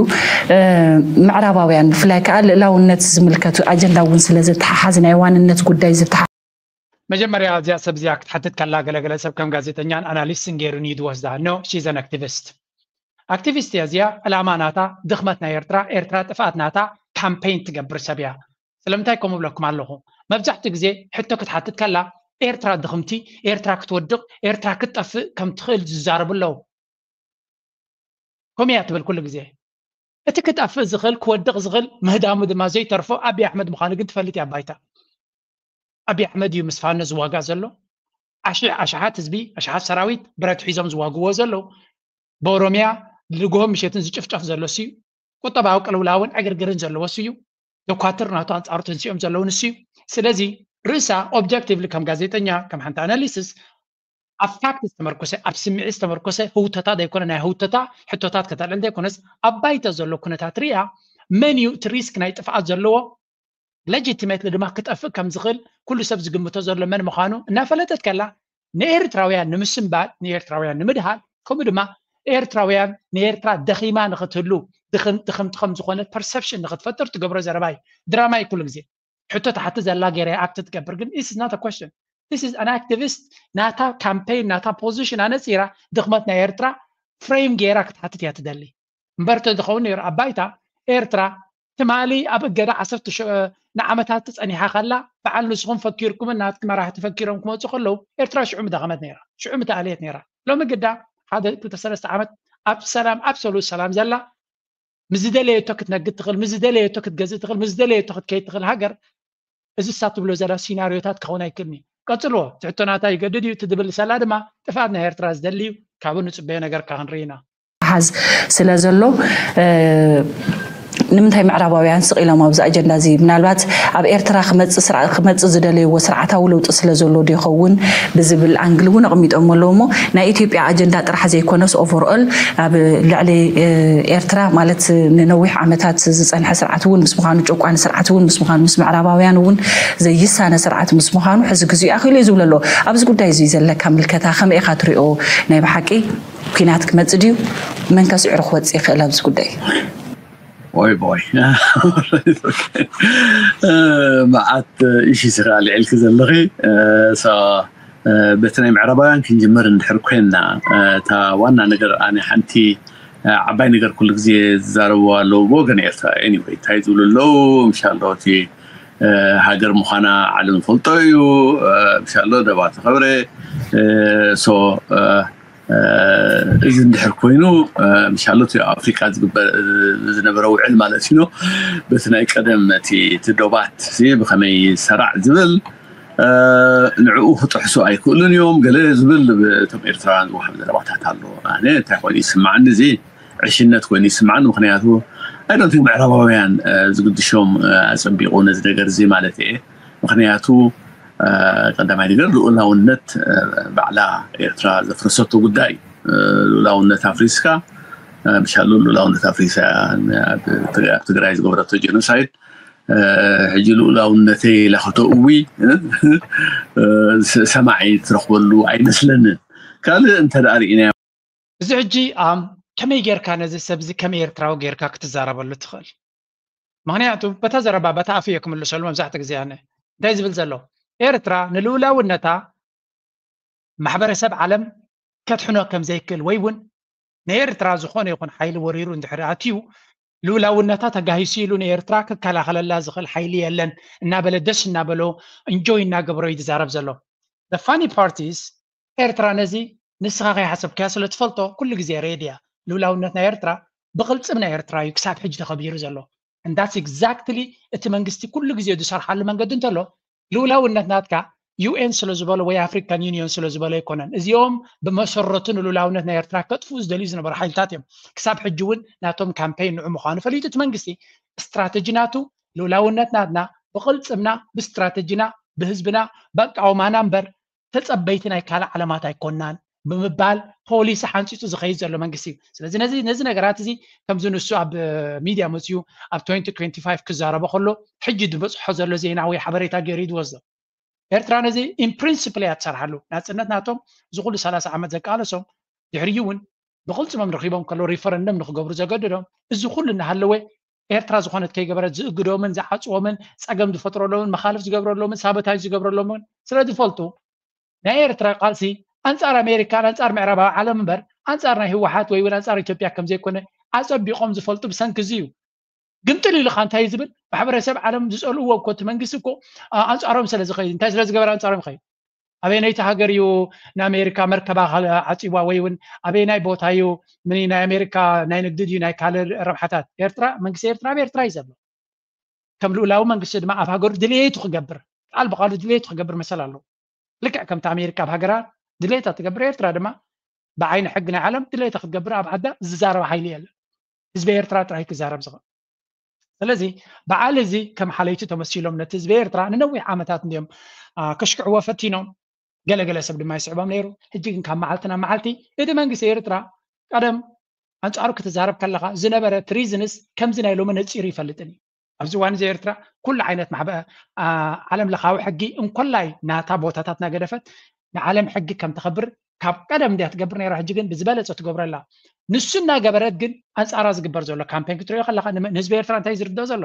ምዕራባውያን ብፍላይ ከዓ ልእላውነት ዝምልከቱ ኣጀንዳ እውን ስለ ዝተሓሓዝ ናይ ዋንነት ጉዳይ ዝተሓ መጀመርያ እዚኣ ሰብ እዚኣ ክትሓትት ከላ ገለገለ ሰብ ከም ጋዜጠኛን ኣናሊስትን ገይሩን እዩ ዝወስዳ። No, she's an activist። ኣክቲቪስት እያ እዚኣ። ዕላማ ናታ ድኽመት ናይ ኤርትራ፣ ኤርትራ ጥፍኣት ናታ ካምፔይን ትገብር ሰብ እያ። ስለምንታይ ከምኡ ብለኩም ኣለኹ? መብዛሕትኡ ግዜ ሕቶ ክትሓትት ከላ ኤርትራ ድኽምቲ፣ ኤርትራ ክትወድቕ፣ ኤርትራ ክትጠፍእ ከም ትኽእል ዝዛረቡ ኣለዉ። ከምኡ እያ ትብል ኩሉ ግዜ። እቲ ክጠፍእ ዝኽእል ክወድቕ ዝኽእል ምህዳሙ ድማ ዘይተርፎ ኣቢ ኣሕመድ ምዃኑ ግን ትፈልጥ እያ ባይታ። ኣቢ ኣሕመድ እዩ ምስ ፋኖ ዝዋጋ ዘሎ። ኣሽሕ ኣሽሓት ህዝቢ ኣሽሓት ሰራዊት ብረት ሒዞም ዝዋግዎ ዘለዉ። ብኦሮሚያ ልግሆ ምሸትን ዝጭፍጨፍ ዘሎ እሱ እዩ። ቁጠባዊ ቅልውላውን ዕግርግርን ዘለዎ እሱ እዩ። ዶኳትር ናቱ ኣንጻሩ ተንሲኦም ዘለዉ ንሱ እዩ። ስለዚ ርእሳ ኦብጀክቲቭሊ ከም ጋዜጠኛ ከም ሓንቲ ኣናሊስስ ኣብ ፋክት ዝተመርኮሰ ኣብ ስምዒት ዝተመርኮሰ ህውተታ ዘይኮነ ናይ ህውተታ ሕቶታት ከተልዕል ዘይኮነስ ኣብ ባይታ ዘሎ ኩነታት ሪኣ መን እዩ እቲ ሪስክ ናይ ጥፍኣት ዘለዎ ሌጂቲሜትሊ ድማ ክጠፍእ ከም ዝኽእል ኩሉ ሰብ ዝግምቶ ዘሎ መን ምዃኑ እናፈለጠት ከላ ንኤርትራውያን ንምስንባድ ንኤርትራውያን ንምድሃል ከምኡ ድማ ኤርትራውያን ንኤርትራ ደኺማ ንኽትህሉ ድኽምቲ ከም ዝኾነት ፐርሰፕሽን ንኽትፈጥር ትገብሮ ዘረባ እዩ። ድራማ እዩ ኩሉ ግዜ። ሕቶ ትሓትት ዘላ ገይራ ኣክት ትገብር ግን this is not a question. This is an activist ናታ ካምፔይን ናታ ፖዚሽን ኣነፂራ ድኽመት ናይ ኤርትራ ፍሬም ገይራ ክትሓትት እያ ትደሊ። እምበር ተዝኸውን ነይሩ ኣብ ባይታ ኤርትራ ትማሊ ኣብ እገዳ ዓሰርተ ንዓመታት ጸኒሓ ከላ በዓል ንስኹም ፈኪርኩምን ናትኪ መራሕቲ ፈኪሮም ክመፁ ከለዉ ኤርትራ ሽዑ ምደኸመት ነይራ፣ ሽዑ ምተኣለየት ነይራ። ሎሚ ግዳ ሓደ ክልተ ሰለስተ ዓመት ኣብ ሰላም ኣብሶሉት ሰላም ዘላ ምስ ዝደለየቶ ክትነግድ ትኽእል፣ ምስ ዝደለየቶ ክትገዝእ ትኽእል፣ ምስ ዝደለየቶ ክትከይድ ትኽእል ሃገር እዚ እሳ ትብሎ ዘላ ሲናሪዮታት ክኸውን ኣይክእልን እዩ። ቀጽልዎ። ትሕቶ ናታ ይገድድ እዩ። እቲ ድብል ሰላ ድማ ጥፍኣት ናይ ኤርትራ ዝደሊ እዩ። ካብኡ ንጽበዮ ነገር ከ ክንርኢ ኢና። ሓዝ ስለ ዘሎ ንምንታይ ምዕራባውያን ስቕ ኢሎም ኣብዚ ኣጀንዳ እዚ ምናልባት ኣብ ኤርትራ ክመፅእ ዝደለይዎ ስርዓታዊ ለውጢ ስለ ዘሎ ዶ ይኸውን ብዝብል ኣንግል እውን ኣቕሚጦም ኣለዉ እሞ ናይ ኢትዮጵያ ኣጀንዳ ጥራሕ ዘይኮነስ ኦቨርኦል ኣብ ልዕሊ ኤርትራ ማለት ንነዊሕ ዓመታት ዝፀንሐ ስርዓት እውን ምስ ምዃኑ ጨቋኒ ስርዓት እውን ምስ ምዃኑ ምስ ምዕራባውያን እውን ዘይሳነ ስርዓት ምስ ምዃኑ ሕዚ ግዜኡ ኣኺሉ እዩ ዝብል ኣሎ። ኣብዚ ጉዳይ እዚ ዘለካ ምልከታ ከመይ ኢኻ ትሪኦ? ናይ ብሓቂ ኲናት ክመጽእ ድዩ? መን ከ ስዒሩ ክወጽእ ይኽእል ኣብዚ ጉዳይ? ኦይ ቦይ መዓት ኢሽስ ኢኻ ኣልዒልኪ ዘለኺ። በቲ ናይ ምዕራባውያን ክንጅምር እንድሕር ኮይንና እታ ዋና ነገር ኣነ ሓንቲ ዓባይ ነገር ኩሉ ግዜ ዝዛረብዋ ኣለዉ ብወገን ኤርትራ anyway እንታይ ዝብሉ ኣለዉ ምሻሎ እቲ ሃገር ምዃና ዓለም ዝፈልጦ እዩ ምሻሎ ደባ ተኸብረ so እዚ እንድሕር ኮይኑ ምሻሎ እቲ ኣፍሪቃ ዝግበር ዝነበረ ውዕል ማለት እዩ በቲ ናይ ቀደም እቲ ዶባት ብከመይ ሰራዕ ዝብል ንዕኡ ክጥሕሱ ኣይክእሉን እዮም ገለ ዝብል እቶም ኤርትራውያን ዝወሃብ ዘረባታት ኣሎ። ኣነ እንታይ ኮይኑ ይስማዓኒ እዚ ዕሽነት ኮይኑ ይስማዓኒ ምክንያቱ I don't think ምዕራባውያን ዝግድሾም ኣጸቢቑ ነዚ ነገር እዚ ማለት እየ ምክንያቱ ቀዳማይ ነገር ልኡላውነት ባዕላ ኤርትራ ዘፍረሰቶ ጉዳይ ልኡላውነት ኣፍሪስካ ምሻሉ ልኡላውነት ኣፍሪሳ ኣብ ትግራይ ዝገበረቶ ጀኖሳይድ ሕጂ ልኡላውነተይ ኢላ ከተእዊ ሰማዒ ትረኽበሉ ኣይመስለንን። ካልእ እንተ ደኣ ርኢና እዚ ሕጂ ከመይ ጌርካ ነዚ ሰብ እዚ ከም ኤርትራዊ ጌርካ ክትዛረበሉ ትኽእል? ምክንያቱ በታ ዘረባ በታ ኣፍ እየ ክምልሰሉ መብዛሕትኡ ግዜ ኣነ እንታይ ዝብል ዘሎ ኤርትራ ንልኡላውነታ ማሕበረሰብ ዓለም ከድሕኖ ከም ዘይክእል ወይ እውን ንኤርትራ ዝኾነ ይኹን ሓይሊ ወሪሩ እንድሕር ኣትዩ ልኡላውነታ ተጋሂሱ ኢሉ ንኤርትራ ክከላኸለላ ዝኽእል ሓይሊ የለን እናበለ ደስ እናበሎ እንጆይ እናገበሮ እዩ ዝዛረብ ዘሎ። The funny part is ኤርትራ ነዚ ንስኻ ከይሓሰብካያ ስለ ትፈልጦ ኩሉ ግዜ ሬድያ ልኡላውነት ናይ ኤርትራ ብቕልጽም ናይ ኤርትራ እዩ ክሳብ ሕጂ ተኸቢሩ ዘሎ። And that's exactly እቲ መንግስቲ ኩሉ ግዜ ዝሰርሓሉ መንገዲ እንተሎ ልኡላውነት ናትካ ዩ ኤን ስለ ዝበሎ ወይ ኣፍሪካን ዩኒዮን ስለ ዝበሎ ኣይኮነን። እዚኦም ብመሰረቱ ንልኡላውነት ናይ ኤርትራ ከጥፍኡ ዝደልዩ ዝነበሩ ሓይልታት እዮም። ክሳብ ሕጂ እውን ናቶም ካምፔን ንዑ ምዃኑ ፈሊጡ እቲ መንግስቲ ስትራተጂ ናቱ ልኡላውነት ናትና ብቕልጽምና ብስትራተጂና ብህዝብና በቃውማና እምበር ተጸበይቲ ናይ ካልእ ዓለማት ኣይኮናን ብምባል ፖሊሲ ሓንፂፁ ዝኸይድ ዘሎ መንግስቲ እዩ። ስለዚ ነዚ ነዚ ነገራት እዚ ከምዚ ንሱ ኣብ ሚድያ መፅዩ ኣብ twenty twenty-five ክዛረቦ ከሎ ሕጂ ዝበፅሖ ዘሎ ዜና ወይ ሓበሬታ ገይሩ እዩ ዝወስዶ። ኤርትራ ነዚ in principle እያ ትሰርሓሉ። ናፅነት ናቶም እዚ ኩሉ ሰላሳ ዓመት ዘቃለሶም ድሕሪኡ እውን ብቕልፅሞም ረኺቦም ከሎ ሪፈረንደም ንክገብሩ ዘገድዶም እዚ ኩሉ እናሃለወ ኤርትራ ዝኾነት ከይገበረት ዝእግዶምን ዝዓፅዎምን ፀገም ዝፈጥረሎምን መኻልፍ ዝገብረሎምን ሳቦታጅ ዝገብረሎምን ስለ ዝፈልጡ ናይ ኤርትራ ቃልሲ ኣንፃር ኣሜሪካን ኣንፃር ምዕራባዊ ዓለም እምበር ኣንፃር ናይ ህወሓት ወይ እውን ኣንፃር ኢትዮጵያ ከም ዘይኮነ ኣፀቢቖም ዝፈልጡ ብሰንኪ እዚ እዩ። ግምጥል ኢልካ እንታይ እዩ ዝብል ማሕበረሰብ ዓለም ዝፀልእዎ እኮ እቲ መንግስቲ እኮ ኣንፃሮም ስለ ዝኸይድ እንታይ ስለ ዝገበረ ኣንፃሮም ይኸይድ ኣበየነይቲ ሃገር እዩ ንኣሜሪካ መርከባ ዓፂዋ ወይ እውን ኣበየናይ ቦታ እዩ ናይ ኣሜሪካ ናይ ንግዲ ድዩ ናይ ካልእ ረብሓታት ኤርትራ መንግስቲ ኤርትራ ኣብ ኤርትራ እዩ ዘሎ ከም ልኡላዊ መንግስቲ ድማ ኣብ ሃገሩ ድልየቱ ክገብር ቃል ብቃሉ ድልየቱ ክገብር መሰል ኣለዎ ልክዕ ከምቲ ኣሜሪካ ኣብ ሃገራ ድልየታ ትገብር ኤርትራ ድማ ብዓይኒ ሕጊ ናይ ዓለም ድልየታ ክትገብር ኣብ ዓዳ ዝዛረብ ሓይሊ የለን ህዝቢ ኤርትራ ጥራይ ክዛረብ ዝኽእል ስለዚ በዓል እዚ ከም ሓለይቲ ተመሲሎም ነቲ ህዝቢ ኤርትራ ንነዊሕ ዓመታት እንዲዮም ከሽክዕዎ ፈቲኖም ገለገለ ሰብ ድማ ይስዕቦም ነይሩ ሕጂ ግን ካብ መዓልቲ ናብ መዓልቲ እቲ መንግስቲ ኤርትራ ቀደም ኣንፃሩ ክትዛረብ ከለካ ዝነበረ ትሪዝንስ ከምዚ ናይ ሎሚ ነፂሩ ይፈልጥን እዩ ኣብዚ እዋን እዚ ኤርትራ ኩሉ ዓይነት ዓለም ለካዊ ሕጊ እንኮላይ ናታ ቦታታት ናገደፈት ንዓለም ሕጊ ከም ተኸብር ካብ ቀደም እንድያ ትገብር ነራ ሕጂ ግን ብዝበለፀ ትገብረላ ንሱ እናገበረት ግን ኣንፃራ ዝግበር ዘሎ ካምፔን ክትሪኦ ከለካ ንህዝቢ ኤርትራ እንታይ ዝርድኦ ዘሎ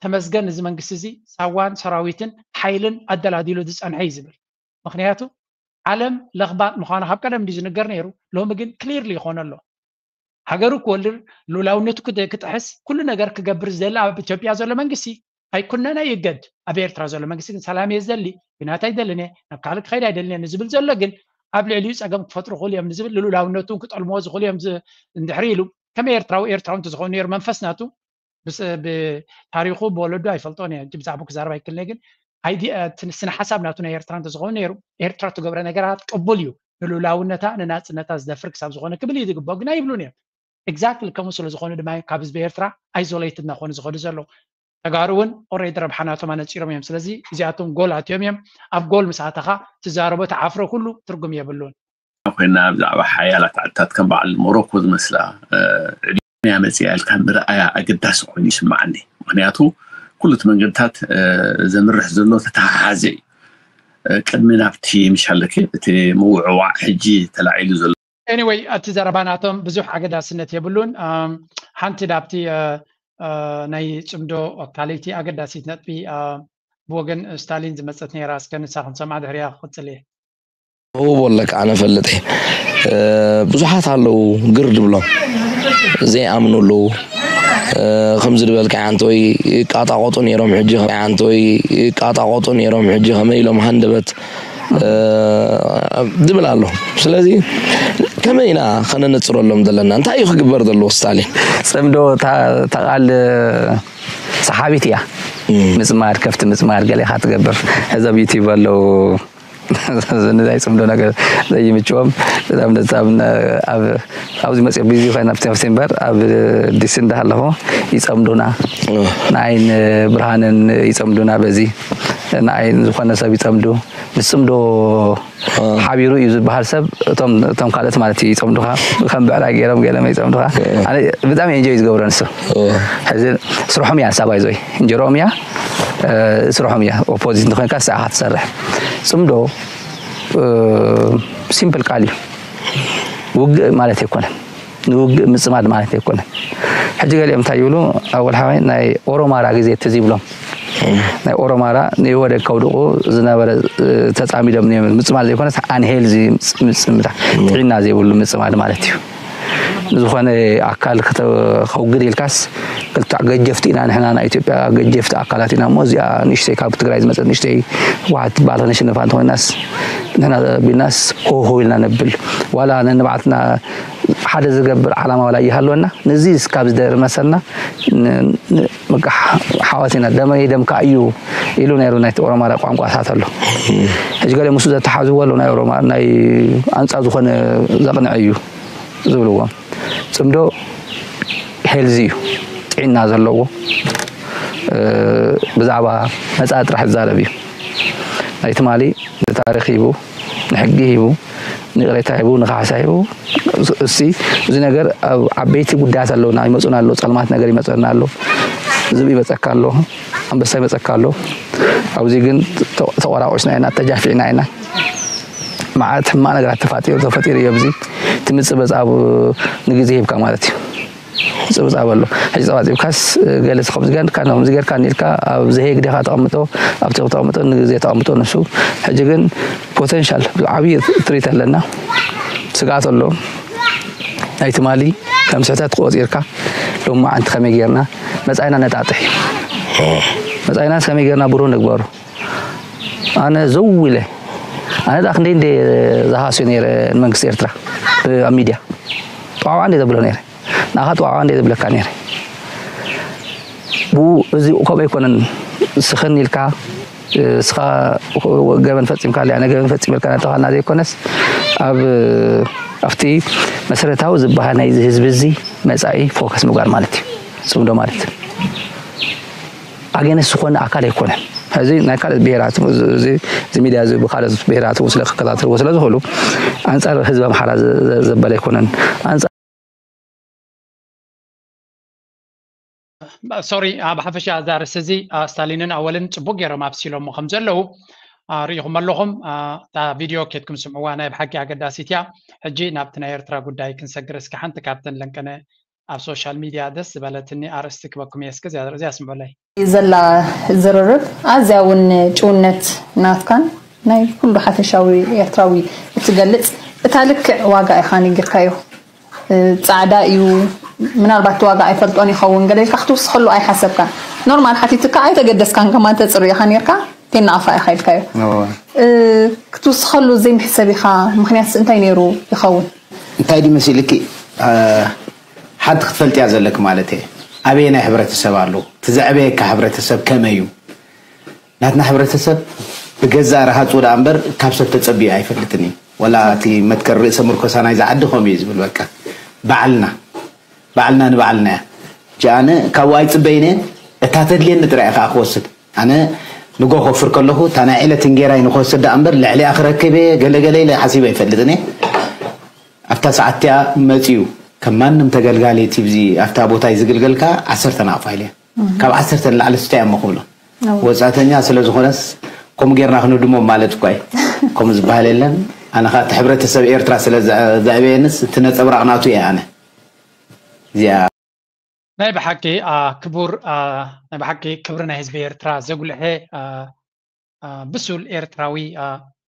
ተመስገን እዚ መንግስቲ እዚ ሳዋን ሰራዊትን ሓይልን ኣደላዲሉ ዝፀንሐ እዩ ዝብል ምክንያቱ ዓለም ለኽባጥ ምዃኑ ካብ ቀደም እንዲ ዝንገር ነይሩ ሎሚ ግን ክሊርሊ ይኾነ ኣሎ ሃገሩ ክወልድ ሉላውነቱ ክጥሕስ ኩሉ ነገር ክገብር ዝደሊ ኣብ ኢትዮጵያ ዘሎ መንግስቲ ኣይኩነን ኣይገድ ኣብ ኤርትራ ዘሎ መንግስቲ ግን ሰላም እየ ዝደሊ ኩናት ኣይደልን እየ ናብ ካልእ ክኸይድ ኣይደልን እየ ንዝብል ዘሎ ግን ኣብ ልዕሊኡ ፀገም ክፈጥሩ ክኽእሉ እዮም ንዝብል ንሉላውነቱ ክጠልምዎ ዝኽእሉ እዮም እንድሕሪ ኢሉ ከም ኤርትራዊ ኤርትራዊ እንተዝኾኑ ነይሩ መንፈስ ናቱ ብታሪኹ ብወለዱ ኣይፈልጦን እየ ብዛዕባ ክዛረብ ኣይክልነ ግን ስነ ሓሳብ ናቱ ናይ ኤርትራ እንተዝኸውን ነይሩ ኤርትራ ትገብረ ነገራት ቅቡል እዩ ንልኡላውነታ ንናፅነታ ዝደፍር ክሳብ ዝኾነ ክብል እዩ ዝግብኦ ግን ኣይብሉን እዮም exactly ከምኡ ስለ ዝኾኑ ድማ ካብ ህዝቢ ኤርትራ isolated እናኾኑ ዝኸዱ ዘለዉ ተጋሩ እውን already ረብሓ ናቶም ኣነፂሮም እዮም ስለዚ እዚኣቶም ጎል ኣትዮም እዮም ኣብ ጎል ምስ ኣተኻ ትዛረቦ ተዓፍሮ ኩሉ ትርጉም የብሉን ኮይና ብዛዕባ ሓያላት ዓድታት ከም በዓል ሞሮኮ ዝመስላ ዕድመያ መፅያ ኢልካ ምርኣያ ኣገዳሲ ኮይኑ ይስምዓኒ ምክንያቱ ኩሉ እቲ መንገድታት ዘምርሕ ዘሎ ተተሓሓዘ እዩ ቅድሚ ናብቲ ምሻለክ እቲ ምውዕዋዕ ሕጂ ተላዒሉ ዘሎ anyway እቲ ዘረባ ናቶም ብዙሕ ኣገዳስነት የብሉን ሓንቲ ናብቲ ናይ ፅምዶ ካልይቲ ኣገዳሲት ነጥቢ ብወገን ስታሊን ዝመፀት ነራ እስከ ንሳ ክንሰምዓ ድሕሪያ ክቅፅል እየ እወ ኣለካ ኣነ ፈልጥ እየ ብዙሓት ኣለዉ ግር ድብሎም ዘይኣምኑ ኣለዉ ከምዚ ዝበልካ ሓንቲ ወይ ይቃጣቆጡ ነይሮም ሕጂ ሓንቲ ወይ ይቃጣቆጡ ነይሮም ሕጂ ከመይ ኢሎም ሃንደበት ድብል ኣሎ ስለዚ ከመይ ኢና ከነነፅረሎም ዘለና እንታይ እዩ ክግበር ዘለዎ ስታሊን ፅምዶ ተቃል ሰሓቢት እያ ምፅማድ ከፍቲ ምፅማድ ገሌካ ትገብር ሕዘብ ዩቲብ ኣለዉ ንዛይ ፅምዶ ነገር ዘይምችዎም በጣም ደስ ኣብዚ መፅኦ ቢዚ ኮይና ኣብቲ ኣብቲ እምበር ኣብ ዲሲ እንዳሃለኹ ይፀምዱና ንዓይን ብርሃንን ይፀምዱና በዚ ንኣይ ዝኾነ ሰብ ይጸምዱ። ምስ ጽምዶ ሓቢሩ እዩ ዝበሃል ሰብ፣ እቶም እቶም ካልኦት ማለት እዩ ይጸምዱኻ። ከም ብዕራይ ገይሮም ገለመ ይጸምዱኻ። ኣነ ብጣዕሚ ኤንጆይ ዝገብሮ ንሱ። ሕዚ ስርሖም እያ ንሳ ባይዞይ። እንጀሮኦም እያ፣ ስርሖም እያ። ኦፖዚት እንተኾይንካ ንስኻ ትሰርሕ። ጽምዶ ሲምፕል ቃል እዩ። ውግእ ማለት ኣይኮነን። ንውግእ ምጽማድ ማለት ኣይኮነን። ሕጂ ገሊኦም እንታይ ይብሉ? ኣብ ወልሓዋይ ናይ ኦሮማራ ግዜ ትዝ ይብሎም። ናይ ኦሮማራ ንኢህወደግ ከውድቑ ዝነበረ ተጻሚዶም እዮም። ምጽማድ ዘይኮነስ ኣንሄልዚ ምጽምዳ፣ ጥዕና ዘይብሉ ምጽማድ ማለት እዩ። ንዝኾነ ኣካል ከውግድ ኢልካስ ክልተ ገጀፍቲ ኢና ንሕና፣ ናይ ኢትዮጵያ ገጀፍቲ ኣካላት ኢና እሞ እዚኣ ንእሽተይ ካብ ትግራይ ዝመፀት ንእሽተይ ህወሓት ትበሃል ከነሸንፋ እንተኾይናስ ንሕና ቢልናስ ሆሆ ኢልና ነብል። ዋላ ነንባዕልና ሓደ ዝገብር ዓላማ ዋላ ይሃልወና፣ ነዚ ካብ ዝደርመሰና ሓዋት ኢና፣ ደመይ ደምካ እዩ ኢሉ ነይሩ ናይቲ ኦሮማራ ቋንቋታት ኣሎ። ሕጂ ገለ ምስኡ ዘተሓዝዎ ኣሎ ናይ ኦሮማ ናይ ኣንፃር ዝኾነ ዘቕንዐ እዩ ዝብልዎ። ጽምዶ ሄልዚ እዩ፣ ጥዕና ዘለዎ፣ ብዛዕባ መጻኢ ጥራሕ ዝዛረብ እዩ። ናይ ትማሊ ንታሪኽ ሂቡ፣ ንሕጊ ሂቡ፣ ንይቕሬታ ሂቡ፣ ንኻሕሳ ሂቡ። እሲ እዚ ነገር ኣብ ዓበይቲ ጉዳያት ኣለውና ይመፁና ኣሎ፣ ጸልማት ነገር ይመፀና ኣሎ፣ ዝብ ይመፀካ ኣሎ፣ ኣንበሳ ይመፀካ ኣሎ። ኣብዚ ግን ተቆራቆስና ኢና፣ ተጃፊዕና ኢና። መዓት ሕማቕ ነገራት ተፋጢሩ ተፈጢሩ እዩ። ኣብዚ ትምፅእ በፃብ ንግዜ ሂብካ ማለት እዩ። ፅብፃብ ኣሎ። ሕጂ ፀባፂብካስ ገለ ከምዚ ገርካ ከምዚ ገርካ ኢልካ ኣብ ዘሄግ ዲኻ ተቐምጦ፣ ኣብቲ ተቐምጦ ንግዜ ተቐምጦ ንሱ። ሕጂ ግን ፖተንሻል ዓብዪ ትሪት ኣለና። ስግኣት ኣሎ። ናይ ትማሊ ከም ስሕተት ቆፂርካ ሎማዓንቲ ከመይ ጌርና መፃኢና ነጣጥሕ፣ መፃኢናስ ከመይ ጌርና ብሩህ ንግበሩ። ኣነ ዘው ኢለ ኣነ ዳ ክንደይ እንደ ዝሃስዮ ነይረ ንመንግስቲ ኤርትራ ኣብ ሚድያ ጠዋዕዋ እንደ ዘብሎ ነይረ። ንኣኻ ጠዋዕዋ እንደ ዘብለካ ነይረ። ብኡ እዚ ከምኡ ኣይኮነን። ስኽን ኢልካ እስኻ ገበን ፈፂምካ ኣለ ኣነ ገበን ፈፂመልካ ናተኻልና ዘይኮነስ ኣብ ኣብቲ መሰረታዊ ዝበሃል ናይዚ ህዝቢ እዚ መፃኢ ፎከስ ምግባር ማለት እዩ። ጽምዶ ማለት ኣገነስ ዝኾነ ኣካል ኣይኮነን። ሕዚ ናይ ካልኦት ብሄራት እዚ ሚድያ እዚ ብካልኦት ብሄራት እውን ስለ ክከታተልዎ ስለ ዝኽእሉ ኣንፃር ህዝቢ ኣምሓራ ዘበለ ኣይኮነን። ኣንፃር ሶሪ ኣብ ሓፈሻ እዛ ርእሲ እዚ ስታሊንን ኣወልን ፅቡቅ ገይሮም ኣብሲሎሞ ከም ዘለዉ ርኢኹም ኣለኹም። እታ ቪድዮ ኬድኩም ስምዕዋ ናይ ብሓቂ ኣገዳሲት እያ። ሕጂ ናብቲ ናይ ኤርትራ ጉዳይ ክንሰግር እስኪ ሓንቲ ካብተን ለንቀነ ኣብ ሶሻል ሚድያ ደስ ዝበለትኒ ኣርእስቲ ክበኩም እየ እስከ እዚኣ ስምዑለይ። ዘላ ዝርርብ ኣዝያ እውን ጭውነት ናትካን ናይ ኩሉ ሓፈሻዊ ኤርትራዊ እትገልጽ እታ ልክዕ ዋጋ ኢኻ ነጊርካዮ። ጻዕዳ እዩ ምናልባት ዋጋ ኣይፈልጦን ይኸውን ገለ ኢልካ ክትውስኸሉ ኣይሓሰብካን። ኖርማል ሓቲትካ ኣይተገደስካን ከማን ተጽሪ ኢኻ ነርካ። ቴና ኣፋ ኢኻ ኢልካዮ ክትውስኸሉ ዘይምሕሰብ ኢኻ። ምክንያት እንታይ ነይሩ ይኸውን? እንታይ ድዩ መሲልኪ? ሓንቲ ክትፈልጥያ ዘለኪ ማለት እየ ኣበየናይ ሕብረተሰብ ኣለዉ እቲ ዘዕበየካ ሕብረተሰብ ከመይ እዩ? ናትና ሕብረተሰብ ብገዛእ ረሃፁ ደኣ እምበር ካብ ሰብ ተፀቢኡ ኣይፈልጥን እዩ። ወላ እቲ መትከል ርእሰ ምርኮሳ ናይዛ ዓዲ ከምኡ እዩ ዝብል በቃ ባዕልና ባዕልና ንባዕልና እያ። ሕጂ ኣነ ካብኡ ኣይፅበይን እየ። እታ ተድልየኒ ጥራይ እየ ከዓ ክወስድ። ኣነ ንጎ ከፍር ከለኹ እታ ናይ ዕለት እንጌራይ ንክወስድ ደኣ እምበር ልዕሊኣ ክረክብ እየ ገለገለ ኢለ ሓሲበ ኣይፈልጥን እየ። ኣብታ ሰዓት እቲኣ መፂኡ ከም ማንም ተገልጋሊ እቲ ብዚ ኣብታ ቦታ እዩ ዝግልገል ከዓ ዓሰርተ ናቕፋ ኢለ እየ። ካብ ዓሰርተ ንላዕሊ ስታይ እሞ ክብሎ ወፃእተኛ ስለ ዝኾነስ ከምኡ ጌርና ክንድሞ ማለት እኳ እዩ። ከምኡ ዝበሃል የለን። ኣነ ከዓ እቲ ሕብረተሰብ ኤርትራ ስለ ዘዕበየንስ እቲ ነፀብራቕ ናቱ እየ ኣነ። እዚኣ ናይ ብሓቂ ክቡር ናይ ብሓቂ ክብሪ ናይ ህዝቢ ኤርትራ ዘጉልሐ ብሱል ኤርትራዊ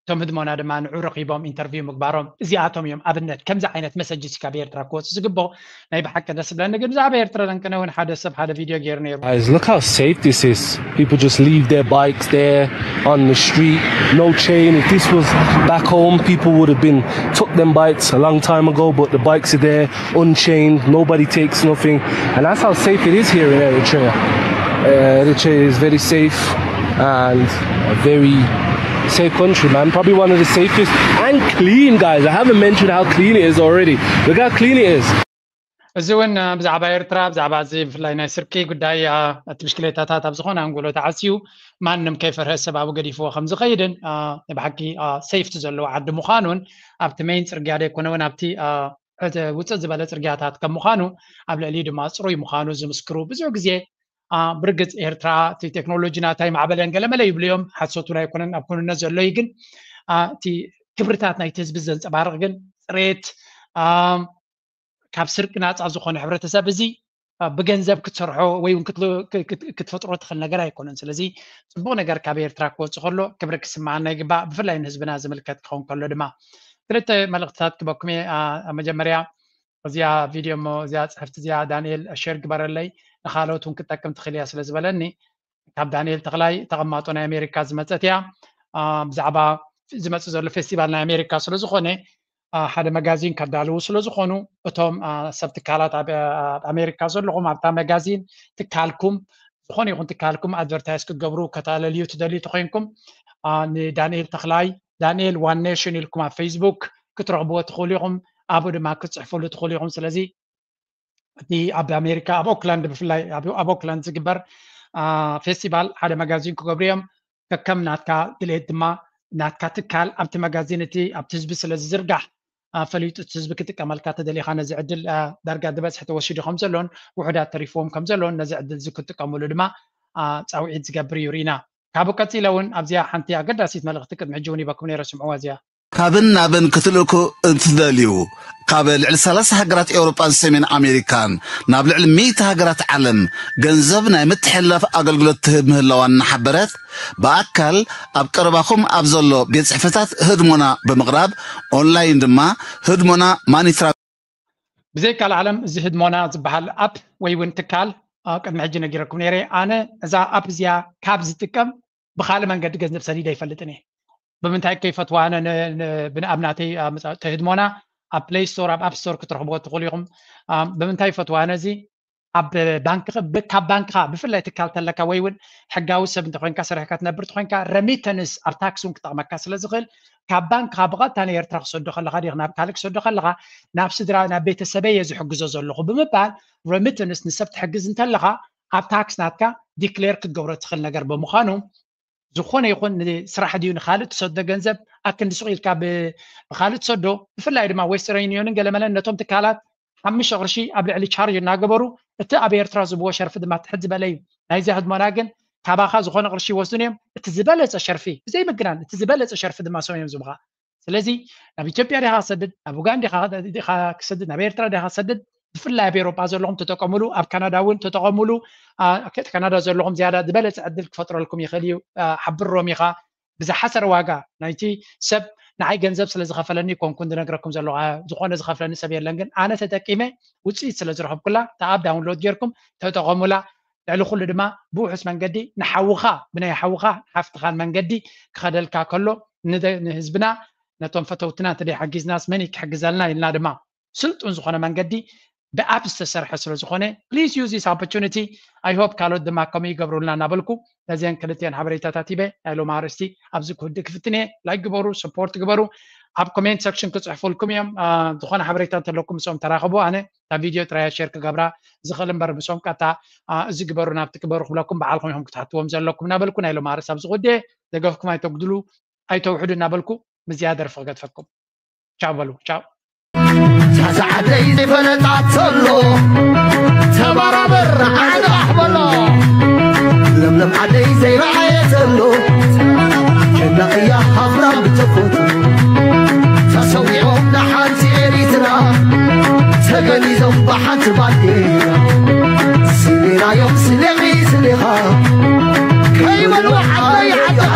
እቶም ህድሞና ድማ ንዑ ረኺቦም ኢንተርቪው ምግባሮም እዚኣቶም እዮም ኣብነት ከምዚ ዓይነት መሰጅ ካብ ኤርትራ ክወፁ ዝግብኦ ናይ ብሓቂ ደስ ብለኒ ግን ብዛዕባ ኤርትራ ለንቅነ እውን ሓደ ሰብ ሓደ ቪድዮ ገይሩ ነይሩ Guys, look how safe this is. People just leave their bikes there on the street, no chain. If this was back home, people would have been took them bikes a long time ago, but the bikes are there unchained. Nobody takes nothing, and that's how safe it is here in Eritrea. Uh, Eritrea is very safe and a very safe country, man. Probably one of the safest and clean, guys. I haven't mentioned how clean it is already. Look how clean it is. እዚ እውን ብዛዕባ ኤርትራ፣ ብዛዕባ እዚ ብፍላይ ናይ ስርቂ ጉዳይ፣ እቲ ብሽክሌታታት ኣብ ዝኾነ ኣንጎሎ ተዓስዩ፣ ማንም ከይፈርሀ ሰብ ኣብኡ ገዲፍዎ ከም ዝኸይድን፣ ብሓቂ ሴፍቲ ዘለዎ ዓዲ ምዃኑን፣ ኣብቲ ሜይን ጽርግያ ዘይኮነ እውን ኣብቲ ውፅእ ዝበለ ጽርግያታት ከም ምዃኑ፣ ኣብ ልዕሊኡ ድማ ጽሩይ ምዃኑ ዝምስክሩ ብዙሕ ግዜ፣ ብርግጽ ኤርትራ እቲ ቴክኖሎጂ ናታ ይማዕበለን ገለመለ ይብሉ እዮም። ሓሶት እውን ኣይኮነን፣ ኣብ ኩንነት ዘሎ እዩ። ግን እቲ ክብርታት ናይቲ ህዝቢ ዘንጸባርቕ ግን ጽሬት፣ ካብ ስርቂ ናጻ ዝኾነ ሕብረተሰብ እዚ ብገንዘብ ክትሰርሖ ወይ እውን ክትፈጥሮ ትኽእል ነገር ኣይኮነን። ስለዚ ጽቡቕ ነገር ካብ ኤርትራ ክወጽእ ከሎ ክብሪ ክስምዓና ይግባእ። ብፍላይ ንህዝብና ዝምልከት ክኸውን ከሎ ድማ ክልተ መልእኽትታት ክበኩም እየ። ኣብ መጀመርያ እዚኣ ቪድዮ እሞ እዚኣ ጽሕፍቲ እዚኣ ዳንኤል ሼር ግበረለይ፣ ንኻልኦት እውን ክትጠቅም ትኽእል እያ ስለ ዝበለኒ፣ ካብ ዳንኤል ተኽላይ ተቐማጦ ናይ ኣሜሪካ ዝመጸት እያ። ብዛዕባ ዝመጽእ ዘሎ ፌስቲቫል ናይ ኣሜሪካ ስለ ዝኾነ ሓደ መጋዚን ከዳልዉ ስለ ዝኾኑ፣ እቶም ሰብ ትካላት ኣብ ኣሜሪካ ዘለኹም ኣብታ መጋዚን ትካልኩም ዝኾነ ይኹን ትካልኩም ኣድቨርታይዝ ክትገብሩ ከተለልዩ ትደልዩ ተኮይንኩም፣ ንዳንኤል ተኽላይ፣ ዳንኤል ዋን ኔሽን ኢልኩም ኣብ ፌስቡክ ክትረኽብዎ ትኽእሉ ኢኹም። ኣብኡ ድማ ክትፅሕፍሉ ትኽእሉ ኢኹም። ስለዚ እቲ ኣብ ኣሜሪካ ኣብ ኦክላንድ ብፍላይ ኣብ ኦክላንድ ዝግበር ፌስቲቫል ሓደ መጋዚን ክገብሩ እዮም። ከከም ናትካ ድሌት ድማ ናትካ ትካል ኣብቲ መጋዚን እቲ ኣብቲ ህዝቢ ስለ ዝዝርጋሕ ፈሊጡ እቲ ህዝቢ ክጥቀመልካ ተደሊኻ ነዚ ዕድል ዳርጋ ዝበዝሐ ተወሲዱ ከም ዘሎን ውሑዳት ተሪፍዎም ከም ዘሎን ነዚ ዕድል እዚ ክጥቀምሉ ድማ ፃውዒት ዝገብር እዩ ርኢና። ካብኡ ቀፂለ እውን ኣብዚኣ ሓንቲ ኣገዳሲት መልእኽቲ ቅድሚ ሕጂ እውን ይበኩም ነይረ ስምዕዋ እዚኣ። ካብን ናብን ክትልእኩ እንትደልዩ ካብ ልዕሊ ሰላሳ ሃገራት ኤውሮጳን ሰሜን ኣሜሪካን ናብ ልዕሊ ሚእቲ ሃገራት ዓለም ገንዘብ ናይ ምትሕልላፍ ኣገልግሎት ትህብ ምህላዋ እናሓበረት ብኣካል ኣብ ቀረባኹም ኣብ ዘሎ ቤት ጽሕፈታት ህድሞና ብምቕራብ ኦንላይን ድማ ህድሞና ማኒትራ ብዘይ ካልዓለም እዚ ህድሞና ዝበሃል ኣፕ ወይ እውን ትካል ቅድሚ ሕጂ ነጊረኩም ነይረ። ኣነ እዛ ኣፕ እዚኣ ካብ ዝጥቀም ብካልእ መንገዲ ገንዘብ ሰዲደ ኣይፈልጥን እየ። ብምንታይ ከይፈትዋ ብንኣብናተይ ተህድሞና ኣብ ፕሌይ ስቶር ኣብ ኣፕ ስቶር ክትረኽብዎ ትኽእሉ ኢኹም። ብምንታይ ይፈትዋ ነዚ ኣብ ባንክ ካብ ባንክኻ ብፍላይ ትካል ተለካ ወይ እውን ሕጋዊ ሰብ እንተኮይንካ ሰሪሕካ ትነብር ተኮይንካ ረሚተንስ ኣብ ታክስ እውን ክጠቕመካ ስለ ዝኽእል ካብ ባንክኻ ብቐጥታ ንኤርትራ ክሰዶ ከለኻ ዲ ናብ ካልእ ክሰዶ ከለኻ ናብ ስድራ ናብ ቤተሰበይ እየ ዝሕግዞ ዘለኹ ብምባል ረሚተንስ ንሰብ ትሕግዝ እንተለኻ ኣብ ታክስ ናትካ ዲክሌር ክትገብሮ ትኽእል ነገር ብምዃኑ ዝኾነ ይኹን ንስራሕ ድዩ ንካልእ ትሰዶ ገንዘብ ኣክንዲ ሱቕ ኢልካ ብካልእ ትሰዶ ብፍላይ ድማ ዌስተርን ዩኒዮንን ገለመለን ነቶም ትካላት ሓሙሽተ ቅርሺ ኣብ ልዕሊ ቻርጅ እናገበሩ እቲ ኣብ ኤርትራ ዝብዎ ሸርፊ ድማ ትሕት ዝበለ እዩ። ናይዚ ህድሞና ግን ካባኻ ዝኾነ ቅርሺ ይወስዱን እዮም። እቲ ዝበለፀ ሸርፊ ብዘይ ምግናን እቲ ዝበለፀ ሸርፊ ድማ ሰም እዮም ዝብኻ። ስለዚ ናብ ኢትዮጵያ ዲኻ ክሰድድ፣ ናብ ኡጋንዳ ዲኻ ክሰድድ፣ ናብ ኤርትራ ዲኻ ክሰድድ፣ ብፍላይ ኣብ ኤሮጳ ዘለኹም ተጠቀሙሉ፣ ኣብ ካናዳ እውን ተጠቀሙሉ። ካናዳ ዘለኹም ዝያዳ ዝበለፀ ዕድል ክፈጥረልኩም ይኽእል እዩ። ሓብሮም ኢኻ ብዝሓሰረ ዋጋ ናይቲ ሰብ ንዓይ ገንዘብ ስለ ዝኸፈለኒ ኮንኩን ዝነግረኩም ዘለኹ ዝኾነ ዝኸፍለኒ ሰብ የለን፣ ግን ኣነ ተጠቂመ ውፅኢት ስለ ዝረኸብኩላ እታ ኣብ ዳውንሎድ ጌርኩም ተጠቐሙላ። ልዕሊ ኩሉ ድማ ብውሑስ መንገዲ ንሓውኻ ብናይ ሓውኻ ሓፍትኻን መንገዲ ክኸደልካ ከሎ ንህዝብና ነቶም ፈተውትና እንተ ሓጊዝናስ መን ክሕግዘልና ኢልና ድማ ስልጡን ዝኾነ መንገዲ ብኣፕ ዝተሰርሐ ስለ ዝኾነ please use this opportunity. I hope ካልኦት ድማ ከምኡ ይገብሩልና እናበልኩ ነዚአን ክልቲአን ሓበሬታታት ሂበ ናይ ሎም ኣርእስቲ ኣብዚ ክውድእ ክፍትን እየ። ላይክ ግበሩ፣ ሰፖርት ግበሩ። ኣብ ኮሜንት ሰክሽን ክፅሕፉልኩም እዮም። ዝኾነ ሓበሬታ እንተለኩም ምስኦም ተራኸቡ። ኣነ እታ ቪድዮ ጥራያ ሼር ክገብራ ዝኽእል እምበር ምስኦም ቀጥታ እዚ ግበሩ ናብቲ ግበሩ ክብለኩም በዓልኹም ኢኹም ክትሓትዎም ዘለኩም እናበልኩ ናይ ሎም ኣርእስቲ ኣብዚ ክውድእ እየ። ደገፍኩም ኣይተጉድሉ ኣይተውሕዱ እናበልኩ ምስዚኣ ደርፊ ክገድፈኩም። ቻው በሉ ቻው። ሳሳዓደይ ዝፈለጣ ተሎ ተባራበር ዓንቓሕ በሎ። ለምለም ዓደይ ዘይረዓየ ተሎ ጀናቕያ ሃፍራም ብተፈቱ ተሰዊኦም ንሓንቲ ኤሪትራ ተገኒዞም ብሓንቲ ባንዴራ ስሌናዮም ስሌኺ ስሌኻ ከይበሉ ዓደይ ዓድኻ